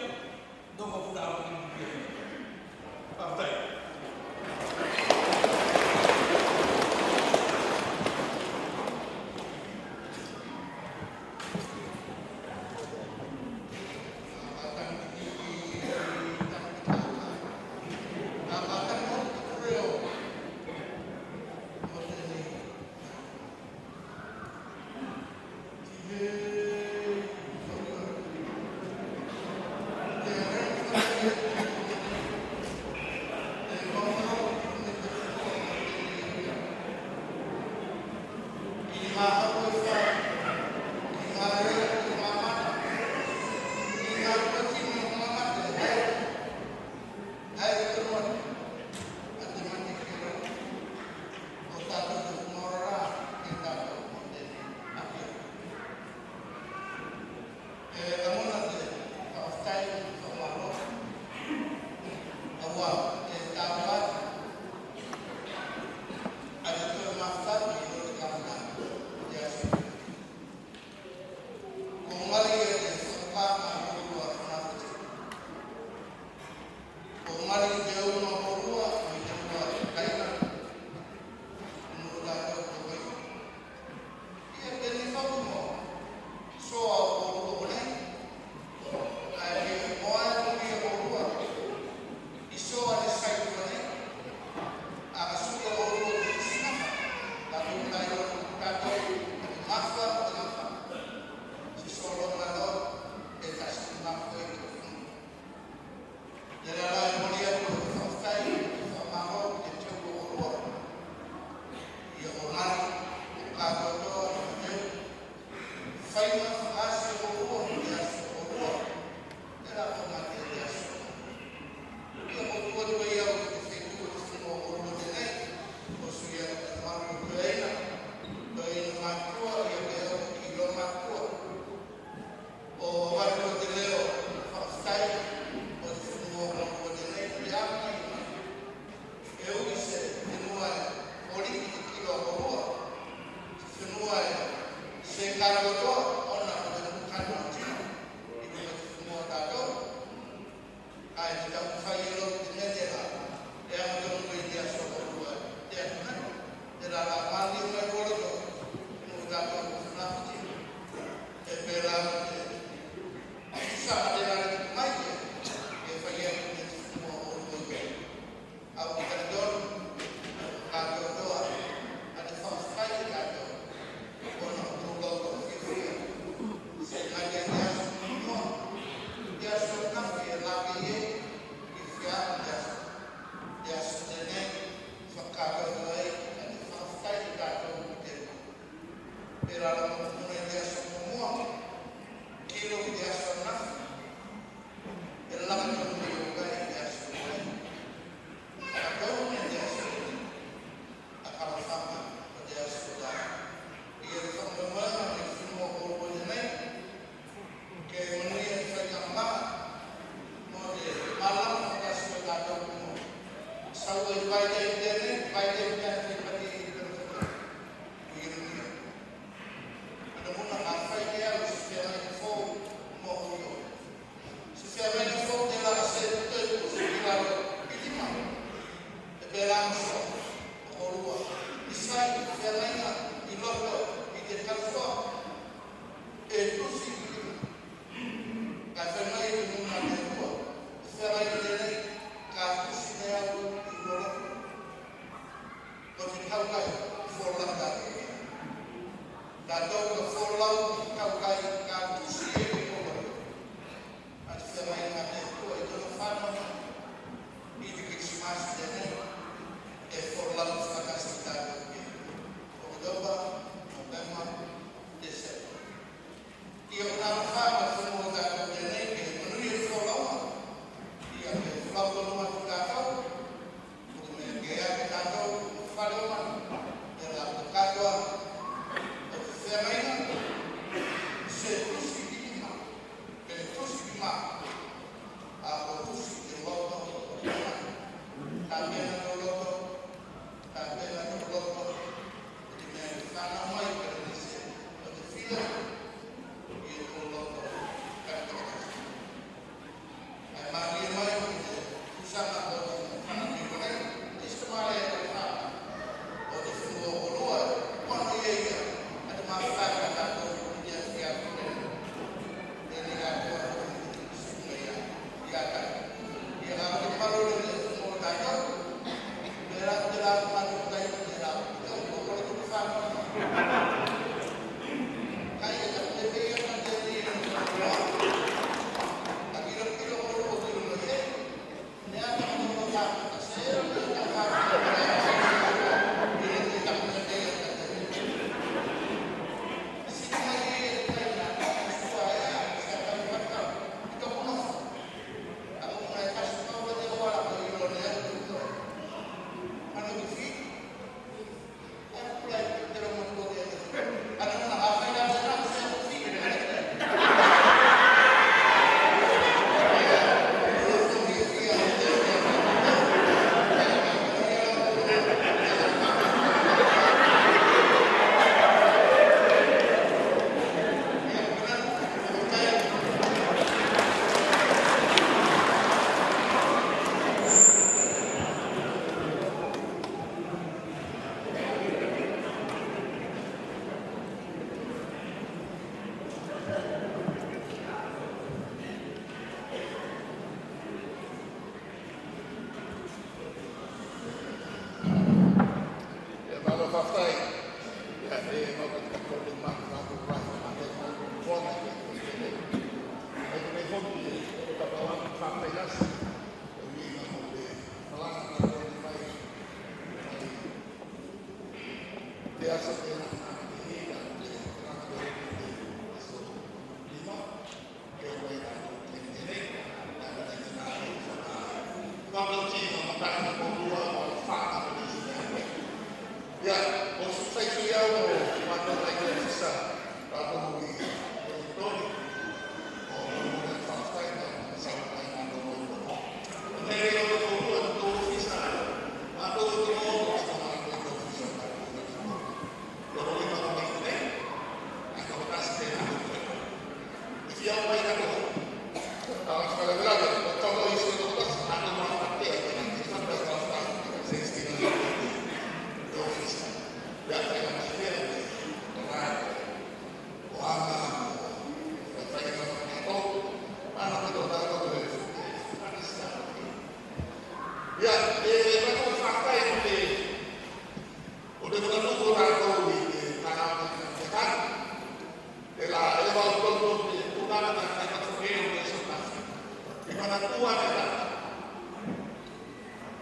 Manatua ne tata.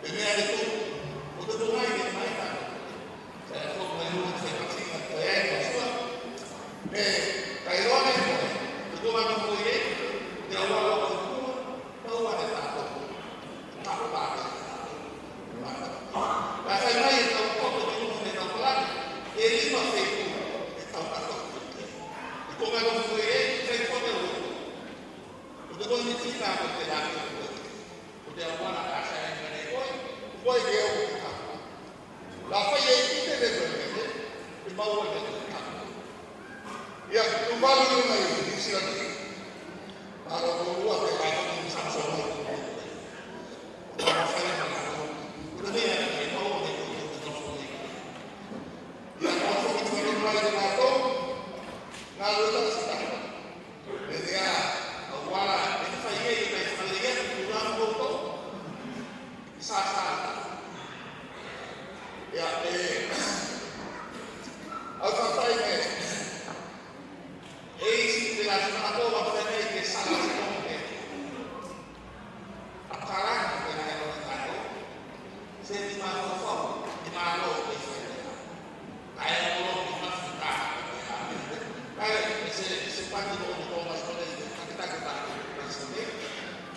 Te mea e tupu, ko te tuai ne mai tata. Sa e tupu mai luga se patina, te e ko sua. Me, kai loa ne koe, te tuai ne koe, te aua loa ko tua, te aua ne tatou. Tatou pake. Ka fai mai e tau koto ki luga me tau palani, e lima fetu, e tau tatou. E ko mai loa koe, e fai koe te loto. Ko te koe ni tina ko te laki o koe. Ko te aua na ka sa e mea nei koe, ko koe ke o te kapa. La fai e ite le koe mea, e maua le koe kapa. Ia, Tuvalu i luga i Niu Sila nei. Malo ko lua te la fai ni Samson. La fai na ko. Ko te mea e maua le koe kapa. Ia, ko foki Tuvalu mai te matou. Na lo ta sita. E mea, auala, e fai ei, e fai ei, e fai ei, e fai ei. Sa, sa. Ia, e, au fafai me, e isi te la sa ko fafai me ke sa la sa ko me. A kalanga ke na e lo tatou. Se ni mafaufau, ni malo ke fai. Kae o lo ki mafita. Kae, e se, e se pati lo ki toma i kone i te takitaki pati.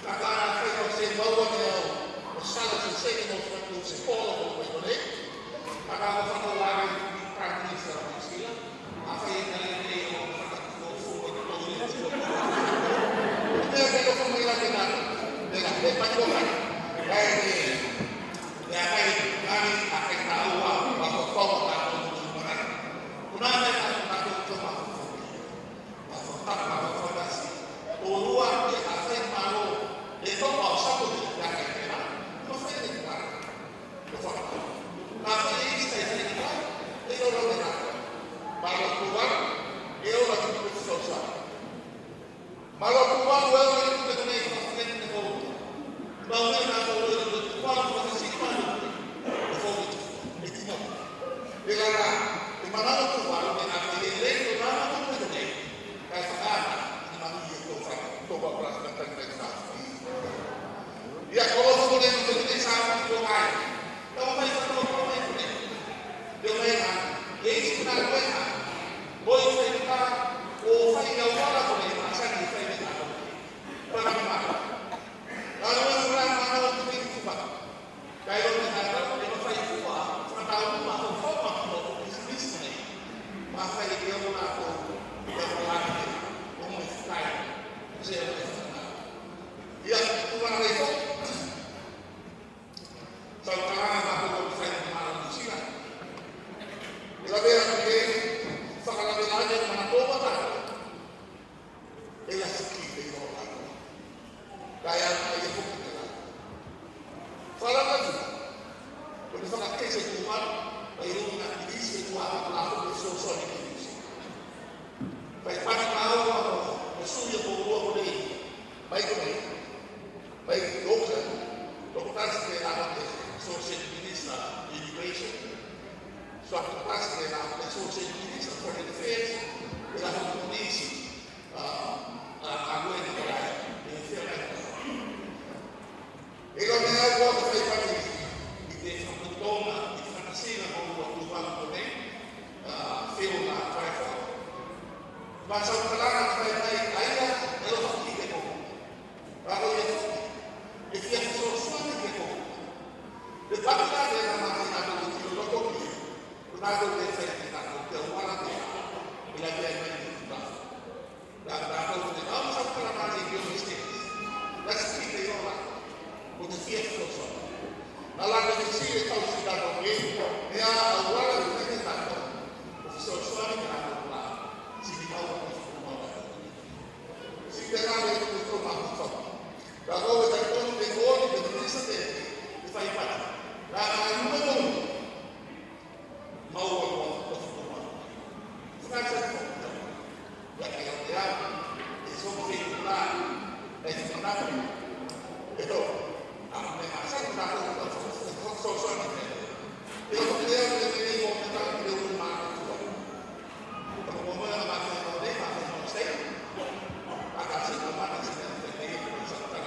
Ka ka fai o se maua ne au, o sala se se ni mo fatu se polo ko koe kone. Ka ka mo fatu lave i Prime Minister o New Zealand. A fai e kale nei o fatu o fu o to i te. Te te ko fai la ke na. Te la, te pati ko kai. Kae, te, te a kai, kai, a kai ka ua, a ko fau, a ko fau, a ko fau. Kuna me ka, ka ko fau. Ia ko lo ko le ko le sa ko ko ai. Tau mai sa tau ko mai ko le. Te o mai na. E isi na ko na. Ko i fai ka, o fai ia wala ko le, ma sa ni fai me na ko. Ko na ma. Na lo na na na o te ni kupa. Kai lo na na, e ma fai kupa, fa ta uma ko fa ma ko, isi isi mai. Ma fai ke o na ko, ia ko la ke, o mai fai. Se o mai fai. Ia, ko vana nei foki. Sa u kalanga makou ko fai ko mala Niu Sila. E lavea atu ke fakalavelave Manatoba tatou. E lasi ki te iloa tatou. Kae a ia foki te la. Fakalavatua. Ko te fakakese Tuvalu, mai luga ki te isi e tuaga ko la foki e fesoasoani ki Niu Sila. Fai pati maua mo, mo sui o koulua konei. Mai konei. Mai ki Auckland, tokotasi telā ko te Associate Minister Immigration, so tokotasi telā ko te Associate Minister Foreign Affairs, telā ko te nisi, a, a, a, e fia mai. E iloa ne au ko te fai pati i te fakatotoga, i te fakasina ko ua Tuvalu konei, a, Phil na Twyford. Ma sa u kalanga fai mai a ia, e alofa ki te koulua. Kae ko ia foki, e fia fesoasoani ki a koulua. Te pati la tena ma tena ko te tilo loko ki, ko tatou te fai ki tatou te auala te, e la te ai mai ki tatou. Kae tatou te au sa kala mai ki o mistake. That's key te iloa. Ko te fia fesoasoani. Na la te fia tausi tatou ki, e a auala te fai ki tatou. Ko fesoasoani ki tatou la. Sili mau ko fesoasoani. Sili te kale ko te tau maku fau. Kae ko te tau te koni te minisa te, te fai pati. Kae na numa numa. Mau a ko te tau maku. Funa sa ko. Ia ke o te au. E so ko te kula. E so ko te kula. E to. A me ma sa ko na ko ko so so so. E o te au te te ko te ta te ko ma. Ko mo mo na ma te ko te ma te ko sei. A ka si ko ma te ko te ko sa ta.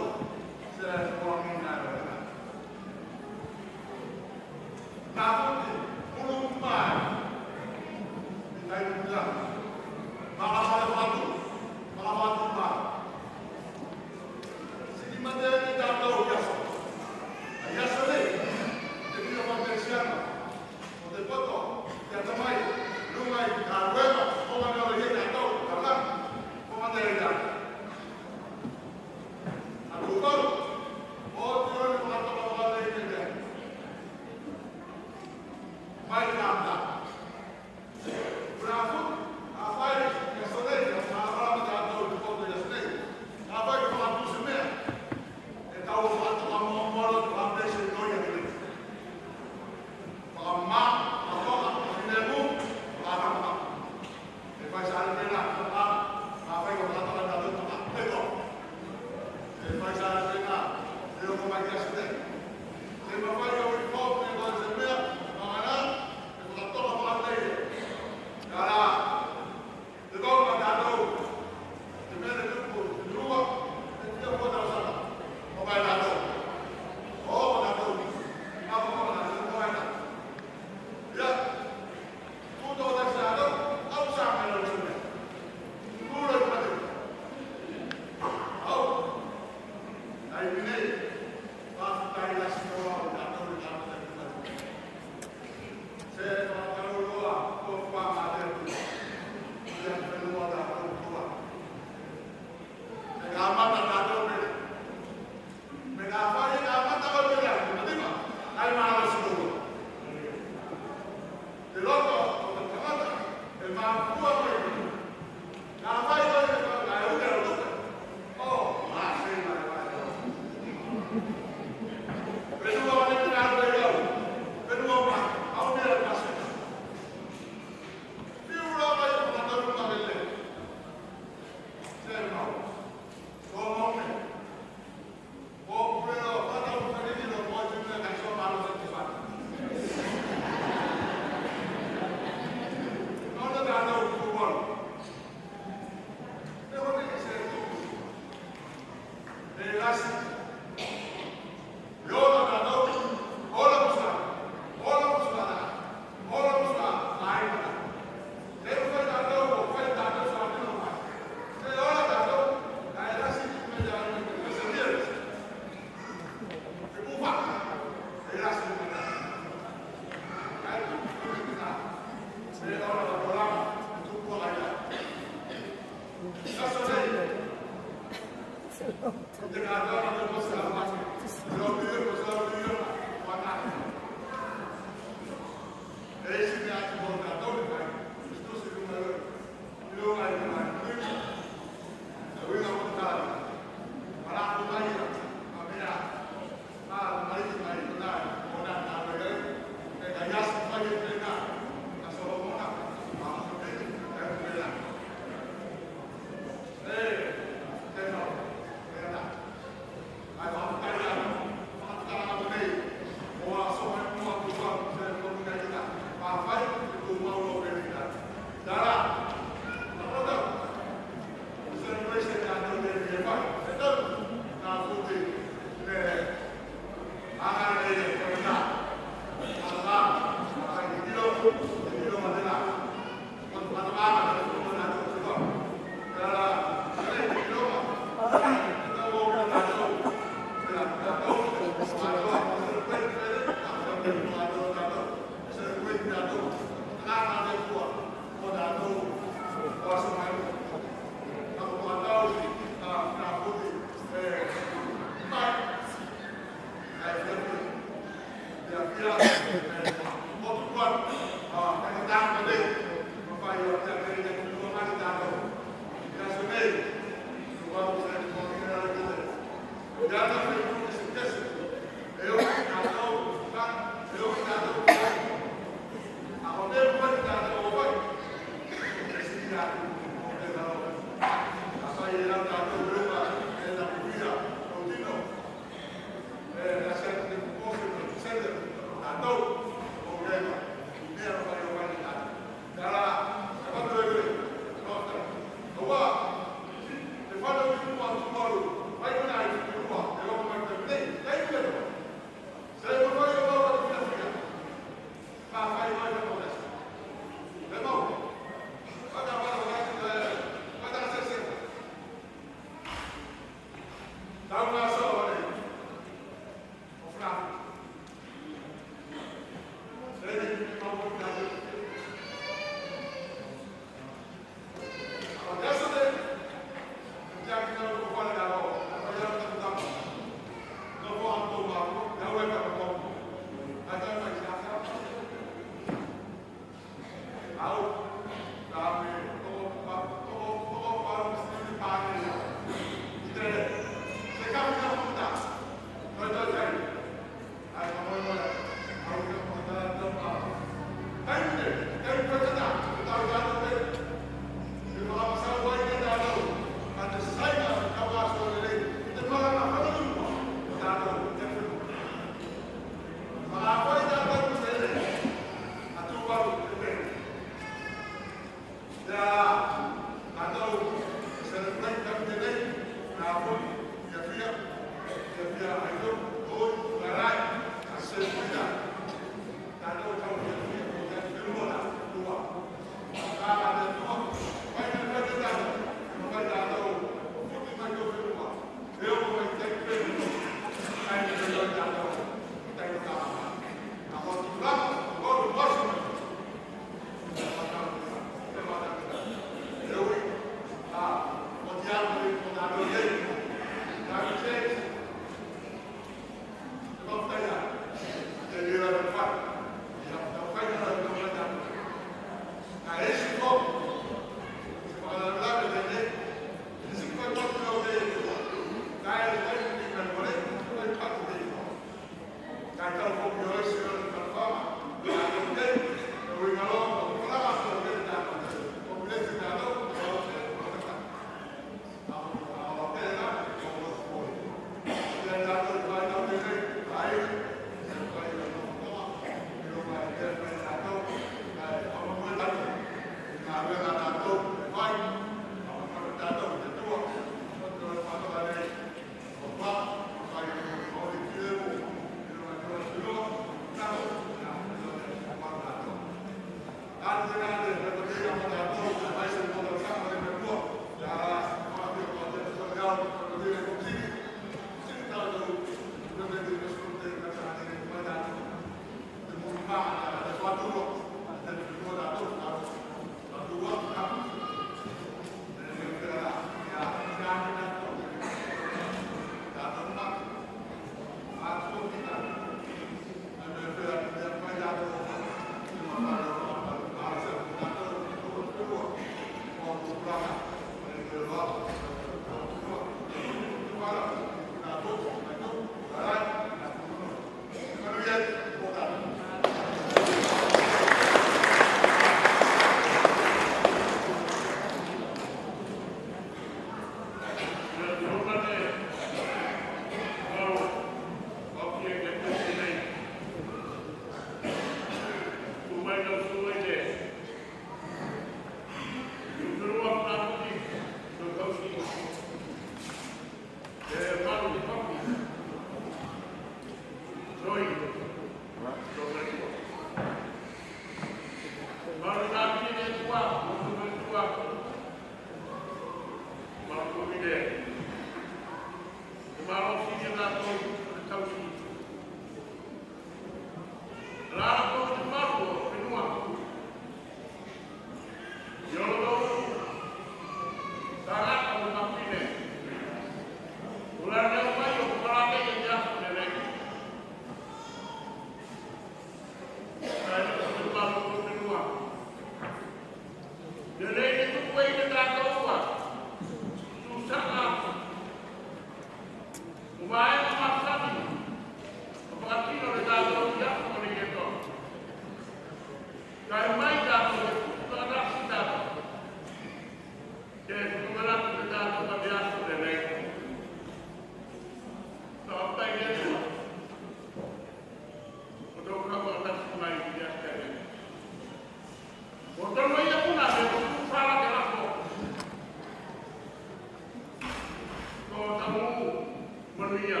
Manuia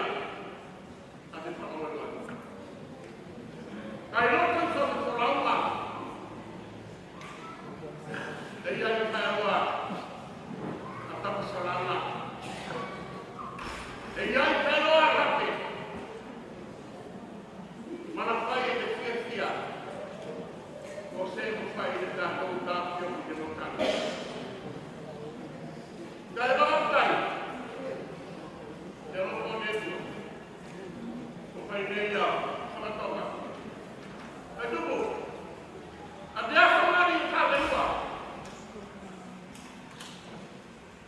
a te fakamoemoe. Kae i loto i so se solauga, e iai kae loa a tapasalaga. E iai kae loa a lape. Manafai e te fiafia o se mafai ne tatou tafio ki te notagi. Kae fakafetai te alofa o te Atua. Ko fai nei a fakatoka. Kae tupu a te aso mali ka te lua.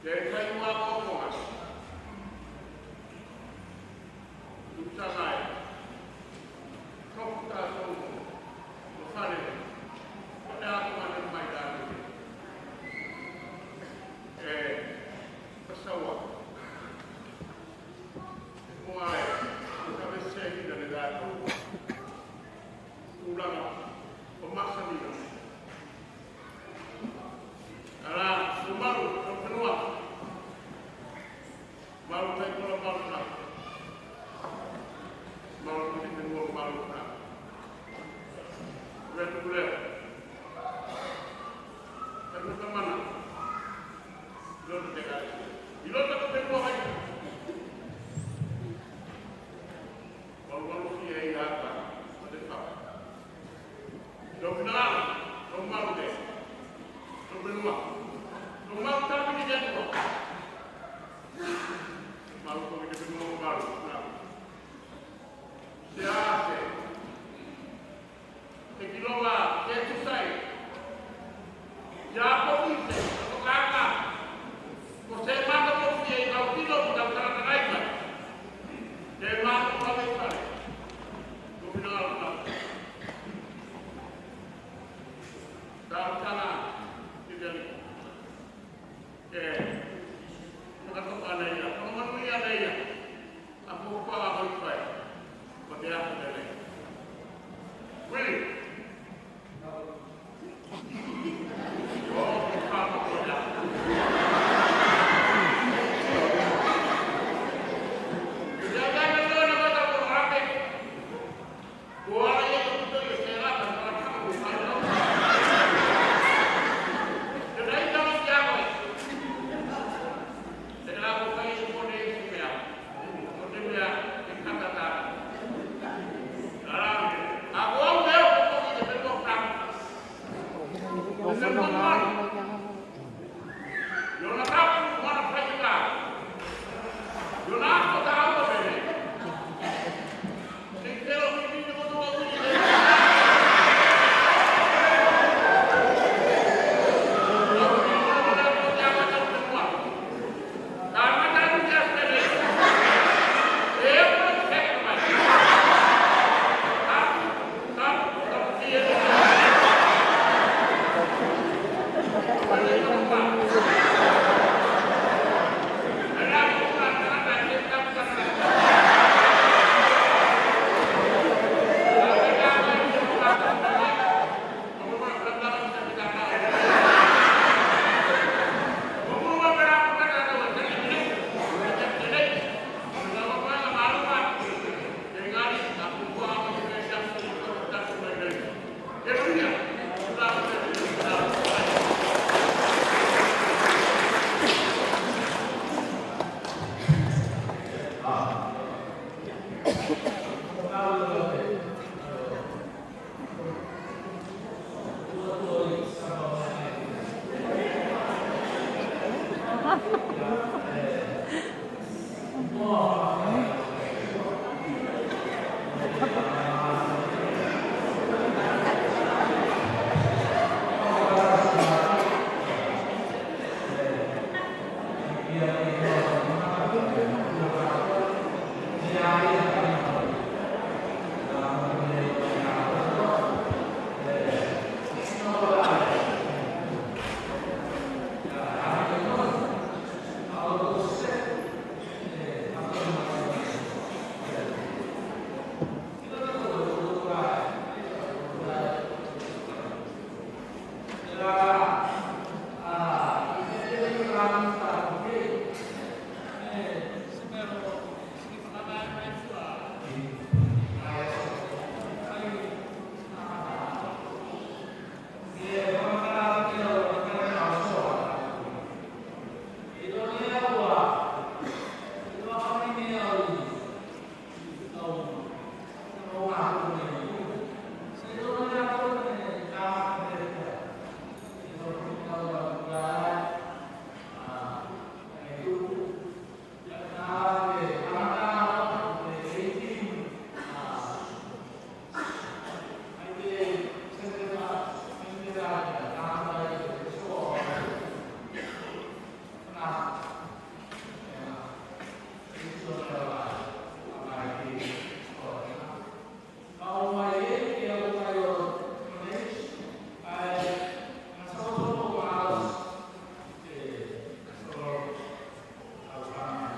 Te kai ua ko ko. Tusa mai. Toku tatou ko fale. Ko te ako mai mai tatou. E, pasaua. Ko ai, ka me se ina ne tatou. Tulaga o masani. Ala, ko malu, ko fenua. Malu tai kola malu na. Malu tai fenua malu na. Ue tu leo. Tanu tamana. Ilo te kai. Ilo te fenua kai. Malu malu ki ei ata. Ate fa. Tou finagalo, tou malu te, tou fenua, tou malu tapu ki te Atua. Malu ko ki te fenua, malu, malu. Se a se. Te kiloga, se tusai. Ia ko ki se, ko kaka. Ko se mata ko ki ei kau kilo, ki kau kaka kai mai. Te mata ko ki ei kau. Tou finagalo, malu. Tau tala, te tali. E, fakatoka nei ia, fakamanuia nei ia. A ko ko a ko i fai. Ko te ako te nei. Ui.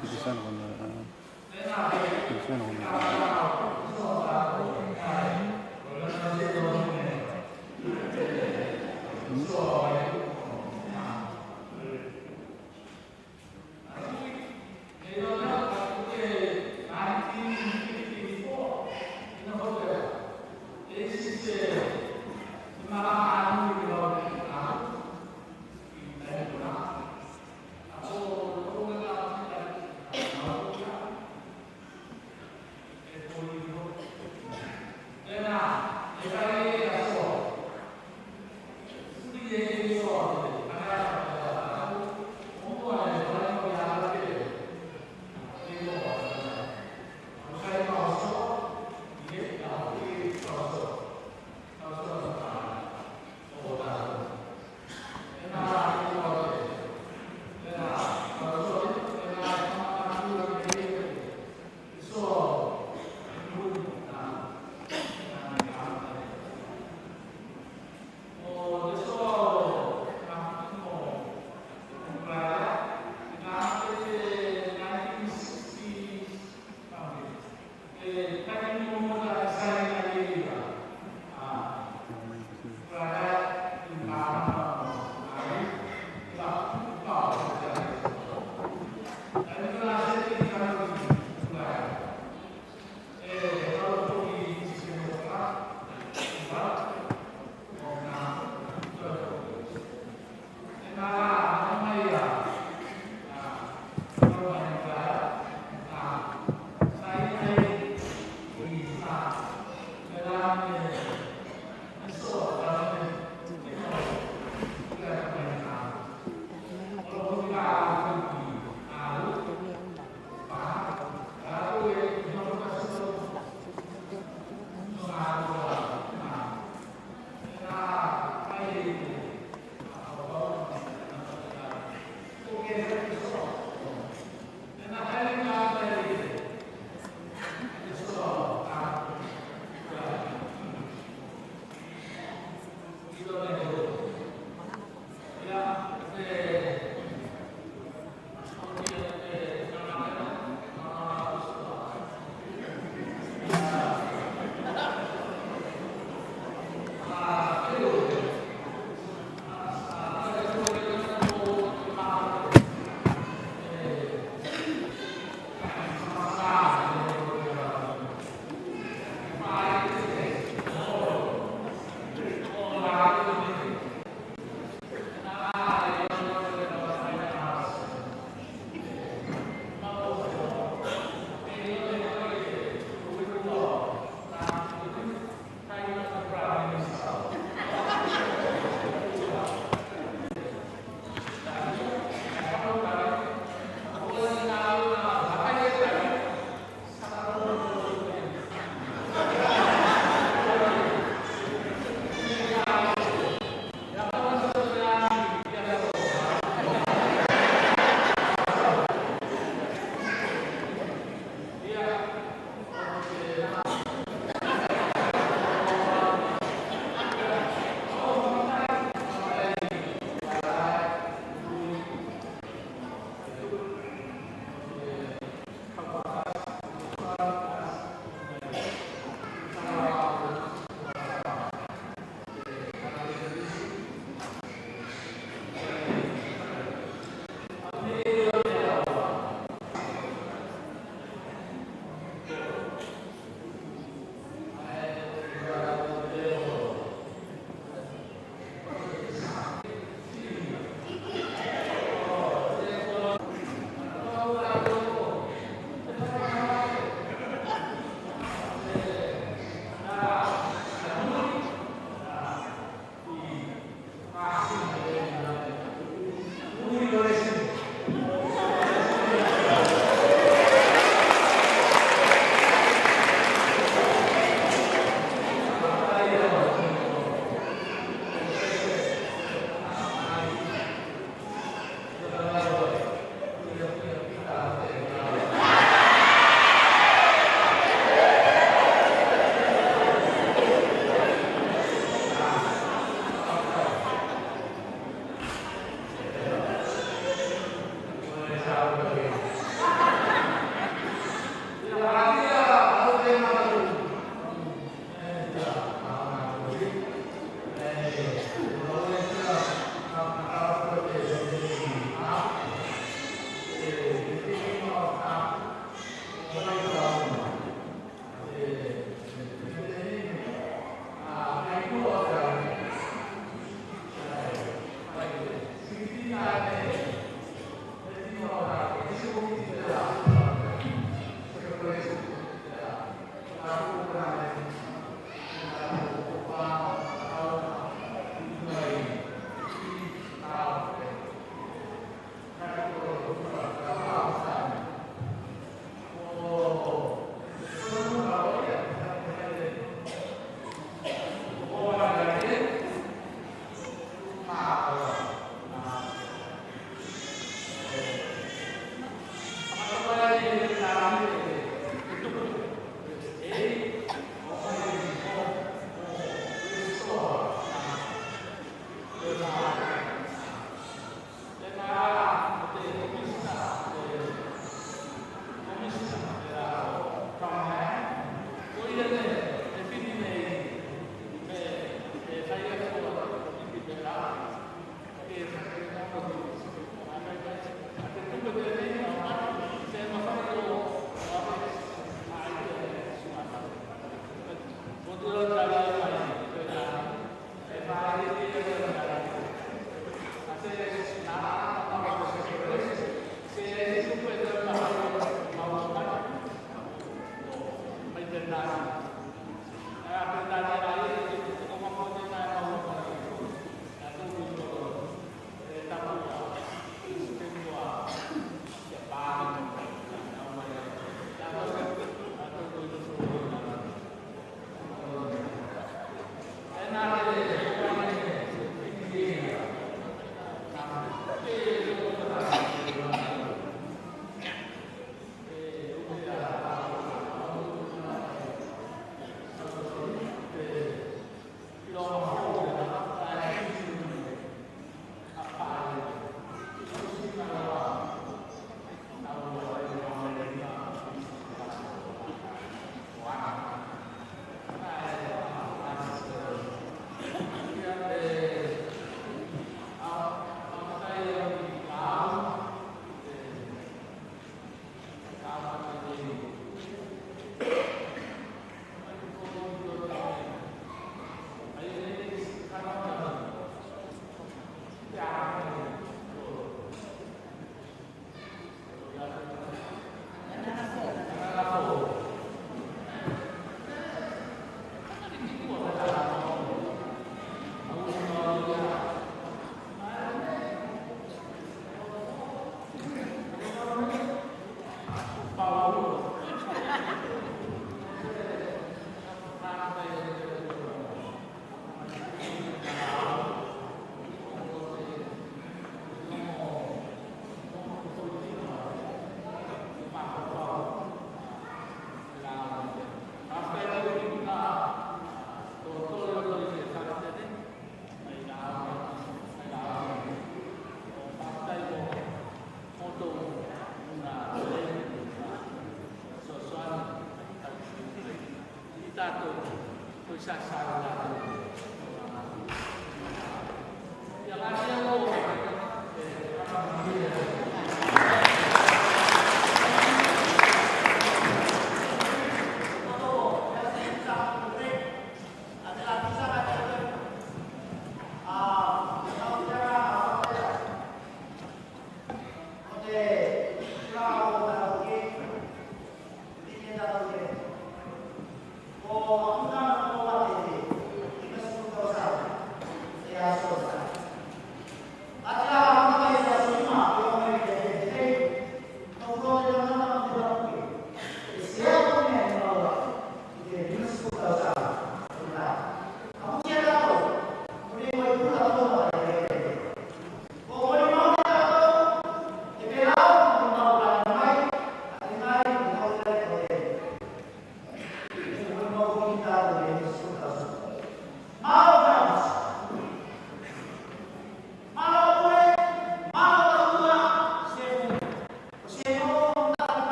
Kiri sana kona. Kiri sana kona.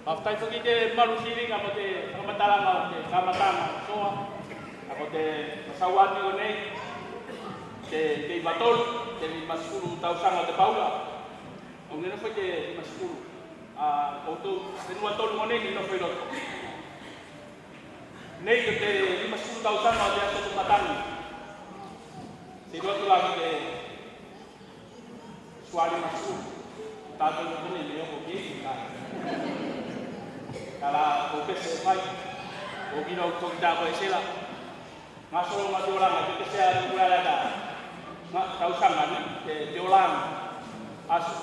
Fakafetai foki te malu siliga mo te fakamatalaga o te kamataga o soa. A ko te masau atu konei te, te iva tolu, te lima sefulu tausaga o te paula. Au ne nofo i te lima sefulu, a, outou fenua tolu konei ne nofo i loto. Nei ko te lima sefulu tausaga o te aso o te matagi. Te iloa atu la ko te suā lima sefulu. Tatou konei ne oko ki ei, ka. Tela ko pese e fai. Ko kino ko ki ta ko e sela. Gasolo ma te olaga, te pese a te kula lata. Ga tausaga ne, te, te olaga. Aso,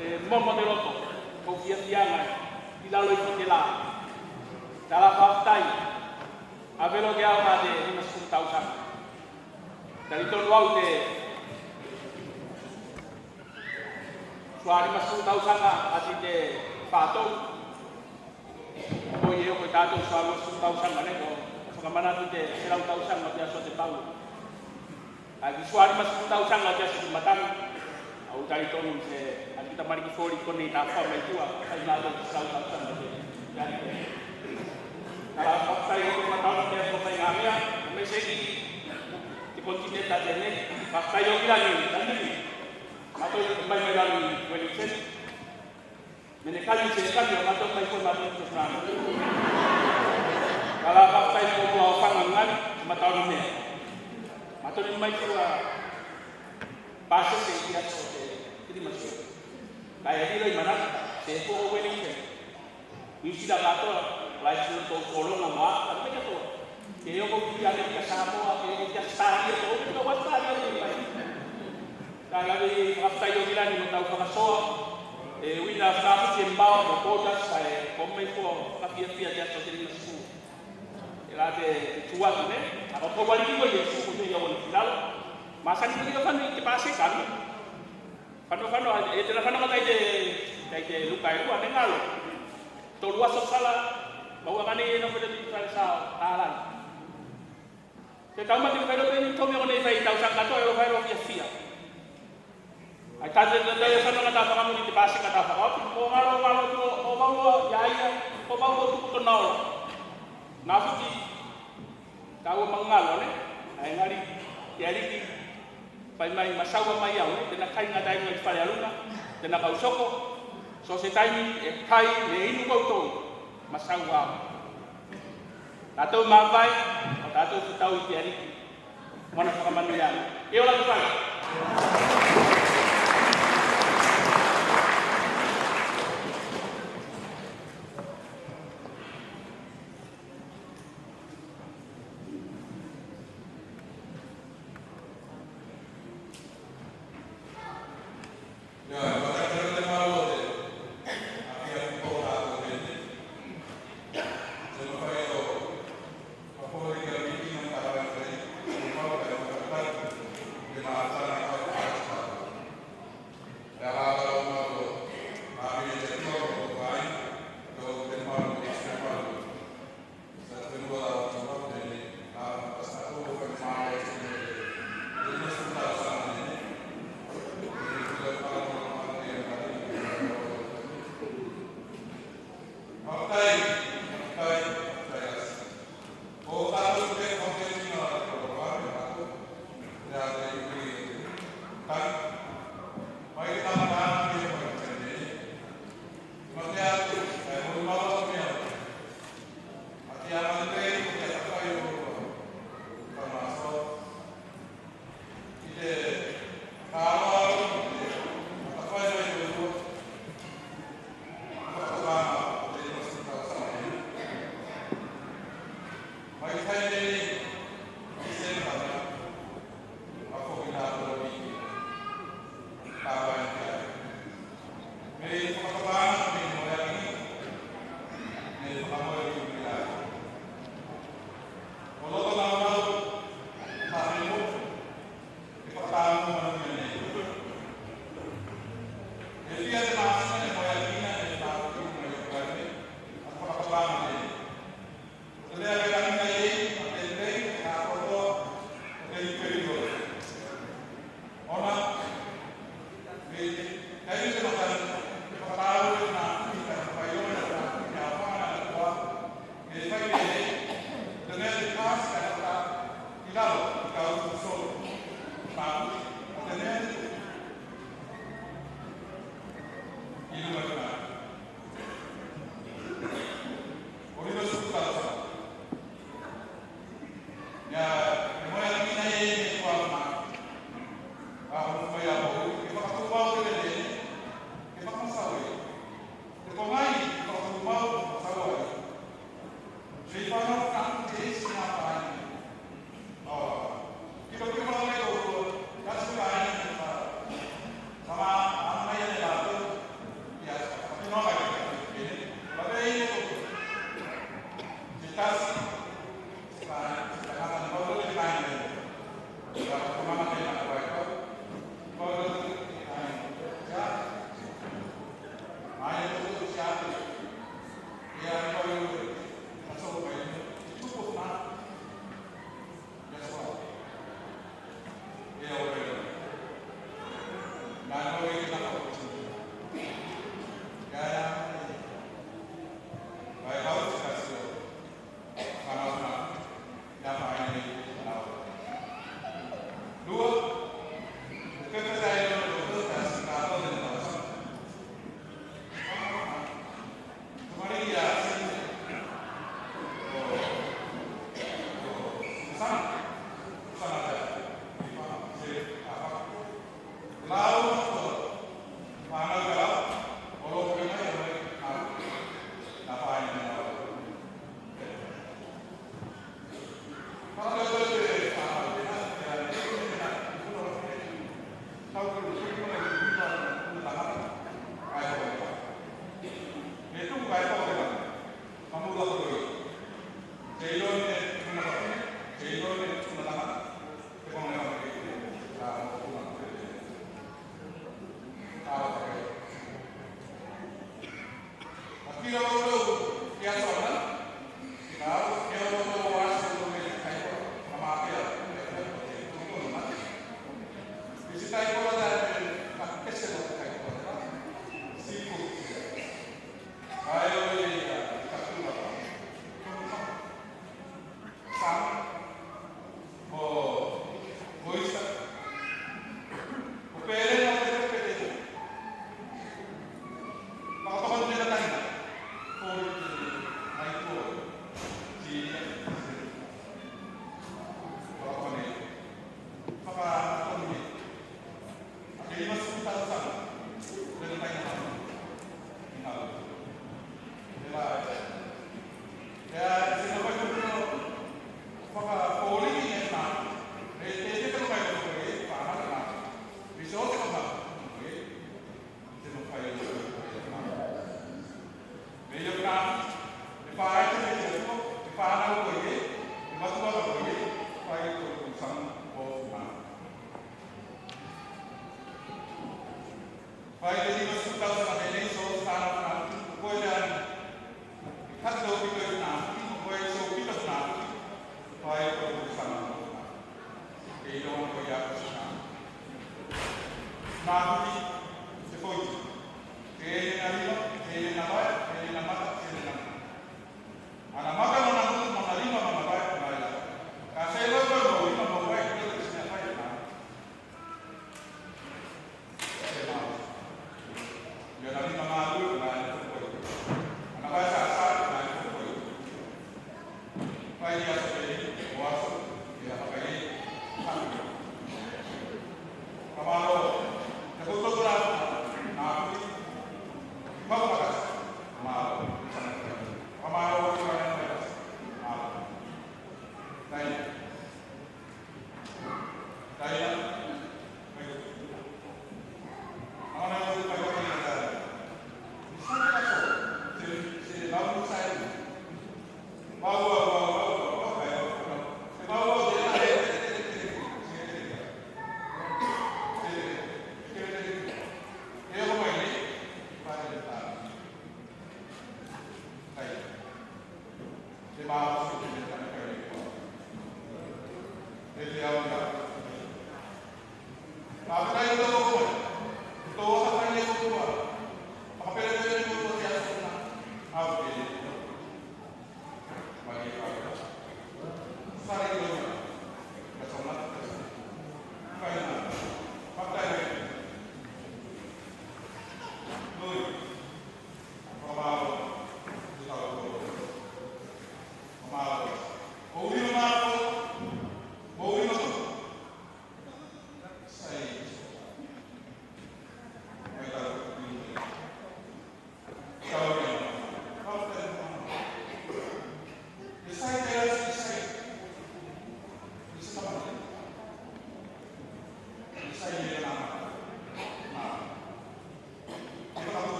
e, momo te loto. Ko fiafiaga i lalo i te la. Tela fakafetai. Ave loa ki au ma te lima sefulu tausaga. Talitonu au te suā lima sefulu tausaga ati te fa tolu. Ko ia e oko i tatou suā lima sefulu tausaga ne, ko fakamanatu te selau tausaga o te aso o te paula. Kae ki suā lima sefulu tausaga o te aso o te matagi. Au talitonu se ati tamaliki foli konei tafa mai tua, fai na te selau tausaga o te, ia. Tela fakafetai o te matau te aso fai ga mea, me se ki te kontineta tenei. Fakafetai o Gilani, Gilani. Matou mai mai lalo i Wellington. Me ne kali se kali o matou mai foki matou i Australia. Kala fakafetai mo tua o faga gali, matou ne mea. Matou ne mai tua pasese i aso te Kirimasio. Kae lilo i Manatu, se foki o Wellington. Niu Sila katoa, lai sila tou kologa mo a, a mea katoa. Ke oko ki Amerika Samoa, ke oko ki Australia, ke oko ki Australia, ke oko ki. Kae lave i fakafetai o Gilani mo tau fakasoa, e uina Funafuti e Maoa mo Borders, kae ko mai ko fakafiafia te aso te Kirimasio. E la te, te tu atu ne, a ko ko wali ko Iesu ko te ia wali ki lalo. Masani ko ia fano i te paseka ne. Fano, fano, e tena fano ka tai te, tai te Luka e lua, ne galo. Tolu aso sala, maua gani e nofo te Tusi Falesao, talan. Te tau mati fai loa peni tomi o nei fai tau saka to, e fai loa fiafia. Ai tau te, te, te fano ka ta fakamuli te paseka ta fakaoti, ko galo, galo, ko, ko maua, ia, ia, ko maua tuku tona ola. Funafuti, Tau o magalo ne, ae gali, te Aliki, fai mai masaua mai au ne, tena kai gata ai mai fale aluga, tena kau soko, so se taimi e kai me inu koutou, masaua au. Tatou mavae, o tatou fetau i te Aliki, mo ana fakamanuiaga. Ia ola te fale.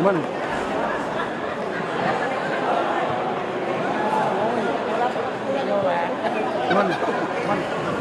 Mon. Mon. Mon.